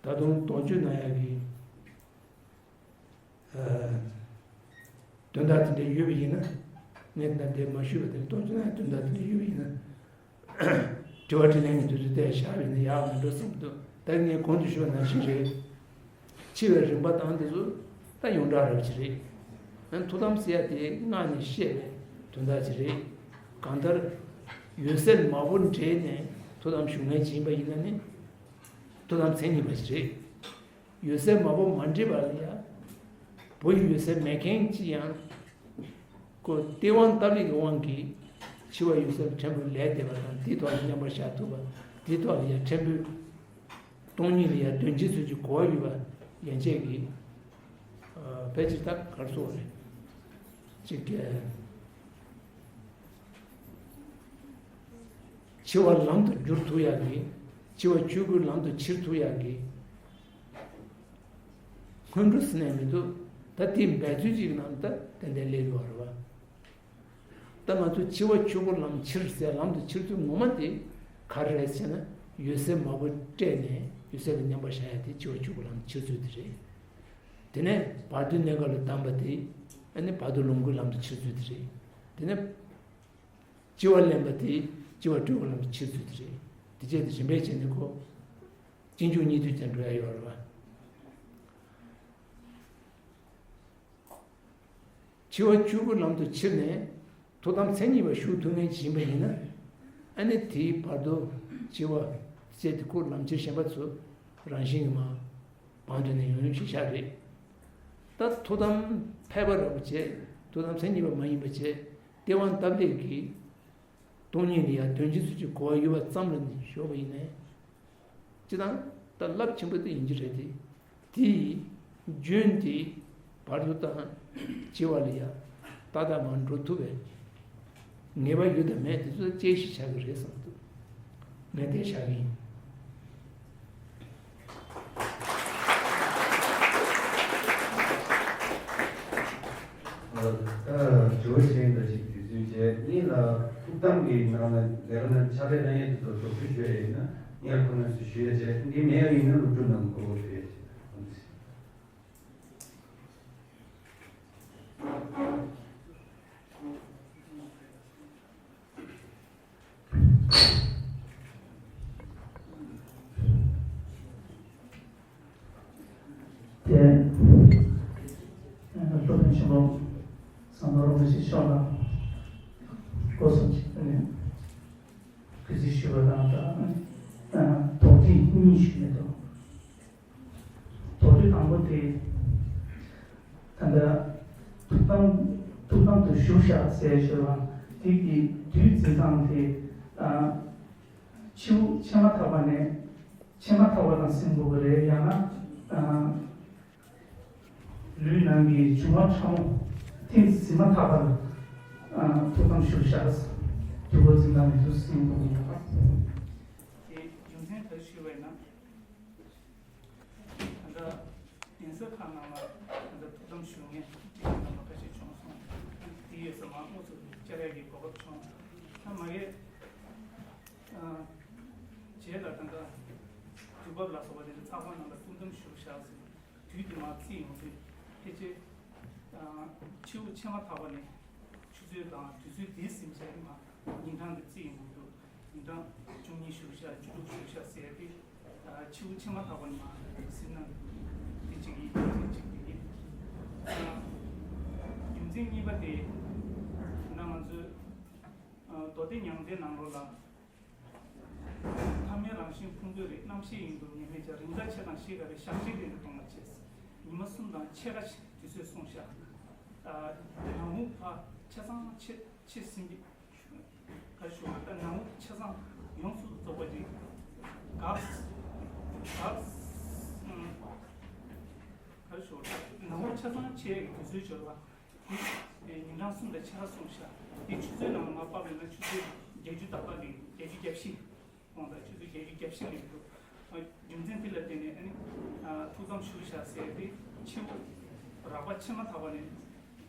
ད་དུང་དོགས་གཅོད་གནང་ཡག་གི་ཨ། དོན་དག་དེ་འདྲ་ཡོད་པ་ཡིན་ན། ངས་ད་དེ་མ་ཞུས་པ་དེ་དོགས་གཅོད་གནང་ཡག་དོན་དག་དེ་འདྲ་ཡོད་པ་ཡིན་ན། དྲི་བ་དྲིས་ལན་གྱི་དུས་ཚོད་དེ་བཞག་པ་ཡིན་ན་ཡག་མི་འགྲོ་བསམ་འདུག་ད་ངས་གོང་དུ་ཞུས་པ་ནང་བཞིན་རེད། འཆི་བའི་རིམ་པ་དང་དེ་ཚོ་ད་ཡོངས་གྲགས་རབ་ཅིག་རེད། ཨ་ནི་ཐུགས་དམ་ཟེར་ཡ་དེ་སྔགས་ནས་བཤད་པའི་དོན་དག་ཅིག་རེད། གང་ལྟར་ཡོད་ཚད་མང་པོ་འདྲེས་ནས་ཐུགས་དམ་བཞུགས་མཁན་ཅིག་ཡིན་པ་ཡིན་ན་ནི་ཐུགས་དམ་མཚན་ཉིད་པ་ཞིག་རེད། ཡོད་ཚད་མང་པོ་མ་འདྲེས་པ་ལ་ཡ། བུ་ཡོད་ཚད་མེད་མཁན་ཅིག་ཡང་། ཁོ་སྟེས་དབང་སྟབས་ལེགས་ཀྱི་དབང་གིས་འཆི་བ་ཡོད་ཚད་ཕྲན་བུ་ལས་འདས་པ་དང་དེའི་ཐོག་ལ་མཉམ་པར་བཞག་ཐུབ་པ། དེའི་ཐོག་ལ་ཡང་ཕྲན་བུ་སྟོང་ཉིད་ལ་ཡང་དོན་སྤྱི་ཚུལ་གྱི་གོ་བ་ཡོད་པ་ཡན་ཆད་ཀྱིས་ཕལ་ཆེར་ད་གར་སོང་བ་རེད། གཅིག་གིས་འཆི་བ་ལམ་དུ་བསྒྱུར་ཐུབ་ཡག་གི་ འཆི་བ་ཆོས་སྐུའི་ལམ་དུ་ཁྱེར་ཐུབ་ཡག་གི་སྔོན་འགྲོ་ཟེར་ནས་མི་འདུག་ད་དེ་འབད་རྩོལ་ཅིག་ནང་ད་ཏན་ཏན་སླེབས་ཡོད་རེད་བ། ད་ང་ཚོ་འཆི་བ་ཆོས་སྐུ་ལམ་ཁྱེར་ཟེར་ལམ་དུ་ཁྱེར་ཚུལ་ངོ་མ་དེ་ག་རེ་རེད་ཟེར་ན། འོད་གསལ་མང་པོ་སྤྲད་ནས་འོད་གསལ་ལ་མཉམ་པར་བཞག་ཡ་དེ་འཆི་བ་ཆོས་སྐུ་ལམ་ཁྱེར་ཚུལ་དེ་རེད། དེ་ནས་བར་དོའི་གནས་སྐབས་ལ་གདམས་པ་དེ་ཨ་ནི་བར་དོ་ལོངས་སྐུའི་ལམ་དུ་ཁྱེར་ཚུལ་དེ་རེད། དེ་ནས་འཆི་བ་ལེན་པ་དེ་འཆི་བ་སྤྲུལ་སྐུའི་ལམ་དུ་ཁྱེར་ཚུལ་དེ་རེད། དེ་བྱས་ཏེ་རིམ་པས་བྱས་ནས་ཁོ་གཅིག་མཇུག་གཉིས་མཐུད་ཅན་འགྲོ་ཡ་ཡོད་རེད་བ། འཆི་བ་ཆོས་སྐུའི་ལམ་དུ་ཁྱེར་ནས་ཐུགས་དམ་མཚན་ཉིད་པ་ཞུགས་ཐུབ་མཁན་ཞིག་ཡིན་པ་ཡིན་ན། ཨ་ནི་དེའི་བར་དུ་འཆི་བ་བཅད་དེ་ཁོ་ལམ་ཁྱེར་གཞན་པ་ཚོ་རང་བཞིན་གྱིས་མར་བང་བསྒྲིགས་ནས་ཡོང་ཡོང་ཞིག་བཞག་རེད། ད་ཐུགས་དམ་ཕལ་པ་ར་བ་བྱས། ཐུགས་དམ་མཚན་ཉིད་པ་མ་ཡིན་པ་བྱས། སྟེས་དབང་སྟབས་བདེ་གིས་སྟོང་ཉིད་ལ་ཡང་དོན་སྤྱི་ཚུལ་གྱི་གོ་བ་ཡོད་པ་ཙམ་ལ་ནི་ཞོག་པ་ཡིན་ནའི། སྤྱིར་བཏང་ད་རླབས་ཆེན་པོ་དེ་ཡིན་གྱི་རེད་དེ། དེའི་རྒྱུན་དེ་བར་དུ་བཏང་། འཆི་བ་ལ་ཡང་ཏག་ཏག་མར་འགྲོ་ཐུབ་པའི་ངེས་པ་ཡོད་དམ་མེད་དེ་ཚོ་དཔྱད་གཞི་ཆགས་ཀྱི་རེད་བསམ་འདུག་ངས་དེ་བཞག་གི་ཡིན། ད་དྲི་བ་གཞན་དག་ཅིག་དུས་ཚོད་བྱས་གཉིས་ལ་ཐུགས་དམ་གྱི་ནང་ལ་ལས་ཀ་ནང་ཕྱག་ལས་གནང་ཡས་དེ་ཚོ་དོགས་གཅོད་ཞུ་ཡས་ཡིན་ན་ངས་ཁོ་ན་ཚོས་ཞུ་ཡས་བྱས། འདི་མེད་ཡ་ཡིན་ན་སློབ་ཕྲུག་རྣམས་གོ་བ་ཞུ་ཡས་བྱས། དེ། སློབ་དཔོན་ཆེན་པོ་ཟམ་གདོང་རིན་པོ་ཆེ་མཆོག་ལ་སྐུ་གཟུགས་ཀྱི་ཐོག་ནས་གུས་བརྩི་ཞུ་བ་དང་། ད་དོགས་འདྲི་གཉིས་ཞུ་ཡས་འདུག་དོགས་འདྲི་དང་པོ་དེ། ད་ལྟ་ཐུགས་དམ་ཐུགས་དམ་དུ་བཞུགས་བཞག་ཟེར་ཞོར་ལ་དེ་གི་དུས་འཛིན་སྟངས་དེ། ཨ། འཆི་བ་འཆི་མ་ཐག་པ་ནས་འཆི་མ་ཐག་པ་དང་ཟིན་དགོས་པ་རེད། ཡང་ན། ཨ། ལུས་ནང་གི་འབྱུང་བ་ཕྲ་མོ་ཐིམ་ཟིན་མ་ཐག་པར། ཨ། ཐུགས་དམ་བཞུགས་བཞག་དུས་འཁོར་འཛིན་སྟངས་མི་འདུག་ཟིན་དགོས་པ་ཡིན་པ། དེ་རྒྱུ་མཚན་ག་རེ་ཞུས་པ་ཡིན་ན། ད་ལྟ་གདན་ས་ཁག་ནང་ལ་ད་ལྟ་ཐུགས་དམ་བཞུགས་མཁན་ཁྲི་ཁྲི་རྣམ་པ་ཁ་ཤས་བྱུང་སོང་། དེ་ཡོད་ས་མ་དངོས་སུ་བཅར་ཡག་གི་གོ་སྐབས་བྱུང་། ད་མ་གི་ཨ། རྗེས་ལ་ད་ལྟ་དུས་བབ་ལ་སོགས་པ་དེ་ཚོ་ཚགས་པར་ནང་ལ་ཐུགས་དམ་བཞུགས་བཞག་ཟེར་དུས་དེ་མར་བརྩིས་ཡོང་དུས་ཕལ་ཆེར་ཨ། འཆི་བ་འཆི་མ་ཐག་པ་ནས་ཆུ་ཚོད་དང་དུས་ཚོད་དེ་ཟིན་བྱས་མ་ཉིན་གྲངས་དེ་བརྩིས་ཡོང་གི་འདུག་ཉིན་གྲངས་བཅུ་གཉིས་བཞུགས་ཤག་བཅུ་དྲུག་བཞུགས་ཤག་ཟེར་ཏེ། ཨ། འཆི་བ་འཆི་མ་ཐག་པ་ནས་མར་ཟིན་གནང་གི་འདུག་དེ་གཅིག་ཡིན། རྒྱུ་མཚན་གཅིག་དེ་ཡིན། ཨ། རྒྱུ་མཚན་གཉིས་པ་དེ་ད་ང་ཚོའི་ཨ། མདོ་སྡེ་མྱང་འདས་ནང་ལོགས་ལ། ཐ་མལ་རང་བཞིན་ཕུང་པོའི་རིགས། རྣམ་ཤེས་ཡིན་དུ་ངེས་མེད་ཀྱང་། རིགས་འདྲ་ཆེ་དང་ཞེས་དགའ་བའི། ཞག་གཅིག་རིང་དུ་གཏོང་བར་བྱེད། ཉི་མ་གསུམ་དང་ཕྱེད་ཀ་ཞིག་དུས་ཚོད་སོང་ཤག་ཨ། ནང་དབུགས་ཕར་ཆ་ཚང་ཕྱེ་ཕྱེ་ཟིན་གྱི། ག་རེ་ཞུ་དགོས། ད་ནང་དབུགས་ཆ་ཚང་ཡོངས་སུ་རྫོགས་པ་ཅིག་འགག་འགག་ག་རེ་ཞུ་དགོས། ནང་དབུགས་ཆ་ཚང་ཕྱེ་ཡག་གི་དུས་ཚོད་འབྱོར་བ། དེ་ཉིན་གྲངས་གསུམ་དང་ཕྱེད་ཀ་སོང་ཤག་དེ་ཆུ་ཚོད་ནང་ལ་མར་ཕབ་ཡོང་ན་ཆུ་ཚོད་བརྒྱད་ཅུ་ད་ལྟ་ལས་བརྒྱད་ཅུ་གྱ་བཞི། དགོངས་དག་ཆུ་ཚོད་བརྒྱད་ཅུ་གྱ་བཞི་ལས་འདུག་རྒྱུ་མཚན་དེ་ལ་བརྟེན་ནས་ཨ་ནི། ཨ། ཐུགས་དམ་བཞུགས་བཞག་ཟེར་ཏེ་འཆི་བ་རགས་པ་འཆི་མ་ཐག་པ་ནས་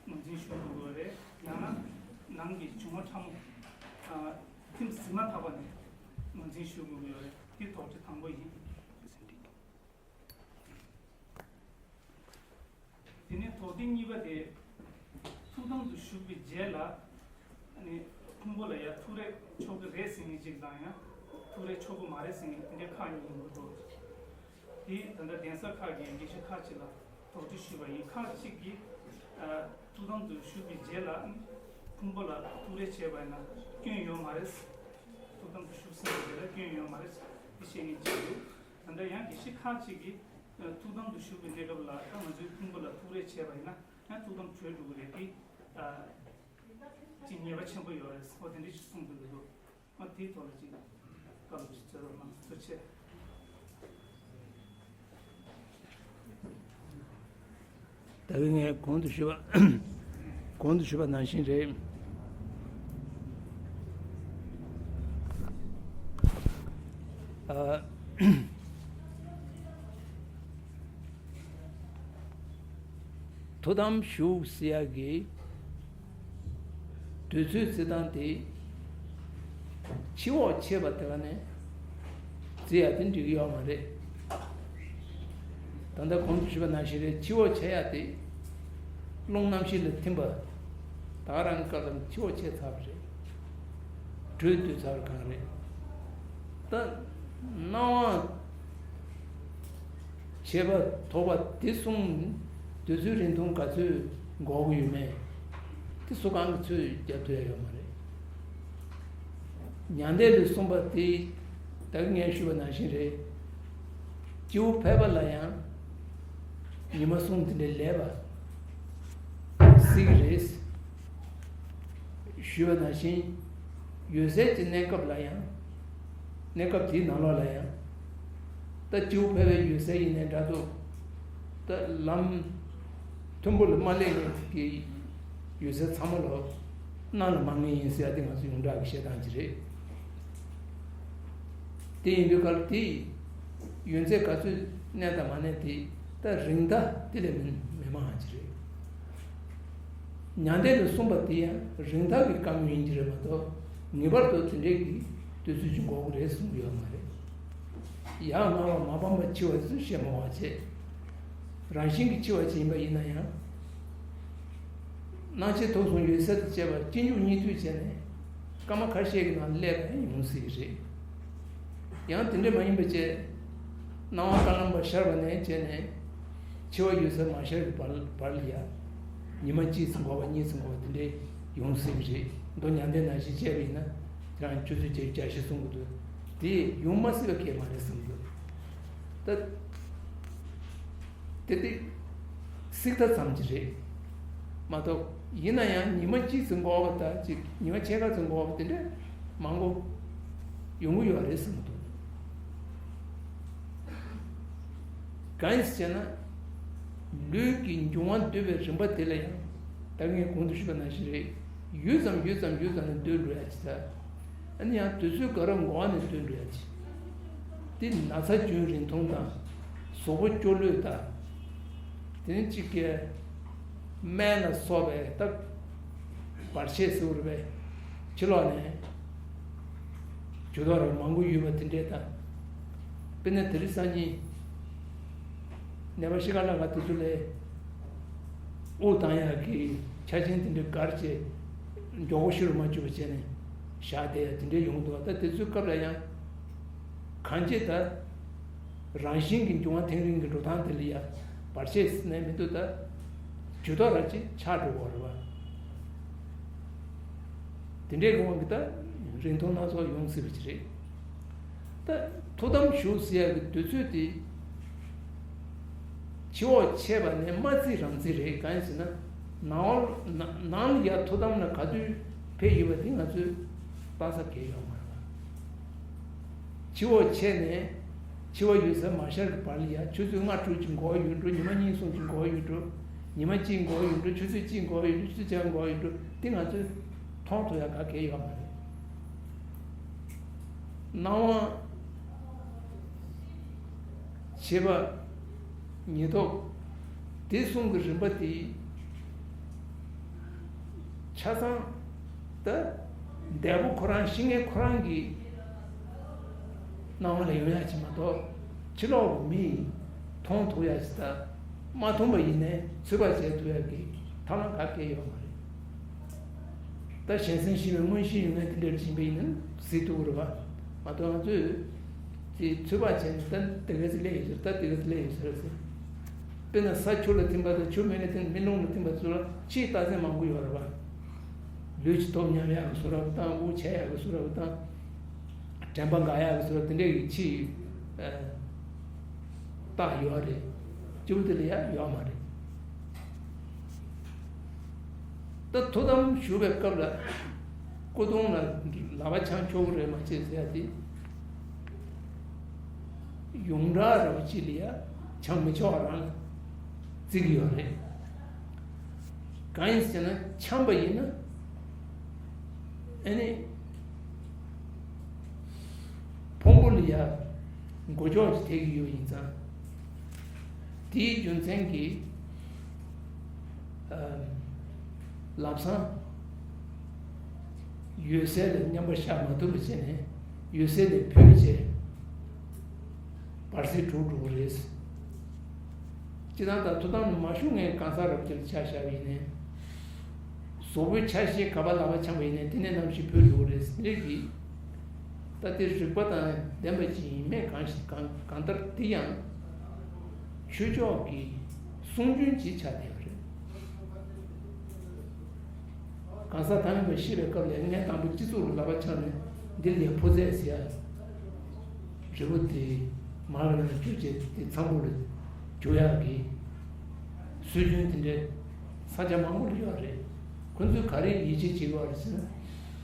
ངོས་འཛིན་ཞུ་དགོས་ཀྱི་ཡོད་རེད། ཡང་ན་ནང་གི་འབྱུང་བ་ཕྲ་མོ། ཨ། ཐིམ་ཟིན་མ་ཐག་པ་ནས་ངོས་འཛིན་ཞུ་དགོས་ཀྱི་ཡོད་རེད། འདི་དོགས་འདྲི་དང་པོ་ཡིན། དེ་ནས་དོགས་འདྲི་གཉིས་པ་དེ། ཐུགས་དམ་དུ་བཞུགས་པའི་རྗེས་ལ། ཨ་ནི་ཕུང་པོ་ལ་ཡང་ཐུགས་རེ་ཆོག་གི་རེད་ཟེར་མཁན་ཅིག་དང་། ཡང་ཐུགས་རེ་ཆོག་གི་མ་རེད་ཟེར་མཁན་དེ་འདྲའི་ཁག་གཉིས་ཡོང་གི་འདུག་དེ་ད་ལྟ་གདན་ས་ཁག་གི་དགེ་བཤེས་ཁག་ཅིག་ལ་དོགས་འདྲི་ཞུས་པ་ཡིན། ཁག་ཅིག་གིས། ཨ། ཐུགས་དམ་དུ་བཞུགས་པའི་རྗེས་ལ་ཕུང་པོ་ལ་ཐུགས་རེ་བྱས་པ་ཡིན་ན་སྐྱོན་ཡོད་མ་རེད། ཐུགས་དམ་དུ་བཞུགས་ཟིན་པའི་རྗེས་ལ་སྐྱོན་ཡོད་མ་རེད། དེ་བཤད་མཁན་ཅིག་འདུག་ད་ལྟ་ཡང་དགེ་བཤེས་ཁག་ཅིག་གིས། ཨ། ཐུགས་དམ་དུ་བཞུགས་པའི་གནས་སྐབས་ལ་ད་ང་ཚོའི་ཕུང་པོ་ལ་ཐུགས་རེ་བྱས་པ་ཡིན་ན་ཡང་ཐུགས་དམ་གྲོལ་འགྲོ་གི་རེད་དེ། ཨ། ཅིག་ཉེས་པ་ཆེན་པོ་ཡོད་རེད། ཨོ་དེ་འདྲ་ཞིག་གསུངས་འདུག་གི་འདུག་ཨ། དེའི་ཐོག་ལ་ཅིག་བཀའ་སློབ་ཅིག་བྱེད་རོགས་གནང་། ཐུགས་རྗེ་ཆེ། ད་གིན་ངས་གོང་དུ་ཞུས་པ། གོང་དུ་ཞུས་པ་ནང་བཞིན་རེད། ཨ། ཐུགས་དམ་བཞུགས་ཟེར་ཡག་གི་དུས་ཚོད་བརྩི་སྟངས་དེ་ཕྱི་འོག་ཕྱེ་བ་དེ་ག་ནས་བརྩི་ཡག་དེ་འགྲིག་གི་ཡོད་མ་རེད། ད་ལྟ་གོང་དུ་ཞུས་པ་ནང་བཞིན་རེད། ཕྱི་འོག་ཕྱེ་ཡག་དེ་རླུང་རྣམ་ཤེས་ལ་ཐིམ་པ་ད་ག་རང་གི་སྐབས་དང་ཕྱི་འོག་ཕྱེ་ཚར་བ་རེད། དྲོད་བསྡུས་ཚར་བ་གང་རེད། ད་སྣང་བ་བྱེད་པ་དོགས་པ་དེ་གསུམ་དུས་ཚོད་རིང་ཐུང་ག་ཚོད་འགོར་གྱི་ཡོད་མེད་དེ་སུ་གང་གིས་ཚོད་རྒྱབ་ཐུབ་ཡ་ཡོད་མ་རེད། མྱང་འདས་ལུགས་གསུངས་པ་དེ་ད་གིན་ངས་ཞུས་པ་ནང་བཞིན་རེད། སྐྱེ་བོ་ཕལ་པ་ལ་ཡང་ཉི་མ་གསུམ་དེ་འདྲའི་ལས་པ་སྲིད་ཀྱི་རེད། ཞུས་པ་ནང་བཞིན་ཡོད་ཚད་ཀྱི་གནས་སྐབས་ལ་ཡང་། གནས་སྐབས་དེའི་ནང་ལོགས་ལ་ཡང་། ད་སྐྱེ་བོ་ཕལ་པའི་ཡོད་ཚད་ཡིན་ནའི་འདྲ་འདུག་ད་ལམ་མཐོན་པོ་ལ་མ་སླེབས་མཁན་གྱི་ཡོད་ཚད་ཚང་མ་ལོ་གནམ་ལ་མང་ངེས་ཡིན་ཟེར་ཡ་དེ་ང་ཚོ་ཡོངས་གྲགས་ཀྱི་བཤད་སྟངས་ཅིག་རེད། དེ་ཡིན་དུས་ག་ལ་དེ་ཡོད་ཚད་ག་ཚོད་གནས་དང་མ་གནས་དེ་ད་རིང་ཐག་དེ་ལས་མི་མི་མང་ཅིག་རེད། མྱང་འདས་ལུགས་གསུངས་པ་དེ་ཡང་རིང་ཐག་གི་སྐབས་ཡིན་གྱི་རེད་མ་གཏོགས་ངེས་པར་དུ་དེ་འདྲའི་གི་དུས་ཚོད་ཅིག་འགོར་གི་རེད་གསུང་གི་ཡོད་མ་རེད། ཡང་སྔ་བ་མ་སྤངས་པ་འཆི་བ་ཚོས་བཤད་མ་བ་བྱས། རང་བཞིན་གྱིས་འཆི་བ་ཅིག་ཡིན་པ་ཡིན་ན་ཡང་། སྣང་མཆེད་ཐོབ་གསུམ་ཡོད་ཚད་དང་བཅས་པ་གཅིག་མཇུག་གཉིས་མཐུད་བྱས་ནས་སྐར་མ་ཁ་ཤས་ཀྱི་ནང་སླེབས་པ་ཡང་ཡོང་སྲིད་ཀྱི་རེད། ཡང་དེ་འདྲ་མ་ཡིན་པ་བཅས། སྣང་བ་དཀར་ལམ་པ་ཤར་བ་ནས་བྱས་ནས་འཆི་བ་ཡོད་ཚད་མ་ཤར་བའི་བར་བར་ལ་ཡ། ཉི་མ་གཅིག་ཙམ་འགོར་བ་གཉིས་ཙམ་འགོར་བ་དེ་འདྲས་ཡོང་སྲིད་ཀྱི་རེད། མདོ་མྱང་འདས་ནང་བཞིན་བྱས་པ་ཡིན་ན་དེ་རང་ཆུ་ཚོད་བརྒྱད་ཅུ་གྱ་བཞི་གསུང་གི་འདུག་དེ་ཡོང་མ་སྲིད་པ་གལ་མ་རེད་གསུང་གི་འདུག་ད། དེ་དེ་སྲིད་ད་ཙམ་གྱི་རེད་མ་གཏོགས། ཡིན་ན་ཡང་ཉི་མ་གཅིག་ཙམ་འགོར་བ་དང་གཅིག་ཉི་མ་ཕྱེད་ཀ་ཙམ་འགོར་བ་དེ་འདྲ་མང་པོ་ཡོང་གི་ཡོད་རེད་བསམ་གྱི་འདུག་གང་ཡིན་ཟེར་ན། ལུས་ཀྱི་འབྱུང་བ་འདུས་པའི་རིམ་པ་དེ་ལ་ཡང་ད་ངས་གོང་དུ་ཞུས་པ་ནང་བཞིན་རེད། ཡུད་ཙམ་ཡུད་ཙམ་ཡུད་ཙམ་ནས་འདུས་འགྲོ་ཡ་ཅིག་ད། ཨ་ནི་ཡང་དུས་ཚོད་འགའ་རེ་འགོར་བ་ནས་སྟོན་འགྲོ་ཡ་ཅིག་དེ་ན་ཚ་རྒྱུན་རིང་ཐུང་དང་། གཟུགས་པོ་སྐྱོ་ལོས་དང་། དེ་ནས་གཅིག་གི་སྨན་ལ་སོགས་པའི་ད་བར་ཆད་ཟེར་བ་རེད་པས། ཕྱི་ལོགས་ནས་ཇུས་གཏོགས་རང་མང་པོ་ཡོད་པ་དེ་འདྲས་དང་། དཔེར་ན་དེ་རིང་སང་ཉིན་ནད་པ་ཤི་ཁ་ལ་ཁ་དེ་ཚོ་ལས། དབུགས་བཏང་ཡག་གི་ཆ་ཆེན་དེ་འདྲ་གར་བྱས། མགྱོགས་པོ་ཤི་རུ་མ་བཅུག་པ་བྱས་ནས་བཞག་བསྡད་ཡ་དེ་འདྲ་ཡོང་འདུག་ད་དེ་ཚོའི་སྐབས་ལ་ཡང་། གང་ཅི་ད། རང་བཞིན་གྱི་འབྱུང་བ་ཐེངས་རིང་གི་འགྲོ་སྟངས་དེ་ལ་ཡ་བར་ཆད་ཟེར་ནས་མི་འདུག་ད། ཇུས་གཏོགས་རང་ཅིག་ཆགས་འགྲོ་གི་རེད་བ། དེ་འདྲའི་དབང་གིས་ད་རིང་ཐུང་སྣ་ཚོགས་ཡོང་སྲིད་པ་ཅིག་རེད། ད་ཐུགས་དམ་བཞུགས་ཟེར་ཡག་གི་དུས་ཚོད་དེ། ཕྱི་འོག་ཕྱེ་བ་ནས་མ་བརྩིས་རང་བརྩིས་རེད། གང་ཡིན་ཟེར་ན། ནང་ནང་ལ་ཡ་ཐུགས་དམ་ལ་ག་དུས་ཕེབས་ཡོད་པ་དེ་ང་ཚོས་ལྟ་ས་གལ་ཡོད་མ་རེད་པ། ཕྱི་འོག་ཕྱེ་ནས་འཆི་བ་ཡོད་ས་མ་ཤར་གྱི་བར་ལ་ཡ་ཆུ་ཚོད་ལྔ་དྲུག་ཅིག་འགོར་ཡོད་འགྲོ། ཉི་མ་གཉིས་གསུམ་ཅིག་འགོར་ཡོད་འགྲོ། ཉི་མ་གཅིག་འགོར་ཡོད་འགྲོ། ཆུ་ཚོད་གཅིག་འགོར་ཡོད་འགྲོ། ཆུ་ཚོད་བརྒྱད་འགོར་ཡོད་འགྲོ། དེ་ང་ཚོས་མཐོང་ཐུབ་ཡ་ག་གལ་ཡོད་མ་རེད། སྣང་བ་བྱེད་པ་ཉིད་ཐོབ། དེ་གསུམ་གྱི་རིམ་པ་དེ་ཆ་ཚང་ད་འདས་པོ་ཁོ་རང་ཤི་མཁན་ཁོ་རང་གི་སྣང་བ་ལ་ཡོང་ཡ་ཅིག་མ་གཏོགས་ཕྱི་ལོགས་ཀྱི་མིས་མཐོང་ཐུབ་ཡ་ཅིག་ད། མ་མཐོང་པ་ཡིན་ནའི་ཚོད་དཔག་བྱེད་ཐུབ་ཡ་གི་ཐབས་ལམ་ག་གེ་ཡོད་མ་རེད། ད་གཞན་སེམས་ཤེས་པའི་མངོན་ཤེས་ཡོད་མཁན་དེ་འདྲར་ཕྱིན་པ་ཡིན་ན་གཟིགས་ཐུབ་ཀྱི་རེད་པ། མ་གཏོགས་ང་ཚོས་དེ་ཚོད་དཔག་བྱས་ནས་ད་དེ་ག་ཚོད་སླེབས་ཡོད་ཟེར། ད་དེ་ག་ཚོད་སླེབས་ཡོད་ཟེར་ཟེར། དཔེར་ན་ས་ཆུ་ལ་ཐིམ་པ་དང་ཆུ་མེ་ལ་ཐིམ། མེ་རླུང་ལ་ཐིམ་པ་ཚོ་ལ་ཕྱིའི་རྟགས་མཚན་མང་པོ་ཡོད་རེད་པ། ལུས་ཀྱི་སྟོབས་ཉམས་ཡག་གི་བཟོ་འདྲ་དང་། དབུགས་ཆད་ཡག་གི་བཟོ་འདྲ་དང་། དྲན་པ་འགག་ཡག་གི་བཟོ་འདྲ་དེ་འདྲ་གི་ཕྱིའི་རྟགས་ཡོད་རེད། སྐྱེ་བོ་དེ་ལ་ཡང་ཡོད་མ་རེད། ད་ཐུགས་དམ་བཞུགས་པའི་སྐབས་ལ་སྐུ་གདུང་ལ་ལག་པ་འཆང་ཆོག་གི་རེད་མ་བྱེད་ཟེར་ཡ་དེ། ཡོངས་གྲགས་ར་བ་ཅིག་ལ་ཡ་འཆང་མི་ཆོག་རང་ལ་བརྩི་གི་ཡོད་རེད། གང་ཡིན་ཟེར་ན་འཆང་པ་ཡིན་ན་ཨ་ནི་ཕུང་པོ་ལ་ཡ་མགོ་ལྕོག་ཅིག་ཐེབས་ཀྱི་ཡོད་ཡིན་ཙང་། དེའི་རྒྱུ་མཚན་གྱིས་ ལམ་སང་འོད་གསལ་ལ་མཉམ་པར་བཞག་མ་ཐུབ་པ་བྱས་ནས་འོད་གསལ་ལས་འཕོས་བྱས་བར་སྲིད་གྲོལ་འགྲོ་གི་རེད། སྤྱིར་བཏང་ད་ཐུགས་དམ་མ་བཞུགས་སྔའི་གང་ཟག་རབ་རྒྱས་ལ་ཆ་བཞག་པ་ཡིན་ནའི། གཟུགས་པོའི་ཆ་ཤས་ག་པར་ལག་པ་འཆང་བ་ཡིན་ནའི་དེ་ནས་རྣམ་ཤེས་འཕོས་འགྲོ་གི་རེད། འདི་གི་ད་དེ་རིགས་པ་དང་ལྡན་པ་ཅིག་ཡིན་མིན་གང་ཞིག་གང་གང་ལྟར་དེ་ཡང་ཆོས་ཕྱོགས་ཀྱི་གསུང་རྒྱུན་ཅིག་ཆགས་བསྡད་པ་རེད། གང་ཟག་ཐ་མལ་པ་ཤི་བའི་སྐབས་ལ་ངས་དང་པོ་སྤྱི་གཙུག་ལ་ལག་པ་འཆང་ནས་འདི་ལ་ཕོ་རྩལ་ཟེར་ཡ། རི་བོ་དེ་མར་ལ་བསྐྱུར་བྱས་དེ་ཚང་པོ་ལ་འཇུག་ཡག་གི་སྲོལ་རྒྱུན་དེ་འདྲའི་ས་ཆ་མང་པོ་ལ་ཡོད་རེད། ཁོ་ཚོས་ག་རེ་ཡིད་ཆེས་བྱེད་དགོས་རེད་ཟེར་ན།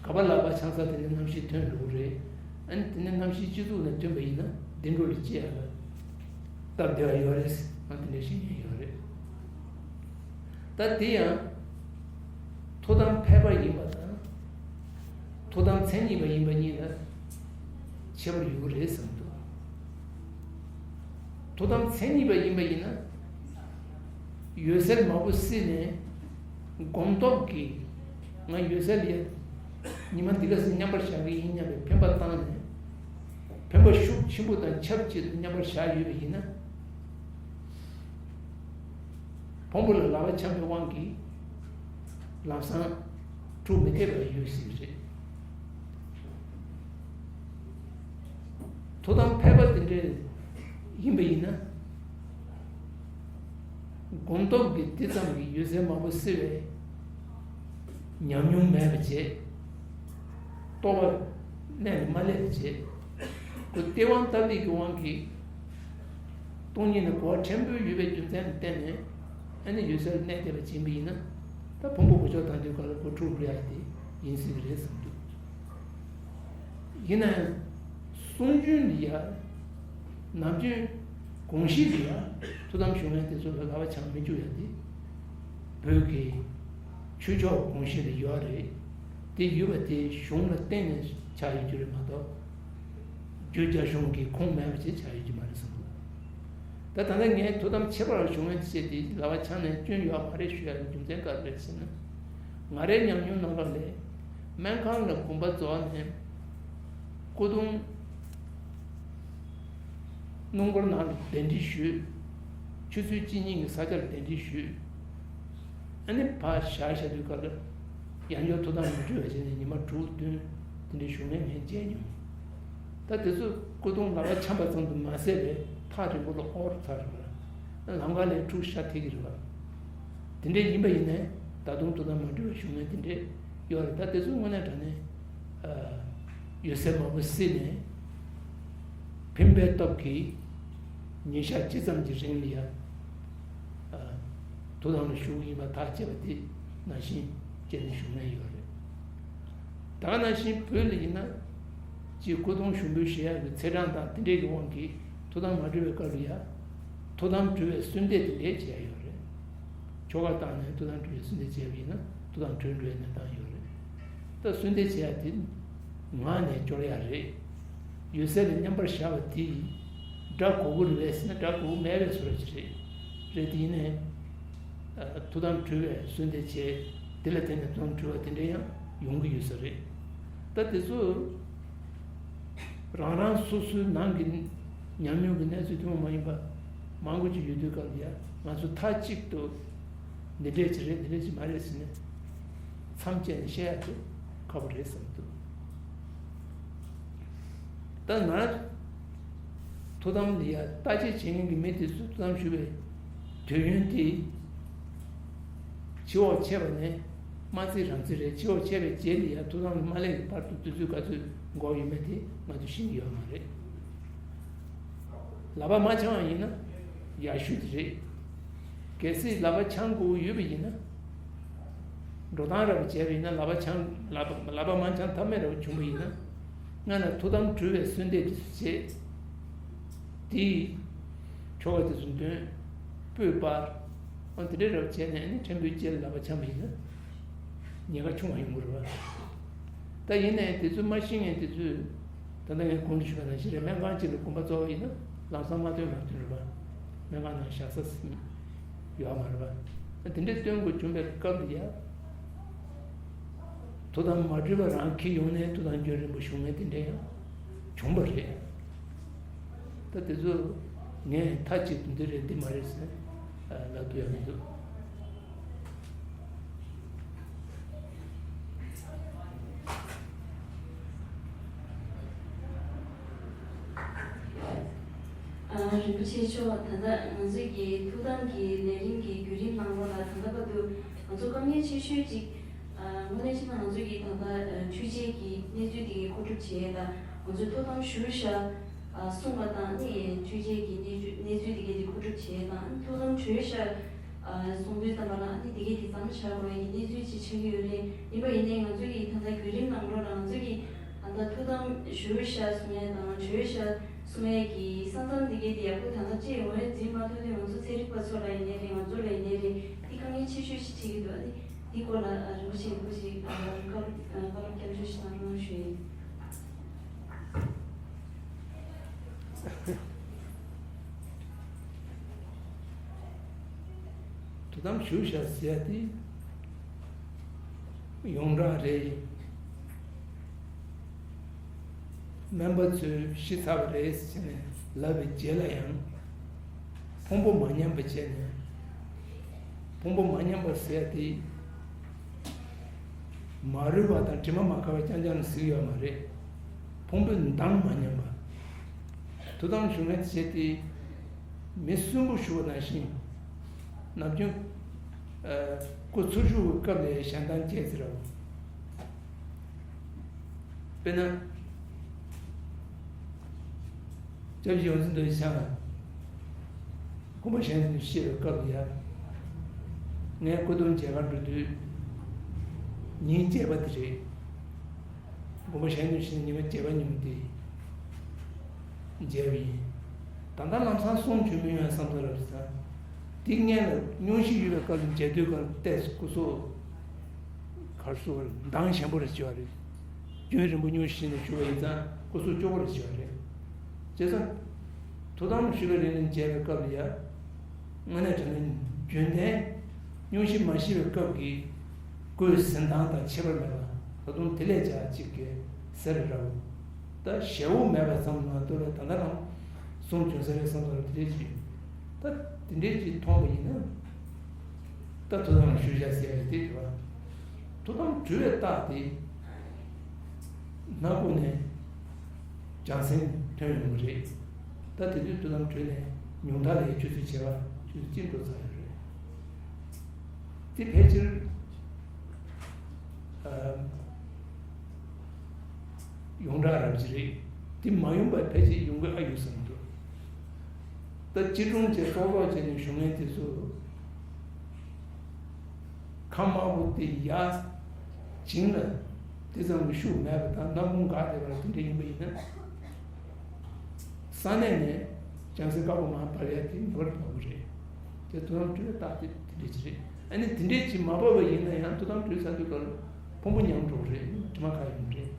ག་པར་ལག་པ་འཆང་ས་དེ་ནས་རྣམ་ཤེས་ཐོན་འགྲོ་གི་རེད། ཨ་ནི་དེ་ནས་རྣམ་ཤེས་སྤྱི་གཙུག་ནས་ཐོན་པ་ཡིན་ན་བདེ་འགྲོ་ལ་སྐྱེ་ཡག་ལ་སྟབས་བདེ་བ་ཡོད་རེད། ང་དེ་འདྲ་ཤེས་མཁན་ཡོད་རེད། ད་དེ་ཡང་ཐུགས་དམ་ཕལ་པ་ཡིན་པ་དང་ཐུགས་དམ་མཚན་ཉིད་པ་ཡིན་པ་གཉིས་ལ་ཁྱད་པར་ཡོད་རེད་བསམ་འདུག་ཐུགས་དམ་མཚན་ཉིད་པ་ཡིན་པ་ཡིན་ན། འོད་གསལ་མང་པོ་བསྲེས་ནས་སྒོམ་སྟོབས་ཀྱིས་ང་འོད་གསལ་ལ་ཉི་མ་འདི་ག་ཟེར་མཉམ་པར་བཞག་གི་ཡིན་སྙམ་པའི་འཕེན་པ་བཏང་ནས། འཕེན་པ་ཤུགས་ཆེན་པོ་དང་ཆབས་ཅིག་ཏུ་མཉམ་པར་བཞག་ཡོད་པ་ཡིན་ན། ཕུང་པོ་ལ་ལག་པ་འཆང་བའི་དབང་གིས་ལམ་སང་འཁྲུག་མི་ཐེབས་པ་ཡོད་སྲིད་པ་རེད། ཐུགས་དམ་ཕལ་པ་དེ་འདྲ་ཡིན་པ་ཡིན་ན། སྒོམ་སྟོབས་ཀྱིས་དེ་ཙམ་གྱིས་འོད་གསལ་མང་པོ་བསྲེ་བའི་ཉམས་མྱོང་མེད་པ་བྱས། རྟོགས་པ་གནད་ལ་མ་སླེབས་པ་བྱས། ཁོ་སྟེས་དབང་སྟབས་ལེགས་ཀྱི་དབང་གིས། སྟོང་ཉིད་ནི་གོ་བ་ཕྲན་བུ་ཡོད་པའི་རྒྱུ་མཚན་ལ་བརྟེན་ནས། ཨ་ནི་འོད་གསལ་ལ་གནས་བསྡད་པ་ཡིན་པ་ཡིན་ན། ད་ཕུང་པོ་འགོག་བྱ་དང་དུས་གང་ལ་གོ་འཁྲུག་རེ་ཡ་དེ་ཡིན་སྲིད་པ་རེད་བསམ་འདུག་ཡིན་ན་ཡང་། གསུང་རྒྱུན་ལ་ཡ། ནམ་རྒྱུན་གོང་བཞིན་གྱི་ཡ། ཐུགས་དམ་བཞུགས་མཁན་དེ་ཚོ་ལ་ལག་པ་འཆང་མི་བཅུག་ཡ་དེ། བོད་ཀྱི་ཆོས་ཕྱོགས་གོང་བཞིན་ལ་ཡོད་རེད། དེ་ཡོད་པ་དེ་གཞུང་ལ་བརྟེན་ནས་ཆགས་ཡོད་རྒྱུ་རེད་མ་གཏོགས། རྒྱུ་རྒྱ་གཞུང་གི་ཁུངས་མེད་པ་ཞིག་ཆགས་ཡོད་རྒྱུ་མ་རེད་བསམ་འདུག་ད་ད་ལྟ་ངས་ཐུགས་དམ་ཁྱད་པར་བཞུགས་མཁན་བཅས་དེ་ལག་པ་འཆང་ནས་སྐྱོན་ཡོད་མ་རེད་ཞུ་ཡ་གི་རྒྱུ་མཚན་ག་རེ་རེད་ཟེར་ན། ང་རའི་ཉམས་མྱོང་ནང་ལོགས་ལས། སྨན་ཁང་ལ་གོམ་པ་རྫོགས་ནས། སྐུ་གདུང་སྣུམ་འཁོར་ནང་ལ་གདན་འདྲེན་ཞུས། ཆུ་ཚོད་གཅིག་གཉིས་ཀྱི་ས་ཆར་གདན་འདྲེན་ཞུས། ཨ་ནི་ཕར་བཞག་བཞག་དུས་སྐབས་ལ་ཡང་བསྐྱར་ཐུགས་དམ་མ་གྲོལ་བ་བྱས་ནས་ཉི་མ་དྲུག་བདུན་དེ་འདྲའི་བཞུགས་མཁན་ངས་མཇལ་མྱོང་། ད་དེ་ཚོ་སྐུ་གདུང་ལག་པ་འཆང་བ་ཙམ་དུ་མ་ཟད་པའི་ཐག་རིང་པོ་ལ་ཨོར་ཚར་རེད་པ། ལམ་ཁ་ལ་འཁྲུག་ཤ་ཐེ་གི་རེད་པ། དེ་འདྲ་ཡིན་པ་ཡིན་ནའི་ད་དུང་ཐུགས་དམ་མ་གྲོལ་བར་བཞུགས་མཁན་དེ་འདྲ་ཡོད་རེད། ད་དེ་ཚོ་དངོས་གནས་དྲང་གནས་འོད་གསལ་མང་པོ་བསྲེས་ནས་འཕེན་པའི་སྟོབས་ཀྱིས་ཉིན་ཞག་ཅི་ཙམ་གྱི་རིང་ལ་ཡང་ཐུགས་དམ་ལ་བཞུགས་ཡིན་པ་ཐག་བཅད་པ་དེ་ནང་བཞིན་བྱས་ནས་བཞུགས་མཁན་ཡོད་རེད། ད་ག་ནང་བཞིན་བོད་ལ་ཡིན་ན། སྤྱིར་སྐུ་གདུང་ཞུགས་འབུལ་ཞུ་ཡག་གི་ཚེས་གྲངས་དང་དེ་འདྲའི་གི་དབང་གིས་ཐུགས་དམ་མ་གྲོལ་བའི་སྐབས་ལ་ཡ། ཐུགས་དམ་གྲོལ་བའི་གསོལ་འདེབས་དེ་འདྲའི་བྱེད་ཡག་ཡོད་རེད། ཆོ་ག་བཏང་ནས་ཐུགས་དམ་གྲོལ་བའི་གསོལ་འདེབས་བྱས་པ་ཡིན་ན་ཐུགས་དམ་གྲོལ་འགྲོ་བའི་གནས་སྟངས་ཡོད་རེད། ད་གསོལ་འདེབས་བྱེད་ཡག་དེ་ངག་ནས་སྐྱོར་ཡག་རེད། འོད་གསལ་ལ་མཉམ་པར་བཞག་པ་དེ་སྒྲ་གོ་གི་རེད་པས་ཟེར་ན་སྒྲ་གོ་གི་མེད་པའི་བཟོ་འདྲ་ཅིག་རེད། རེད་དེ་ཡིན་ནའི། ཐུགས་དམ་གྲོལ་བའི་གསོལ་འདེབས་བྱས། དེ་ལ་བརྟེན་ནས་ཐུགས་དམ་གྲོལ་བ་དེ་འདྲ་ཡང་ཡོང་གི་ཡོད་ས་རེད། ད་དེ་ཚོ་རང་རང་སོ་སོའི་ནང་གི་ཉམས་མྱོང་གི་གནས་ཚུལ་ཐུན་མོང་མ་ཡིན་པ་མང་པོ་ཅིག་ཡོད་དུས་སྐབས་ལ་ཡ་ང་ཚོ་མཐའ་གཅིག་ཏུ་འདི་འདྲས་ཅིག་རེད་འདི་འདྲས་ཅིག་མ་རེད་ཟེར་ནས་མཚམས་བཅད་ནས་བཤད་ཡ་དེ་ཁག་པོ་རེད་བསམ་འདུག་ད་ང་ཐུགས་དམ་ལ་ཡ་ལྟ་དཔྱད་བྱེད་མཁན་གྱི་མི་དེ་ཚོས་ཐུགས་དམ་ཞུ་བའི་དུས་ཡུན་དེ་ཕྱི་དབང་ཆད་པ་ནས་མ་ཚིག་རང་ཚིག་རེད། ཕྱི་དབང་ཆད་པའི་རྗེས་ལ་ཡ་ཐུགས་དམ་ལ་མ་སླེབས་ཀྱི་བར་དུ་དུས་ཚོད་ག་ཚོད་འགོར་ཡོད་མེད་དེ་ང་ཚོས་ཤེས་ཀྱི་ཡོད་མ་རེད། ལག་པ་མ་འཆང་བ་ཡིན་ན་ཡག་ཤོས་དེ་རེད། གལ་སྲིད་ལག་པ་འཆང་དགོས་ཡོད་པ་ཡིན་ན། འགྲོ་སྟངས་ར་བ་བྱས་པ་ཡིན་ན་ལག་པ་འཆང་ལག་པ་ལག་པ་མ་འཆང་ཐབས་མེད་ར་བ་བྱུང་བ་ཡིན་ན། སྔ་ན་ཐུགས་དམ་གྲོལ་བའི་གསོལ་འདེབས་དེ་ཚོ་བྱས། དེའི་ཆོ་ག་དེ་ཚོ་འདོན། སྤོས་སྤར། ཨ་དེ་འདྲའི་ར་བ་བྱས་ནས་ཨ་ནི་ཕྲན་བུའི་རྗེས་ལ་ལག་པ་འཆང་བ་ཡིན་ན། ཉེན་ཁ་ཆུང་བ་ཡོང་གི་རེད་བ། ད་ཡིན་ནའི་དེ་ཚོ་མ་ཤེས་མཁན་དེ་ཚོས། ད་ལྟ་ངས་གོང་དུ་ཞུས་པ་ནང་བཞིན་རེད། སྨན་ཁང་གཅིག་ལ་དགོངས་པ་རྫོགས་པ་ཡིན་ན་ལམ་སང་མ་ཐོན་མ་ཐོན་རེད་པ། སྨན་ཁང་ནང་བཞག་ས་ཡོད་མ་རེད་པ། དེ་འདྲའི་སྟོན་དགོས་བྱུང་བའི་སྐབས་ལ་ཡ། ཐུགས་དམ་མ་གྲོལ་བ་རང་འཁྱེར་ཡོང་ནས་ཐུགས་དམ་རྒྱུན་རིང་པོ་བཞུགས་མཁན་དེ་འདྲ་ཡང་བྱུང་བ་རེད། ད་དེ་ཚོ་ངས་མཐའ་གཅིག་ཏུ་འདི་རེད་འདི་མ་རེད་ཟེར་ལབ་ཐུབ་ཡག་མི་འདུག་ཨ། རིན་པོ་ཆེ་མཆོག་ད་ལྟ་ང་ཚོའི་གི་ཐུགས་དམ་གྱི་ལས་རིམ་གྱི་བརྒྱུད་རིམ་གནང་རོགས་ལ། ད་ལྟ་བར་དུ་ང་ཚོ་དཀའ་ངལ་ཆེ་ཤོས་ཅིག་ཨ། དངོས་གནས་བྱས་ན་ང་ཚོ་གི་ད་ལྟ་ཨ། འཕྲུལ་ཆས་ཀྱི་གནས་ཚུལ་དེ་གི་མཁོ་སྒྲུབ་བྱས་དང་། ང་ཚོས་ཐུགས་དམ་བཞུགས་ཤག་ཨ། གསུངས་པ་དང་ནི་འཕྲུལ་ཆས་ཀྱི་གནས་ཚུལ་གནས་ཚུལ་དེ་གའི་དེ་མཁོ་སྒྲུབ་བྱས་དང་། ཐུགས་དམ་གྲོལ་ཤག་ཨ། གསུང་དུས་ཙམ་པ་ལ་ནི་དེ་གའི་དེ་མཚམས་བཞག་དགོས་ཡ་གི་གནས་ཚུལ་ཅིག་ཆགས་ཀྱི་ཡོད་རེད། ཡིན་པ་ཡིན་ནའི་ང་ཚོ་གི་ད་ལྟ་བརྒྱུད་རིམ་ནང་ལོགས་ལ་ང་ཚོ་གི་ད་ལྟ་ཐུགས་དམ་བཞུགས་ཤག་གསུང་ཡ་དང་གྲོལ་ཤག་གསུང་ཡ་གི་ས་མཚམས་དེ་གའི་དེ་ཡག་པོ་ད་ལྟ་ཅིག་ངོས་འཛིན་མ་ཐུབ་དུས། ང་ཚོ་ཚན་རིག་པ་ཚོ་ལ་ཡིན་ནའི་རེད། ང་ཚོ་ལ་ཡིན་ནའི་རེད། དེ་དཀའ་ངལ་ཆེ་ཤོས་ཤིག་འཕྲད་ཀྱི་འདུག་ཨ་ནི། འདི་སྐོར་ལ་ཨ། རིན་པོ་ཆེ་སྐུ་ཞིག་ཨ། བཀའ་སློབ་བཀའ་སློབ་སྐྱབས་བཅོལ་ཞིག་གནང་རོགས་ཞུ་ཡིན། ཐུགས་དམ་བཞུགས་ཤག་ཟེར་ཡ་དེ་ཡོངས་གྲགས་རེད། སྨན་པ་ཚོས་ཤི་ཚར་བ་རེད་ཟེར་ནས་ལབ་པའི་རྗེས་ལ་ཡང་ཕུང་པོ་མ་ཉམས་པ་བྱས་ནས། ཕུང་པོ་མ་ཉམས་པ་ཟེར་ཡ་དེ་མ་རུལ་བ་དང་དྲི་མ་མ་ཁ་བ་རྐྱང་རྐྱང་ལ་ཟེར་གྱི་ཡོད་མ་རེད། ཕུང་པོའི་མདངས་མ་ཉམས་པ། ཐུགས་དམ་བཞུགས་མཁན་བྱས་ཏེ་མི་གསོན་པོ་བཞུགས་པ་ནང་བཞིན། ནམ་རྒྱུན་ཨ། སྐུ་འཚོ་བཞུགས་ཀྱི་སྐབས་ལ་ཞལ་མདངས་སྐྱེས་ཟེར་རོ། དཔེར་ན། སྐྱབས་རྗེ་ཡོངས་འཛིན་རྡོ་རྗེ་འཆང་དགོངས་པ་གཞན་དུ་བཞེས་པའི་སྐབས་ལ་ཡ། ངས་སྐུ་གདུང་མཇལ་ཁར་འགྲོ་དུས་ཉིན་བརྒྱད་པ་དེ་རེད། དགོངས་པ་གཞན་དུ་བཞེས་ནས་ཉི་མ་བརྒྱད་པ་ཉིན་མོ་དེ་མཇལ་བ་ཡིན། ད་ལྟ་ལམ་སང་གསུང་བྱོན་མི་ཡོང་བསམ་ཚོད་རབ་ཟེར། དེ་སྔོན་ལ་སྙུང་གཞི་ཡོད་པའི་སྐབས་ལ་མཇལ་དུས་གང་ལྟས་སྐུ་གཟུགས་གར་སོང་བར་མདངས་ཞན་པོ་རེ་བྱེད་པ་རེད། རྒྱུན་རིང་པོ་སྙུང་གཞི་ནས་བཞུགས་པ་ཡིན་ཙང་སྐུ་གཟུགས་སྐྱོ་པོ་རེ་བྱེད་པ་རེད། བྱས་ཙང་། ཐུགས་དམ་བཞུགས་པའི་རིང་ལ་མཇལ་བའི་སྐབས་ལ་ཡ། དངོས་གནས་དྲང་གནས་རྒྱུན་ལྡན་སྙུང་གཞི་མ་ཞི་བའི་སྐབས་ཀྱི་སྐུའི་གཟི་མདངས་དང་ཁྱད་པར་མེད་པ། ད་དུང་དེ་ལས་ཀྱང་གཅིག་གི་ཟེར་རབ། ད་ཞེ་བོ་མེད་པ་ཙམ་མ་གཏོགས་ལ་ད་ལྟ་རང་གསུང་བྱོན་ས་རེད་བསམ་ཚོར་དེ་འདྲས་ཅིག་ད་དེ་འདྲས་ཅིག་མཐོང་བ་ཡིན་ན། ད་ཐུགས་དམ་བཞུགས་བྱ་ཟེར་བའི་དེ་རེད་བ། ཐུགས་དམ་གྲོལ་བའི་རྟགས་དེ། སྣ་ཁུག་ནས་བྱང་སེམས་ཐོན་ཡོང་གི་རེད། ད་དེ་དུས་ཐུགས་དམ་གྲོལ་ནས་ཉུང་མཐའ་ལ་ཆུ་ཚོད་བྱེ་བ་ཆུ་ཚོད་གཅིག་འགྲོ་ཚར་ཡོད་རེད། དེ་ཕལ་ཆེར་ཨ་ཡོངས་གྲགས་རབ་ཅིག་རེད། དེ་མ་ཡོང་པ་ཕལ་ཆེར་ཡོང་གི་ཨ་ཡོད་བསམ་འདུག་ད་སྤྱི་སྒྲུང་བཅས་ཙོག་ཙོག་བྱས་ནས་བཞུགས་མཁན་དེ་ཚོ། ཁ་དམར་པོ་དེ་ཡ། བྱིངས་ལ་དེ་ཙམ་གྱི་ཤུགས་མེད་པ་དང་སྣ་ཁུང་འགག་བསྡད་པ་དེ་འདྲ་ཡིན་པ་ཡིན་ན། ས་གནས་ནས་བྱང་སེམས་དཀར་པོ་མར་འབབ་ཡ་དེ་ངེས་པར་དུ་བབ་པ་རེད། དེ་ཐུགས་དམ་གྲོལ་བའི་རྟགས་དེ་དེ་འདྲ་ཅིག་རེད། ཨ་ནི་དེ་འདྲ་ཅིག་མ་བབས་པ་ཡིན་ན་ཡང་ཐུགས་དམ་གྲོལ་ཚར་དུས་ཀར་ཕུང་པོ་ཉམས་འགྲོ་གི་རེད། དྲི་མ་ཁ་ཡོང་གི་རེད།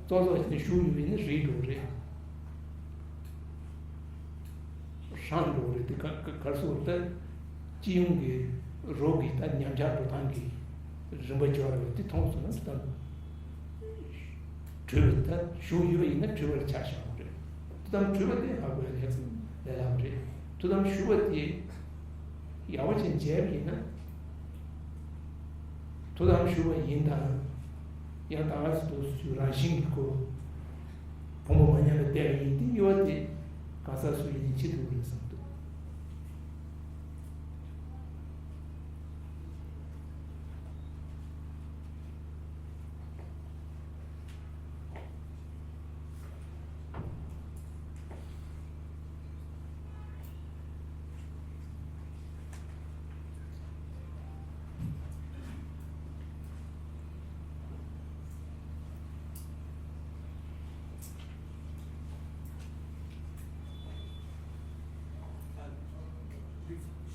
ཙོག་ཙོག་བྱས་ནས་ཤུགས་ཡོད་པ་ཡིན་ན་རིལ་འགྲོ་གི་རེད། ཧྲང་འགྲོ་གི་རེད། དེ་ག་ག་གར་སོང་ད། སྤྱི་ཡོངས་ཀྱི་རོགས་ཀྱི་ད་ཉམས་ཆག་འགྲོ་སྟངས་ཀྱི་རིམ་པ་སྦྱོར་བ་དེ་མཐོང་སོང་ན་ད། གྲོལ་བ་ད་ཞུགས་ཡོད་པ་ཡིན་ན་གྲོལ་བར་ཆ་བཞག་པ་རེད། ཐུགས་དམ་གྲོལ་བ་དེ་ཧ་གོ་ཡ་ལས་ལས་སླ་པོ་རེད། ཐུགས་དམ་ཞུགས་པ་དེ་ཡག་པོ་ཅན་མཇལ་བ་ཡིན་ན། ཐུགས་དམ་ཞུགས་པ་ཡིན་དང་། ཡང་ད་ག་ཚོད་དུ་རང་བཞིན་གྱི་སྐུ། ཕུང་པོ་མ་ཉམས་པར་བསྡད་པ་ཡིན་དེ་གཡོ་བ་དེ་གང་ཟག་སུ་ཡིན་ཕྱི་ཐུག་རེད་བསམ་འདུག Uh,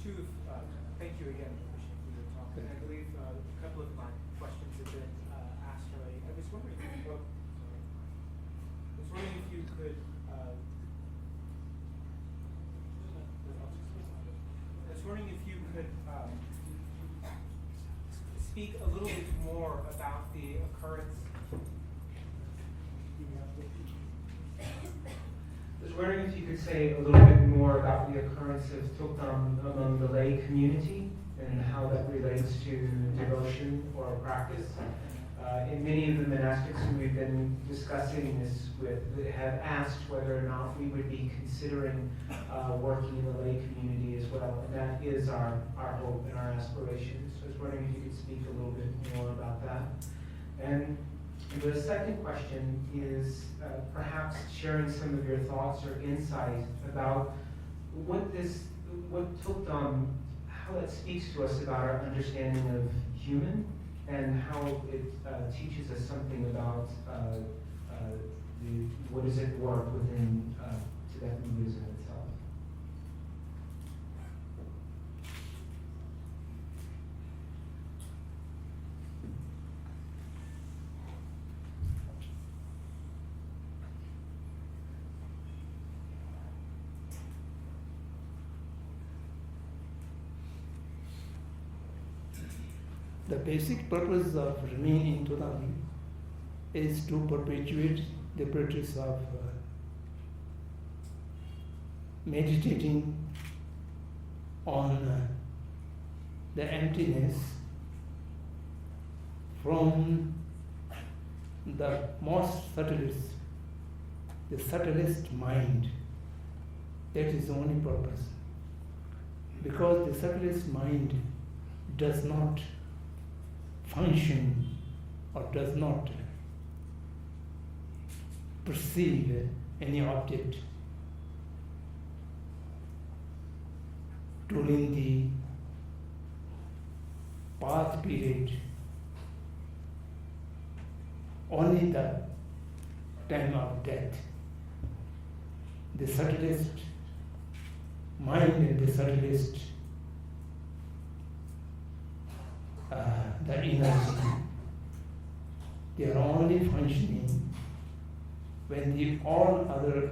Shuv, uh, thank you again for your talk. And I believe uh, a couple of my questions have been uh, asked already. I was wondering, oh, sorry. I was wondering if you could uh, I was wondering if you could um, Speak a little bit more about the occurrence. I was wondering if you could say a little bit more about the occurrence of Tokdam among the lay community and how that relates to devotion or practice. Uh, in many of the monastics, we've been discussing this with, have asked whether or not we would be considering uh, working in the lay community as well. And that is our, our hope and our aspiration. So I was wondering if you could speak a little bit more about that. And the second question is uh, perhaps sharing some of your thoughts or insights about what this, what Tokdam, how that speaks to us about our understanding of human and how it uh, teaches us something about uh, uh, the, what is at work within uh, Tibetan Buddhism itself. The basic purpose of remaining in Tokdam is to perpetuate the practice of uh, meditating on uh, the emptiness from the most subtlest, the subtlest mind. That is the only purpose. Because the subtlest mind does not function or does not perceive any object during the path period, only the time of death. The subtlest mind and the subtlest uh, the energy, they are only functioning when the all other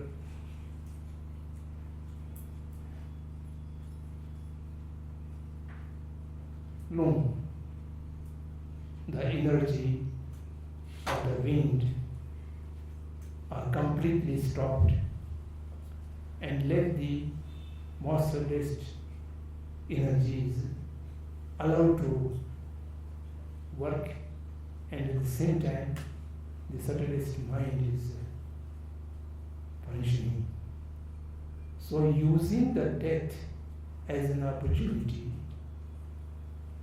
lung, the energy of the wind are completely stopped and let the most subtlest energies allowed to work, and at the same time the subtlest mind is functioning. So using the death as an opportunity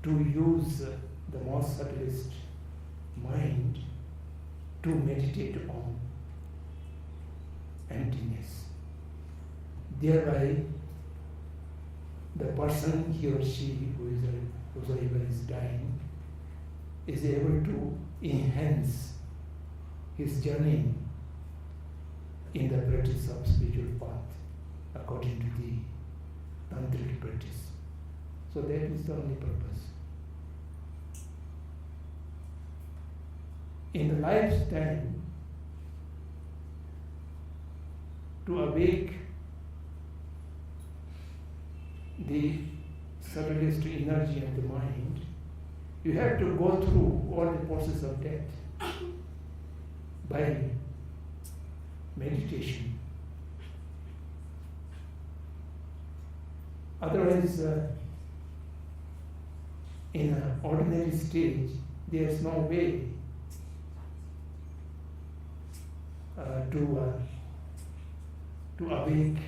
to use the most subtlest mind to meditate on emptiness. Thereby, the person, he or she who is, whosoever is dying, is able to enhance his journey in the practice of spiritual path according to the tantric practice. So that is the only purpose. In the lifetime, to awake the subtlest energy of the mind, you have to go through all the process of death by meditation. Otherwise, uh, in an ordinary stage, there is no way uh, to, uh, to awake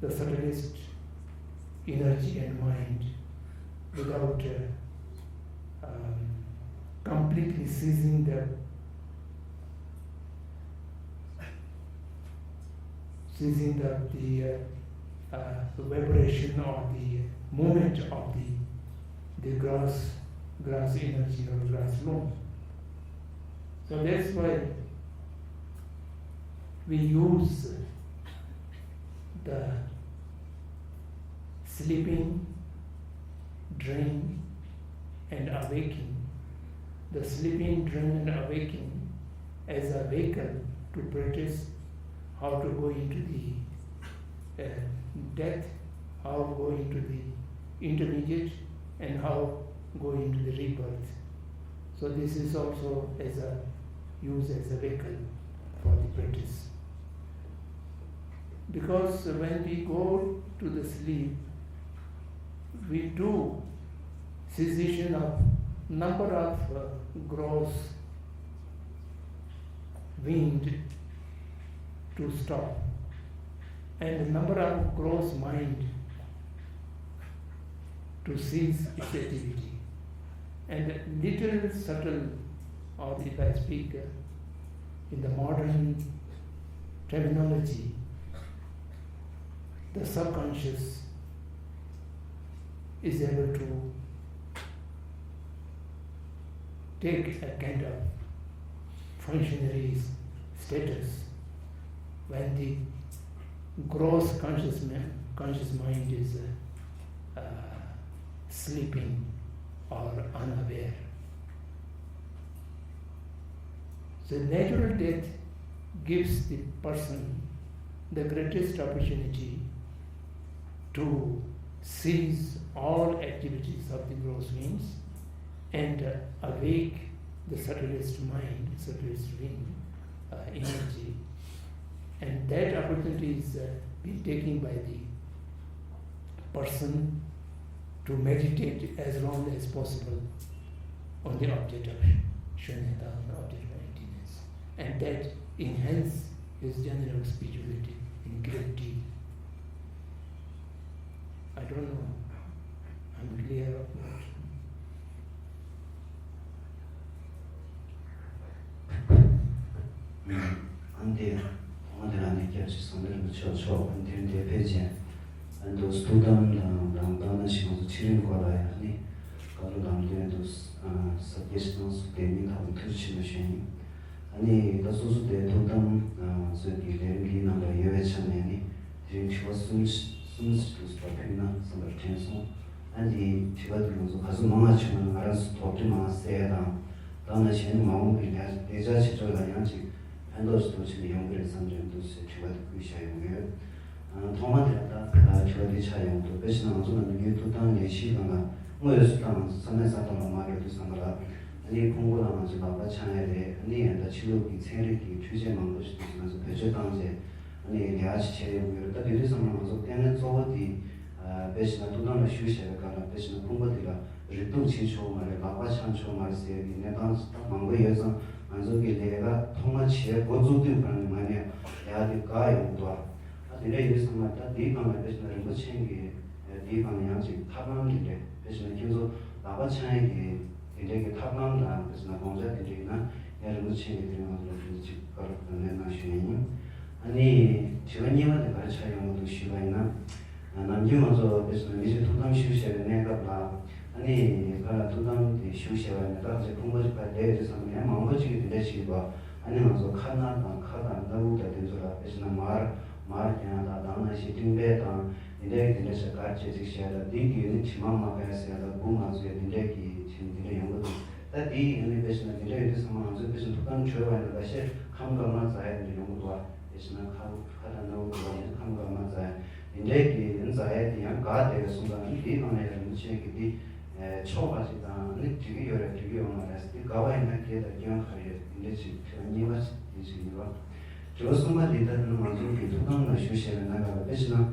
the subtlest energy and mind without uh, um, completely seizing the seizing the, the uh, uh, vibration or the movement of the the grass grass energy or grass lung. So that's why we use the sleeping, dream, and awaking. The sleeping, dream, and awaking as a vehicle to practice how to go into the uh, death, how go into the intermediate, and how go into the rebirth. So this is also as a use as a vehicle for the practice. Because when we go to the sleep, we do cessation of number of uh, gross wind to stop, and number of gross mind to cease its activity. And little subtle, or if I speak uh, in the modern terminology, the subconscious is able to take a kind of functionary status when the gross conscious, ma- conscious mind is uh, uh, sleeping or unaware. So natural death gives the person the greatest opportunity to cease all activities of the gross winds and uh, awake the subtlest mind, subtlest wind uh, energy. And that opportunity is uh, being taken by the person to meditate as long as possible on the object of shunyata, on the object of emptiness. And that enhance his general spirituality in great deal. I don't know. I'm clear of that. ཨ་འདི་ཐོག་མ་དེ་ལ་ནི་སྐྱབས་རྗེ་ཟམ་གདོང་རིན་པོ་ཆེ་མཆོག་ཨ་འདིར་འདས་ཕེབས་ཅིང་། ཨ་འདུག་ཐུགས་དམ་དང་དང་དང་ན་ཞིང་སུ་ཕྱི་རིམ་སྐོར་ལ་ཡང་ནི་བཀའ་སློབ་དང་ལྡན་དུ་ཟབ་རྒྱས་གནང་སུ་དེ་ཉིད་ཐག་ཐུགས་ཆེན་པོ་ཞུ་ཡིན། ཨ་ནི་ད་སོ་སོ་དེ་ཐུགས་དམ་ཚོད་ཀྱི་ལས་རིམ་འདིའི་ནང་ལ་ཡོད་པའི་ཆ་ནས་ནི་དེ་རིང་དྲི་བ་གསུམ་གསུམ་ཞིག་ཏུ་ཕུལ་ན་བསམ་པར་དྲན་སོང་། ཨ་ནི་དྲི་བ་དེ་ང་ཚོ་ག་ཚོད་མང་བ་བྱུང་ན་ང་རང་ཚོ་དོགས་འདྲི་མང་བ་སེལ་ཡ་དང་། ད་ནང་བཞིན་མ་འོངས་པའི་ལས་ལས་བྱ་བྱེད་ཕྱོགས་ལ་ཡང་ཅིག་ཕན་ཐོགས་ཤིག་ཏུ་ཕྱིན་ནས་ཡོང་གི་རེད་བསམ་བྱུང་འདུག་ཟེར་དྲི་བ་དེ་བསྐུལ་བཞག་ཡོང་གི་ཡོད། ཨ་ཐོག་མ་དེ་ལ་ད་དྲི་བ་དེ་ཆགས་ཡོང་འདུག་དཔེ་བྱས་ན་ང་ཚོ་ནམ་རྒྱུན་ཐུགས་དམ་ལས་གཞིའི་སྒང་ལ་དངོས་སུ་ད་ང་ཚོ་ས་གནས་གསར་པ་ལ་མར་འགྲོ་དུས་ཙམ་པ་ལ་ཨ་ནི་ཕུང་པོ་ལ་ང་ཚོ་ལག་པ་འཆང་ཡ་རེད། ཨ་ནི་ཡང་ད་ཕྱི་ལུགས་ཀྱི་ཚན་རིག་གི་འཕྲུལ་ཆས་མང་པོ་ཞིག་དུས་ང་ཚོ་བེད་སྤྱོད་བཏང་རྗེས་ཨ་ནི་ལས་ཀ་ཞིག་བྱས་ཡོང་གི་ཡོད་རེད། ད་དེ་དུས་ཙམ་ལ་ང་ཚོ་ལྟས་ངན་གཙོ་བོ་དེ་དཔེ་བྱས་ན་ཐུགས་དམ་ལ་བཞུགས་བཞག་པའི་སྐབས་ལ་དཔེ་བྱས་ན་ཕུང་པོ་དེ་ལ་རེག་དུག་བྱེད་ཆོག་མ་རེད། ལག་པ་འཆང་ཆོག་མ་རེད་ཟེར་གྱི་གནས་སྟངས་ད་མང་པོ་ཡོད་ཙང་ང་ཚོ་གི་ལས་ཀ་ཐོག་མ་བྱས་འགོ་བཙུགས་དུས་ཁོ་རང་ནས་ང་ནས་ལས་ཀ་དེ་འགག་ཡོང་གི་འདུག་ཨ་དེ་འདྲ་ཡོད་ཙང་མ་ད་དེའི་སྒང་ལ་དཔེ་བྱས་ན་རིན་པོ་ཆེ་གི་དེའི་སྒང་ལ་ཡང་ཅིག་ཐབས་ལམ་དེ་འདྲ་དཔེ་བྱས་ན་ཁྱེད་ཚོ་ལག་པ་འཆང་ཡས་ཀྱི་དེ་འདྲའི་གི་ཐབས་ལམ་དང་དཔེ་བྱས་ན་དགོངས་འཆར་དེ་འདྲ་ཡིན་ན་ངས་རིན་པོ་ཆེ་གི་དེ་རིང་ང་ཚོ་ལ་དེ་འདྲ་ཅིག་བཀའ་སློབ་དང་གནས་སྟངས་ཞུ་ཡ་ཡིན། ཨ་ནི་དྲི་བ་གཉིས་པ་དེ་ག་རེ་ཆགས་ཡོང་གི་འདུག་ཞུས་པ་ཡིན་ན། ནམ་རྒྱུན་ང་ཚོ་དཔེ་བྱས་ན་མི་ཞིག་ཐུགས་དམ་བཞུགས་བཞག་པའི་གནས་སྐབས་ལ་ཨ་ནི་ཕར་ལ་ཐུགས་དམ་དེ་བཞུགས་བཞག་པ་ནས་ད་ཅིག་ཕུང་པོ་ཅིག་ཕར་བསྡད་ཡོད་དུས་ཙམ་ནས་མང་པོ་ཅིག་གིས་དེ་འདྲ་བྱེད་ཀྱི་འདུག་ཨ་ནི་ང་ཚོ་ཁ་སྣ་དང་ཁ་དང་སྣ་བུག་དང་དེ་ཚོ་ལ་དཔེ་བྱས་ན་མར་མར་རྒྱག་ཡ་དང་དེ་ནང་བཞིན་རྟིང་པས་དང་དེ་འདྲའི་དེ་འདྲ་བྱས་གར་བྱས་ཅིག་བྱས་ད་དེའི་རྒྱུད་ནི་དྲི་མ་མ་བཀག་ཟེར་ཡ་དང་འབུ་མ་འཛུལ་ཡ་དེ་འདྲའི་གི་བྱས་ནས་དེ་འདྲ་ཡོང་གི་འདུག་ད་དེའི་ཡིན་ནི་དཔེ་བྱས་ན་དེ་འདྲ་ཡོད་དུས་ཙམ་ང་ཚོས་དཔེ་བྱས་ན་ཐུགས་དམ་གྲོལ་བ་ཡིན་ན་འགའ་ཤས་ཁམས་དཀར་དམར་འཛག་ཡ་དེ་འདྲ་ཡོང་གི་འདུག་དཔེ་བྱས་ན་ཁ་ཁ་དང་སྣ་བུག་དེ་ལ་ནི་ཁམས་དཀར་དམར་འཛག་ཡ་དེ་འདྲའི་གི་འཛག་ཡ་དེ་ཡང་འགག་བསྡད་པའི་གསུང་དང་ནི་དེའི་ནང་ནས་རིན་པོ་ཆེ་གི་དེ་ཆོག་པ་ཞིག་དང་ནི་འགྲིག་གི་ཡོད་རེད་འགྲིག་གི་ཡོད་མ་རེད་དེ་འགག་པ་ཡིན་ན་དེ་ལ་སྐྱོན་ག་རེ་ཡོད་དེ་འདྲ་ཅིག་དྲི་བ་གཉིས་པ་དེ་ཅིག་ཡིན་པ། དྲི་བ་གསུམ་པ་འདི་ལྟར་ན་ང་ཚོ་གི་ཐུགས་དམ་ལ་བཞུགས་བཞག་པའི་གནས་སྐབས་ལ་དཔེ་བྱས་ན།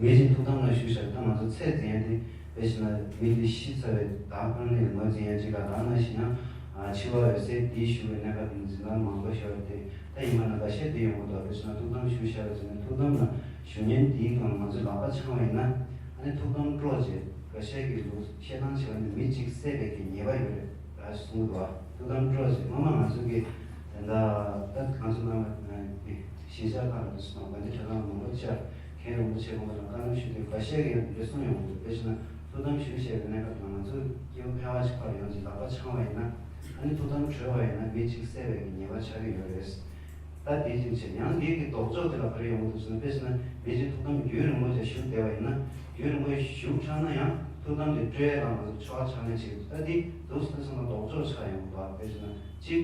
མི་གཅིག་ཐུགས་དམ་ལ་བཞུགས་བཞག་ད་ང་ཚོ་ཚེ་འཛིན་ཡ་དེ་དཔེ་བྱས་ན་མི་དེ་ཤི་ཚར་བའི་བདག་ཁོ་ན་ནས་ངོས་འཛིན་ཡ་གཅིག་ལ་ད་ནང་བཞིན་ཡང་འཆི་བ་འོད་གསལ་འདི་ཞུ་བའི་གནས་སྐབས་དེ་འཛིན་སྟངས་མང་པོ་ཞིག་ཡོད་རེད་དེ་ད་ཡིན་པ་ན་འགའ་ཤས་དེ་ཡོང་གི་འདུག་དཔེ་བྱས་ན་ཐུགས་དམ་བཞུགས་བཞག་པ་ཟེར་ནས་ཐུགས་དམ་ལ་བཞུགས་མཁན་དེའི་སྒང་ང་ཚོས་ལག་པ་འཆང་བ་ཡིན་ན་ཨ་ནི་ཐུགས་དམ་སྤྲོ་བྱས་འགའ་ཤས་ཀྱི་ལུགས་བཤད་སྟངས་བྱས་པ་ནི་མི་གཅིག་བསད་པའི་གི་ཉེས་པ་ཡོད་རེད། ད་གསུངས་འདུག་ཐུགས་དམ་སྤྲོ་ཞེས་སྔོན་མ་ང་ཚོ་གི་ད་ལྟ་ད་ང་ཚོ་ནང་གཞིས་ཆགས་ཁག་ལ་དུ་སོང་དགོན་སྡེ་གྲྭ་ཚང་མང་པོ་ཆགས་མཁན་རིན་པོ་ཆེ་དགོངས་པ་དང་བཀའ་སློབ་ཞུས་དུས་འགའ་ཤས་ཀྱིས་ཡང་དེ་འདྲ་གསུངས་ཡོང་གི་འདུག་དཔེ་བྱས་ན་ཐུགས་དམ་བཞུགས་ཞེས་པའི་གནས་སྐབས་དང་ང་ཚོ་སྐྱེ་བོ་ཕལ་བ་ཞིག་ཕར་ཡོང་ཅིག་ལག་པ་འཆང་བ་ཡིན་ན་ཨ་ནི་ཐུགས་དམ་གྲོལ་བ་ཡིན་ན་མི་གཅིག་བསད་པའི་གི་ཉེས་པ་ཆགས་ཀྱི་ཡོད་རེད། ད་དེ་ཅིག་བྱས་ཡང་འདི་གི་ལྡོག་ཕྱོགས་དེ་ལ་ག་རེ་ཡོང་གི་འདུག་ཟེར་ན་དཔེ་བྱས་ན་མི་གཅིག་ཐུགས་དམ་རྒྱུན་རིང་པོ་ཅིག་བཞུགས་བསྡད་པ་ཡིན་ན་རྒྱུན་རིང་པོ་བཞུགས་དྲགས་ན་ཡང་ཐུགས་དམ་དེ་སྤྲོད་ཡ་ལ་ང་ཚོ་ཆོ་ག་ཕྱག་ལེན་བྱེད་ད་འདི་འདུག་ཟེར་ན་ལྡོག་ཕྱོགས་ཆགས་ཡོང་གི་འདུག་དཔེ་བྱས་ན་གཅིག་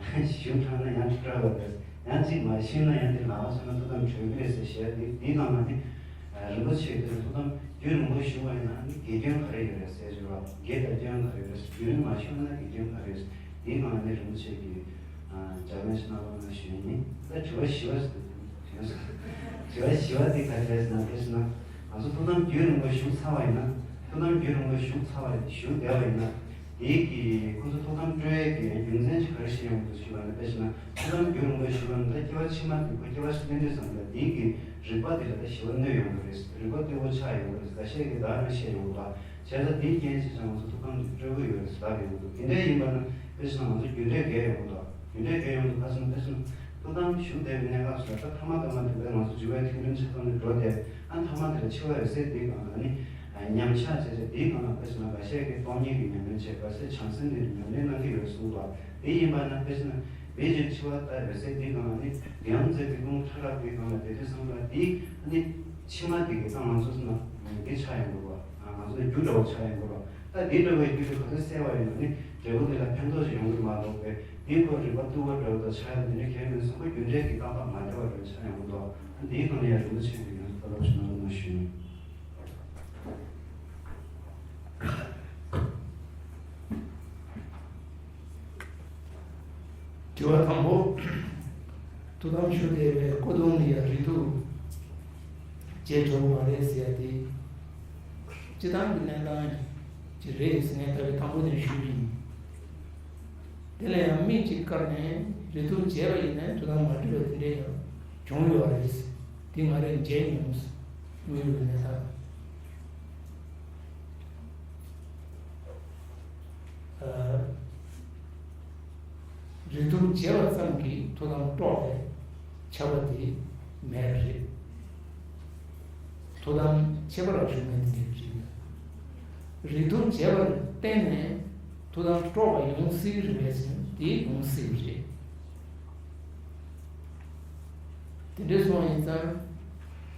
བཞུགས་དྲགས་ན་ཡང་སྤྲོད་པ་རེད་ཡང་གཅིག་མ་བཞུགས་ན་ཡང་དེ་ལག་པ་འཆང་ན་ཐུགས་དམ་གྲོལ་གི་རེད་ཟེར་བཤད་འདི་འདི་ནང་ན་ནི། རིན་པོ་ཆེ་གིས་ཐུགས་དམ་རྒྱུན་རིང་པོ་བཞུགས་པ་ཡིན་ན་ནི་དགེ་སྐྱོན་ག་རེ་ཡོད་རེད་ཟེར་ཞུ་བ། དགེ་དང་སྐྱོན་ག་རེ་ཡོད་རེད། རྒྱུན་རིང་མ་བཞུགས་ན་དགེ་སྐྱོན་ག་རེ་ཡོད། དེའི་སྒང་ལ་ནི་རིན་པོ་ཆེ་གིས་ལྗགས་ལན་ཞིག་གནང་རོགས་གནང་ཞུ་ཡིན། ད་དྲི་བ་བཞི་པ་ཞིག་འདུག་དྲི་བ་བཞི་པ་དེ་ག་རེ་རེད་ཟེར་ན། དཔེར་ན་ང་ཚོ་ཐུགས་དམ་རྒྱུན་རིང་པོ་བཞུགས་ཚར་བ་ཡིན་ན། ཐུགས་དམ་རྒྱུན་རིང་པོ་བཞུགས་ཚར་བ་བཞུགས་བསྡད་པ་ཡིན་ན། དེའི་གི་ཁོ་ཚོ་ཐུགས་དམ་སྤྲོ་བའི་གི་རྒྱུ་མཚན་ཅིག་ག་རེ་ཞིག་ཡོང་གི་འདུག་ཞུས་པ་ན། དཔེར་ན་ཐུགས་དམ་རྒྱུན་རིང་པོ་བཞུགས་པ་ན་ད་སྐྱེ་བ་ཕྱི་མ་དེ་ཁོ་སྐྱེ་བ་ཞིག་ལེན་དུས་ཙམ་ལ་དེའི་གི་རིག་པ་དེ་ལ་ད་ཞི་བ་གནོད་ཡོང་གི་རེད། རིག་པ་རྟུལ་པོ་ཆགས་ཡོང་གི་རེད། འགའ་ཤས་ཀྱིས་བདག་ནི་ཤེས་ཡོང་གི་རེད། བྱས་ཙང་དེའི་རྐྱེན་བྱས་ཙང་ང་ཚོ་ཐུགས་དམ་དེ་སྤྲོ་གི་ཡོད་རེད་ཟེར་ལབ་ཡོང་གི་འདུག་དེ་འདྲ་ཡིན་པ་ན་དཔེར་ན་ང་ཚོ་རྒྱུ་འབྲས་འགལ་ཡོང་གི་འདུག་རྒྱུ་འབྲས་འགལ་ཡོང་གི་འདུག་ག་ཟེར་ན། དཔེར་ན་ཐུགས་དམ་བཞུགས་བསྡད་པའི་གནས་སྐབས་སུ་ད་ཐ་མ་ཐ་མ་དེ་ལ་ང་ཚོ་འགྱུ་བའི་ཐིམ་རིམ་ཆ་ཚང་ནས་འགྲོ་བསྡད། ཨ་ཐ་མ་དེ་ལ་འཆི་བ་འོད་གསལ་དེའི་སྒང་ལ་ནི་ཉམས་ཆག་བྱས་བྱས། དེའི་སྒང་ལ་དཔེར་ན་འགའ་ཤས་ཀྱིས་སྟོང་ཉིད་ཀྱི་ཉམས་ལེན་བྱས། འགའ་ཤས་བྱང་སེམས་ཀྱི་ཉམས་ལེན་གནང་གི་ཡོད་གསུངས་པ། དེ་ཡིན་པ་ན་དཔེར་ན་མི་གཅིག་འཆི་བ་ལྟ་འོད་གསལ་དེའི་སྒང་ལ་ནི་དེའང་མཛད་པའི་ཀུན་ཕྲ་རགས་དེའི་སྒང་ལ་བསྡད་དུས་ཙམ་ལ་དེའི་ནི་ཕྱི་མ་དེ་གི་ད་ང་ཚོ་ན་འདི་ཆགས་ཡོང་གི་རེད་པ། ང་ཚོ་ན་རྒྱུ་འདྲ་བོ་ཆགས་ཡོང་གི་རེད་པ། ད་འདི་འདྲ་བའི་རྒྱུ་དེ་ག་ཚོད་བསལ་བ་ཡིན་ན་ནི་འབྲས་བུ་དེ་ལ་ཕན་ཐོགས་ཤིག་ཡོང་གི་མ་གཏོགས་པས། འདི་ཁོ་རིག་པ་རྟུལ་བོ་འདྲ་བོ་དང་ཆགས་ཡོང་དེ་འདྲ་གལ་མེད་བསམ་པ་རྒྱུ་འབྲས་ཀྱི་རྟག་པ་མ་བདེ་བ་འདྲ་ཆགས་ཡོང་གི་འདུག་ཨ་འདིའི་སྒང་ལ་ཡང་རིན་པོ་ཆེ་གིས་ཡང་བཀའ་སློབ་ཞིག་གནང་རོགས་གནང་ཞུ་ཡིན། དྲི་བ་དང་པོ། ཐུགས་དམ་བཞུགས་བསྡད་པའི་སྐུ་གདུང་ལ་ཡང་རིགས་དྲུག་བྱས་གྲུབ་མ་རེད་ཟེར་ཡ་དེ། སྤྱིར་བཏང་གི་གནས་སྟངས་ཅིག་རེད་ཟེར་ནས་ད་རེས་དང་པོ་ནས་ཞུས་པ་ཡིན། དེ་ལ་ཡང་མིག་གཅིག་བཀར་ནས་རིགས་དྲུག་བྱས་པ་ཡིན་ན་ཐུགས་དམ་མ་གྲུབ་པ་དེ་འདྲ་ཡང་བྱུང་ཡོད་རེད། དེ་ང་རས་མཇལ་མྱོང་། དངོས་ཡོད་གནས་སྟངས། ཨ། རིགས་དྲུག་བྱས་པ་ཙམ་གྱིས་ཐུགས་དམ་དཀྲོགས་པའི་ཁྱབ་པ་དེ་མེད་པ་རེད། ཐུགས་དམ་ཁྱད་པར་བཞུགས་མེད་དེ་འདྲའི་རིགས། རིགས་དྲུག་བྱས་པར་བརྟེན་ནས་ཐུགས་དམ་དཀྲོགས་པ་ཡོང་སྲིད་རེད་པས་ཟེར་ན་དེ་ཡོང་སྲིད་པ་རེད། དེ་འདྲ་སོང་ཡིན་ཙང་།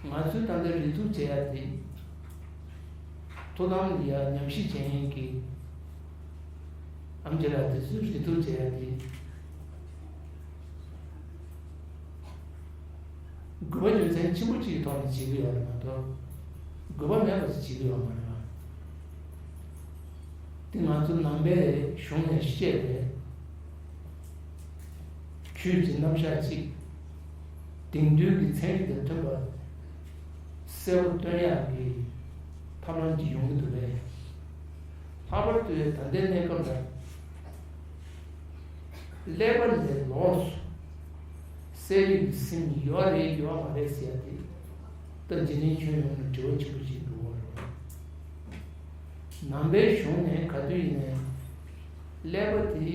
ང་ཚོས་ད་ལྟ་རིགས་དྲུག་བྱེད་ཡ་དེ། ཐུགས་དམ་ལ་ཡ་ཉམས་ཞིབ་བྱེད་མཁན་གྱི་ཨམ་ཆི་ལགས་དེ་ཚོས་རིགས་དྲུག་བྱེད་ཡ་དེ། དགོས་པ་རྒྱུ་མཚན་ཆེན་པོ་གཅིག་གི་ཐོག་ནས་བྱེད་ཀྱི་ཡོད་རེད་མ་གཏོགས། དགོས་པ་མེད་པ་ཞིག་བྱེད་ཀྱི་ཡོད་མ་རེད་པ། དེ་ང་ཚོ་ནང་པའི་གཞུང་ནས་བཤད་པའི་ཆོས་ཀྱི་རྣམ་གཞག་ཅིག་དེང་དུས་ཀྱི་ཚན་རིག་དང་མཐུན་པར་གསལ་པོ་སྟོན་ཡག་གི་ཐབས་ལམ་ཅིག་ཡོང་གི་འདུག་པས། ལྷག་པར་དུ་ད་ལྟའི་གནས་སྐབས་ལ། ཀླད་པ་ལས་ལོགས་སུ་གསལ་རིག་གི་སེམས་ཡོད་རེད་ཡོད་མ་རེད་ཟེར་ཡ་དེ། ད་འཇིག་རྟེན་ཁྱོན་ཡོངས་ནས་དྲི་བ་ཆེན་པོ་ཞིག་འདུག་པ་རེད། ནང་པའི་གཞུང་ནས་ག་དུས་ཡིན་ནའི་ཀླད་པ་དེ་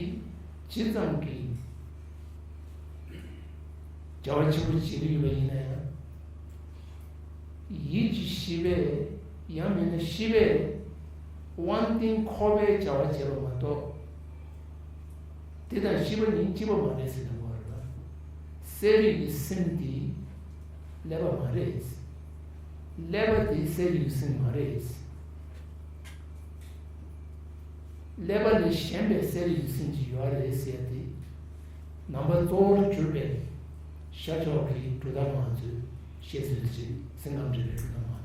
ཇི་ཙམ་གྱིས་བྱ་བ་ཆེན་པོ་བྱེད་ཀྱི་ཡོད་པ་ཡིན་ན་ཡང་། ཡིད་ཀྱི་ཤེས་པས་ཡང་མིན་ན་ཤེས་པས་དབང་རྟེན་ཁོ་པའི་བྱ་བ་བྱེད་པ་མ་གཏོགས། དེ་དང་ཤེས་པ་གཉིས་གཅིག་པ་མ་རེད་ཟེར་གྱི་ཡོད་རེད་པ། གསལ་རིག་གི་སེམས་དེ་ཀླད་པ་མ་རེད། ཀླད་པ་དེ་གསལ་རིག་གི་སེམས་མ་རེད། ཀླད་པ་ལས་གཞན་པའི་གསལ་རིག་གི་སེམས་ཅིག་ཡོད་རེད་ཟེར་ཏེ། ནང་པ་གཙོ་བོར་གྱུར་པའི་ཤར་ཕྱོགས་ཀྱི་གྲུབ་མཐའ་མང་ཚོས་བཤད་སྲོལ་ཅིག་སེམས་ཁམས་འདྲེས་པའི་གྲུབ་མཐའ་མང་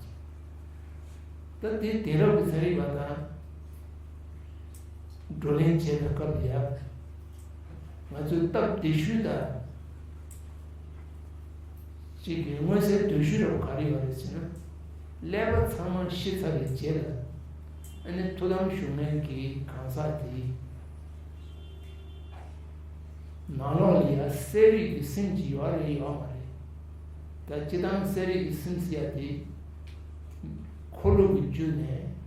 ཚོ། ད་དེ་དེང་རབས་ཀྱི་ཚན་རིག་པ་དང་བགྲོ་གླེང་བྱས་པའི་སྐབས་ལ་ཡང་། ང་ཚོས་སྟབས་བདེ་ཤོས་དང་། གཅིག་གི་མངོན་གསལ་དོད་ཤོས་རེད་པ་ག་རེ་ཡོད་རེད་ཟེར་ན། ཀླད་པ་ཚང་མ་ཤི་ཚར་བའི་རྗེས་ལ། ཨ་ནི་ཐུགས་དམ་བཞུགས་མཁན་གྱི་གང་ཟག་དེའི་ནང་ལོགས་ལ་ཡང་གསལ་རིག་གི་སེམས་ཅིག་ཡོད་རེད་ཡོད་མ་རེད། ད་སྤྱིར་བཏང་གསལ་རིག་གི་སེམས་ཟེར་ཡ་དེ། འཁོར་ལོ་གི་བརྒྱུད་ནས་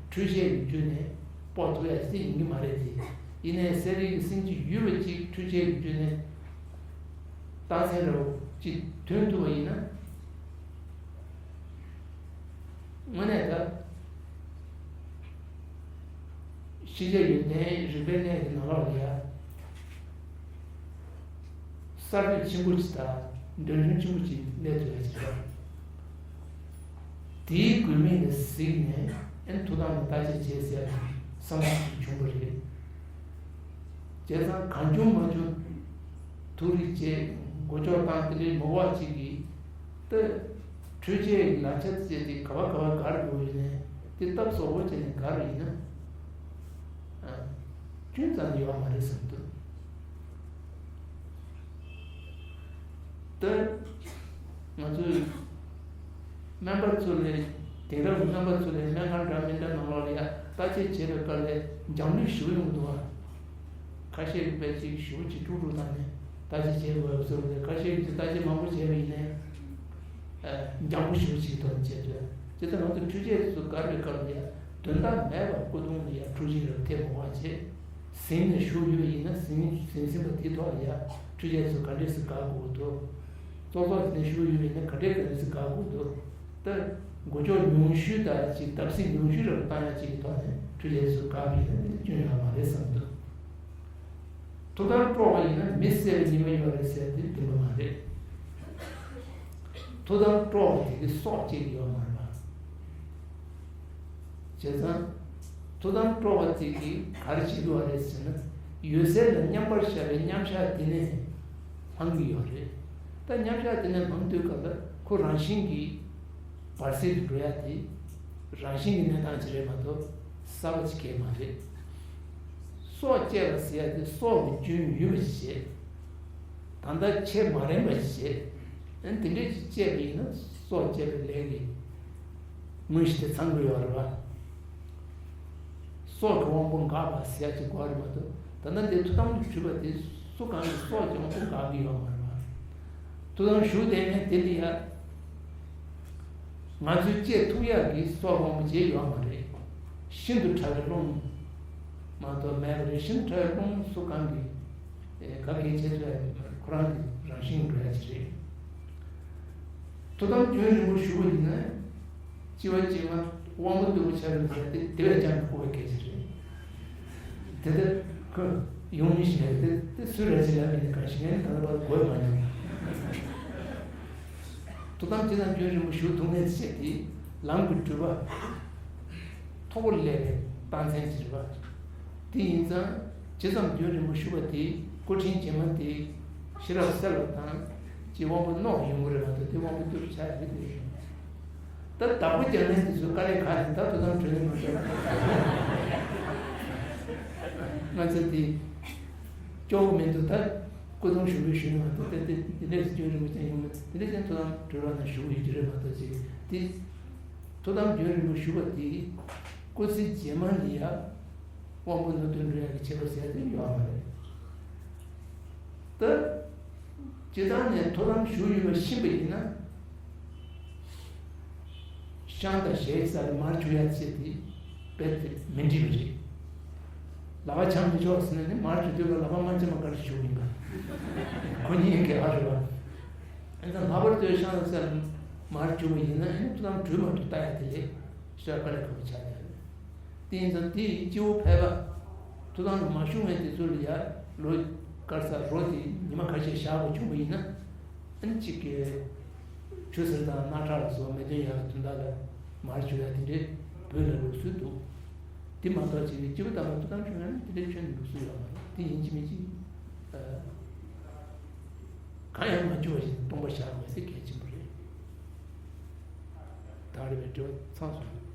འཕྲུལ་ཆས་ཀྱི་བརྒྱུད་ནས་དཔོག་ཐུབ་ཡ་ཅིག་ཡིན་གྱི་མ་རེད་དེ། ཡིན་ནའི་གསལ་རིག་གི་སེམས་ཅིག་ཡོད་པ་ཅིག་འཕྲུལ་ཆས་ཀྱི་བརྒྱུད་ནས་རྟགས་མཚན་འདྲ་བོ་ཅིག་ཐོན་ཐུབ་པ་ཡིན་ན། དངོས་གནས་ད། ཤེས་བྱ་ཡོན་ཏན་རིག་པའི་གནས་ཀྱི་ནང་ལོགས་ལ་ཡ། གསར་གཏོད་ཆེན་པོ་ཅིག་དང་འགྲེལ་བརྗོད་ཆེན་པོ་ཅིག་གནས་ཐུབ་ཡ་ཅིག་རེད། དེའི་དགོས་དམིགས་ལ་གཟིགས་ནས་ཨན་ཐུགས་དམ་ལ་བརྟག་དཔྱད་བྱེད་ཟེར་ཡ་བསམ་བློ་ཞིག་བྱུང་བ་རེད། བྱས་ཙང་གང་བྱུང་མ་བྱུང་ཐུགས་རིག་བྱས་མགོ་ལྕོག་བཏང་དེ་འདྲའི་མི་དགོས་ཅིག་གིས་ཏེ། འཕྲུལ་ཆས་ཀྱི་ལག་ཆ་བཅས་དེ་ག་བ་ག་བ་བསྒར་དགོས་ཡོད་ནས་དེ་སྟབས་བཟོ་བོ་བྱས་ནས་བསྒར་ཡིན་ན། ཨ། སྐྱོན་རྩ་ནས་ཡོད་མ་རེད་བསམ་འདུག་ད་ང་ཚོའི་སྨན་པ་ཚོ་ལས་དེང་རབས་ཀྱི་སྨན་པ་ཚོ་ལས་སྨན་ཁང་འདྲ་མི་འདྲ་ནང་ལོགས་ལ་ཡ་བརྟག་དཔྱད་བྱེད་པའི་སྐབས་ལ་འཇམ་ལུས་ཞུ་གི་ཡོང་གི་འདུག་ཨ། ཁ་ཤས་ཀྱིས་དཔེ་ཅིག་ཞུ་ཅིག་དཀྲུག་དཀྲུག་བཏང་ནས་བརྟག་དཔྱད་བྱེད་དགོས་བཟོ་རེད། ཁ་ཤས་ཀྱིས་བརྟག་དཔྱད་མང་པོ་བྱས་པ་ཡིན་ནའི་འཇམ་པོ་ཞུ་ཅིག་ཐོག་ནས་བྱེད་དགོས། དེ་ལྟར་ང་ཚོ་འཕྲུལ་ཆས་ཚོ་བསྒར་བའི་སྐབས་ལ་ཡ་དོན་དག་མེད་པར་སྐུ་གདུང་ལ་ཡ་འཕྲུལ་ཆས་རབ་ཐེབས་མ་བ་བྱས། ཟིན་ནས་བཞུགས་ཡོད་པ་ཡིན་ན་ཟིན་ཟིན་ཟིན་པ་དེའི་ཐོག་ལ་ཡ་འཕྲུལ་ཆས་ཚོ་ག་འདྲས་སེ་བསྒར་དགོས་འདུག་ཙོག་ཙོག་ཟིན་ནས་བཞུགས་ཡོད་པ་ཡིན་ན་ག་འདྲས་ག་འདྲས་སེ་བསྒར་དགོས་འདུག་ད་འགུལ་སྐྱོད་ཉུང་ཤོས་དང་ཅིག་བརྡབ་གསིག་ཉུང་ཤོས་རབ་བཏང་ཡ་ཅིག་གི་ཐོག་ནས་འཕྲུལ་ཆས་ཚོ་བསྒར་བ་ཡིན་ན་དེ་སྐྱོན་ཡོད་མ་རེད་བསམ་འདུག་ཐུགས་དམ་དཀྲོགས་པ་ཡིན་ན་མི་བསད་པའི་ཉེས་པ་ཡོད་རེད་ཟེར་དེ་བདེན་པ་མ་རེད། ཐུགས་དམ་དཀྲོགས་པ་དེ་གི་སྲོག་བཅད་ཀྱི་ཡོད་མ་རེད་པ། བྱས་ཙང་། ཐུགས་དམ་དཀྲོགས་པ་དེ་གིས་ག་རེ་བྱེད་ཀྱི་ཡོད་རེད་ཟེར་ན། འོད་གསལ་ལ་མཉམ་པར་བཞག་པའི་མཉམ་བཞག་དེ་ནས་ལྷང་གི་ཡོད་རེད། ད་མཉམ་བཞག་དེ་ནས་ལྷང་དུས་སྐབས་ལ་ཁོ་རང་བཞིན་གྱིས་བར་སྲིད་དུ་འགྲོ་ཡ་དེ། རང་བཞིན་གྱི་གནས་སྟངས་ཅིག་རེད་མ་གཏོགས་གསར་པ་ཅིག་གང་ཡང་མ་རེད། སྲོག་བཅད་པ་ཟེར་ཡ་དེ་སྲོག་གི་རྒྱུན་ཡོད་པ་ཞིག་བྱས། ད་ལྟ་ཆད་མ་རན་པ་ཞིག་བྱས། ཨ་ནི་དེ་འདྲས་ཅིག་བཅད་པ་ཡིན་ན་སྲོག་བཅད་པའི་ལས་ཀྱི་དངོས་གཞི་དེ་ཚང་གི་ཡོད་རེད་པ། སྲོག་གི་དབང་པོ་འགགས་པ་ཟེར་ཡ་ཅིག་དགོས་རེད་མ་གཏོགས། ད་ལྟ་འདི་ཐུགས་དམ་དུ་གྱུར་པ་དེ་སུ་གང་གི་སྲོག་གི་དབང་པོ་འགག་གི་ཡོད་མ་རེད་པ། ཐུགས་དམ་བཞུགས་བསྡད་མཁན་དེ་ལ་ཡ། ང་ཚོས་བཅད་ཐུབ་ཡག་གི་སྲོག་དབང་པོ་ཅིག་ཡོད་མ་རེད། ཤིན་ཏུ་ཕྲ་བའི་རླུང་མ་གཏོགས་མེད་པ་རེད། ཤིན་ཏུ་ཕྲ་བའི་རླུང་སུ་གང་གིས་ག་གེ་བྱེད་ཐུབ་ཡག་ཡོད་མ་རེད། ཁོ་རང་གི་རང་བཞིན་འགྲོ་ཡག་ཅིག་རེད། ཐུགས་དམ་རྒྱུན་རིང་པོ་བཞུགས་པ་ཡིན་ན། སྤྱི་བ་སྤྱི་མ་དབང་པོ་རྟུལ་པོ་ཆགས་རུང་ཟེར་ཏེ་དེ་བས་ཀྱང་དགོས་པ་གལ་ཆེ་རེད། དེ་ལྟར་ཁོ་ཡོང་མི་ཤེས་པས་དེ་དེ་སུ་ར་ཅི་ལ་མིན་གང་ཞིག་ངས་ད་ལྟ་བར་དགོས་མ་མྱོང་། ཐུགས་དམ་ཇི་ཙམ་རྒྱུན་རིང་པོ་བཞུགས་ཐུབ་མིན་བཤད་དེ་ལམ་གྱི་སྒྲུབ་པ་མཐོ་པོར་སླེབས་པའི་རྟགས་མཚན་ཅིག་རེད་པ། དེ་ཡིན་ཙང་ཇི་ཙམ་རྒྱུན་རིང་པོ་བཞུགས་པ་དེས་སྐུ་ཕྲེང་རྗེས་མ་དེ་ཤེས་རབ་གསལ་བ་དང་། ཅེས་དབང་པོ་རྣོ་བ་ཡོང་གི་རེད་མ་གཏོགས་དེ་དབང་པོ་རྟུལ་པོ་ཆགས་ཡོད་དེ་རེད། ད་བདག་པོ་རྒྱག་མཁན་དེ་ཚོའི་དཀའ་ལས་ཁག་ནི་ད་དུང་ནམ་གྲོལ་ནི་མ་གཏོགས། ང་ཚོ་དེ་སྐྱོ་བོ་མི་འདུག་ད་སྐུ་གདུང་ཞུ་འབུལ་ཞུ་ནི་མ་གཏོགས། ད་དེ་དེ་འདྲས་རྒྱུན་རིང་པོ་ཅན་ཡོང་མེད། དེ་འདྲས་ཅན་ཐུགས་དམ་གྲོལ་བ་ན་ཞུ་གི་ཡོད་ཀྱི་རེད་མ་གཏོགས་ཅིག་དེ། ཐུགས་དམ་རྒྱུན་རིང་པོ་བཞུགས་པ་དེ་སྐུ་ཚེ་རྗེས་མ་ལ་ཡ་དབང་པོ་རྣོ་རྟུལ་འགྲོ་ཡག་གི་ཁྱད་པར་ཟེར་དེ་ཡོད་མ་རེད། ད་སྤྱིར་བཏང་ནས་ཐུགས་དམ་བཞུགས་ཡོད་པ་ཤེས་པ་ཡིན་ན། ཤངས་དང་ཞལ་གྱི་ས་ལ་མར་བྱུག་ཡག་ཅེས་དེ་རྦད་དེ་མི་འགྲིག་པ་རེད། ལག་པ་འཆང་མི་ཆོག་ཟེར་ན་ནི་མར་བྱུག་དུས་ལ་ལག་པ་མ་འཆང་བ་ག་རེ་བྱུག་ཡིན་པ། ཁོ་གཉིས་ཀྱི་ཨ་རེད་པ། ཨེ་ད་ལྷག་པར་དུ་ཤངས་དང་ས་ལ་མར་བྱུག་པ་ཡིན་ན་ཨེ་ཐུགས་དམ་གྲོལ་མ་གྲོལ་ལྟ་ཡག་དེ་ལས་ཤ་དཀའ་ལས་ཁག་པོ་ཆགས་ཡོད་རེད། དེ་ཡིན་ཙང་དེ་ཡི་སྤྱི་བོ་ཕལ་པ། ཐུགས་དམ་ལ་མ་བཞུགས་མཁན་དེ་ཚོ་ལ་ཡ་ལོ་དཀར་ས་རོ་དེ་ཉི་མ་ཁ་ཤས་བཞག་པ་བྱུང་བ་ཡིན་ན། ཨ་ནི་གཅིག་གི་ཆུ་སེར་དང་རྣག་ཁྲག་ལ་སོགས་མེ་སྟོན་ཡག་གི་དོན་དག་ལ་མར་བྱུག་ཡག་དེ་འདྲའི་བོད་ལ་ལུགས་སྲོལ་འདུག་དེ་མ་གཏོགས་ཅིག་སྤྱི་བོ་དམ་པ་ཐུགས་དམ་བཞུགས་ན་ནི་དེ་འདྲའི་ཁྱོན་ནས་ལུགས་སྲོལ་ཡོད་མ་རེད། དེ་ཡིན་གཅིག་མིན་གཅིག་གང་ཡང་མ་བྱུང་བ་ཞིག་སྟོང་པ་བཞག་དགོས་ཟེར་གལ་ཆེན་པོ་རེད། ད་རེས་པའི་དྲི་བ་ཚང་སོང་།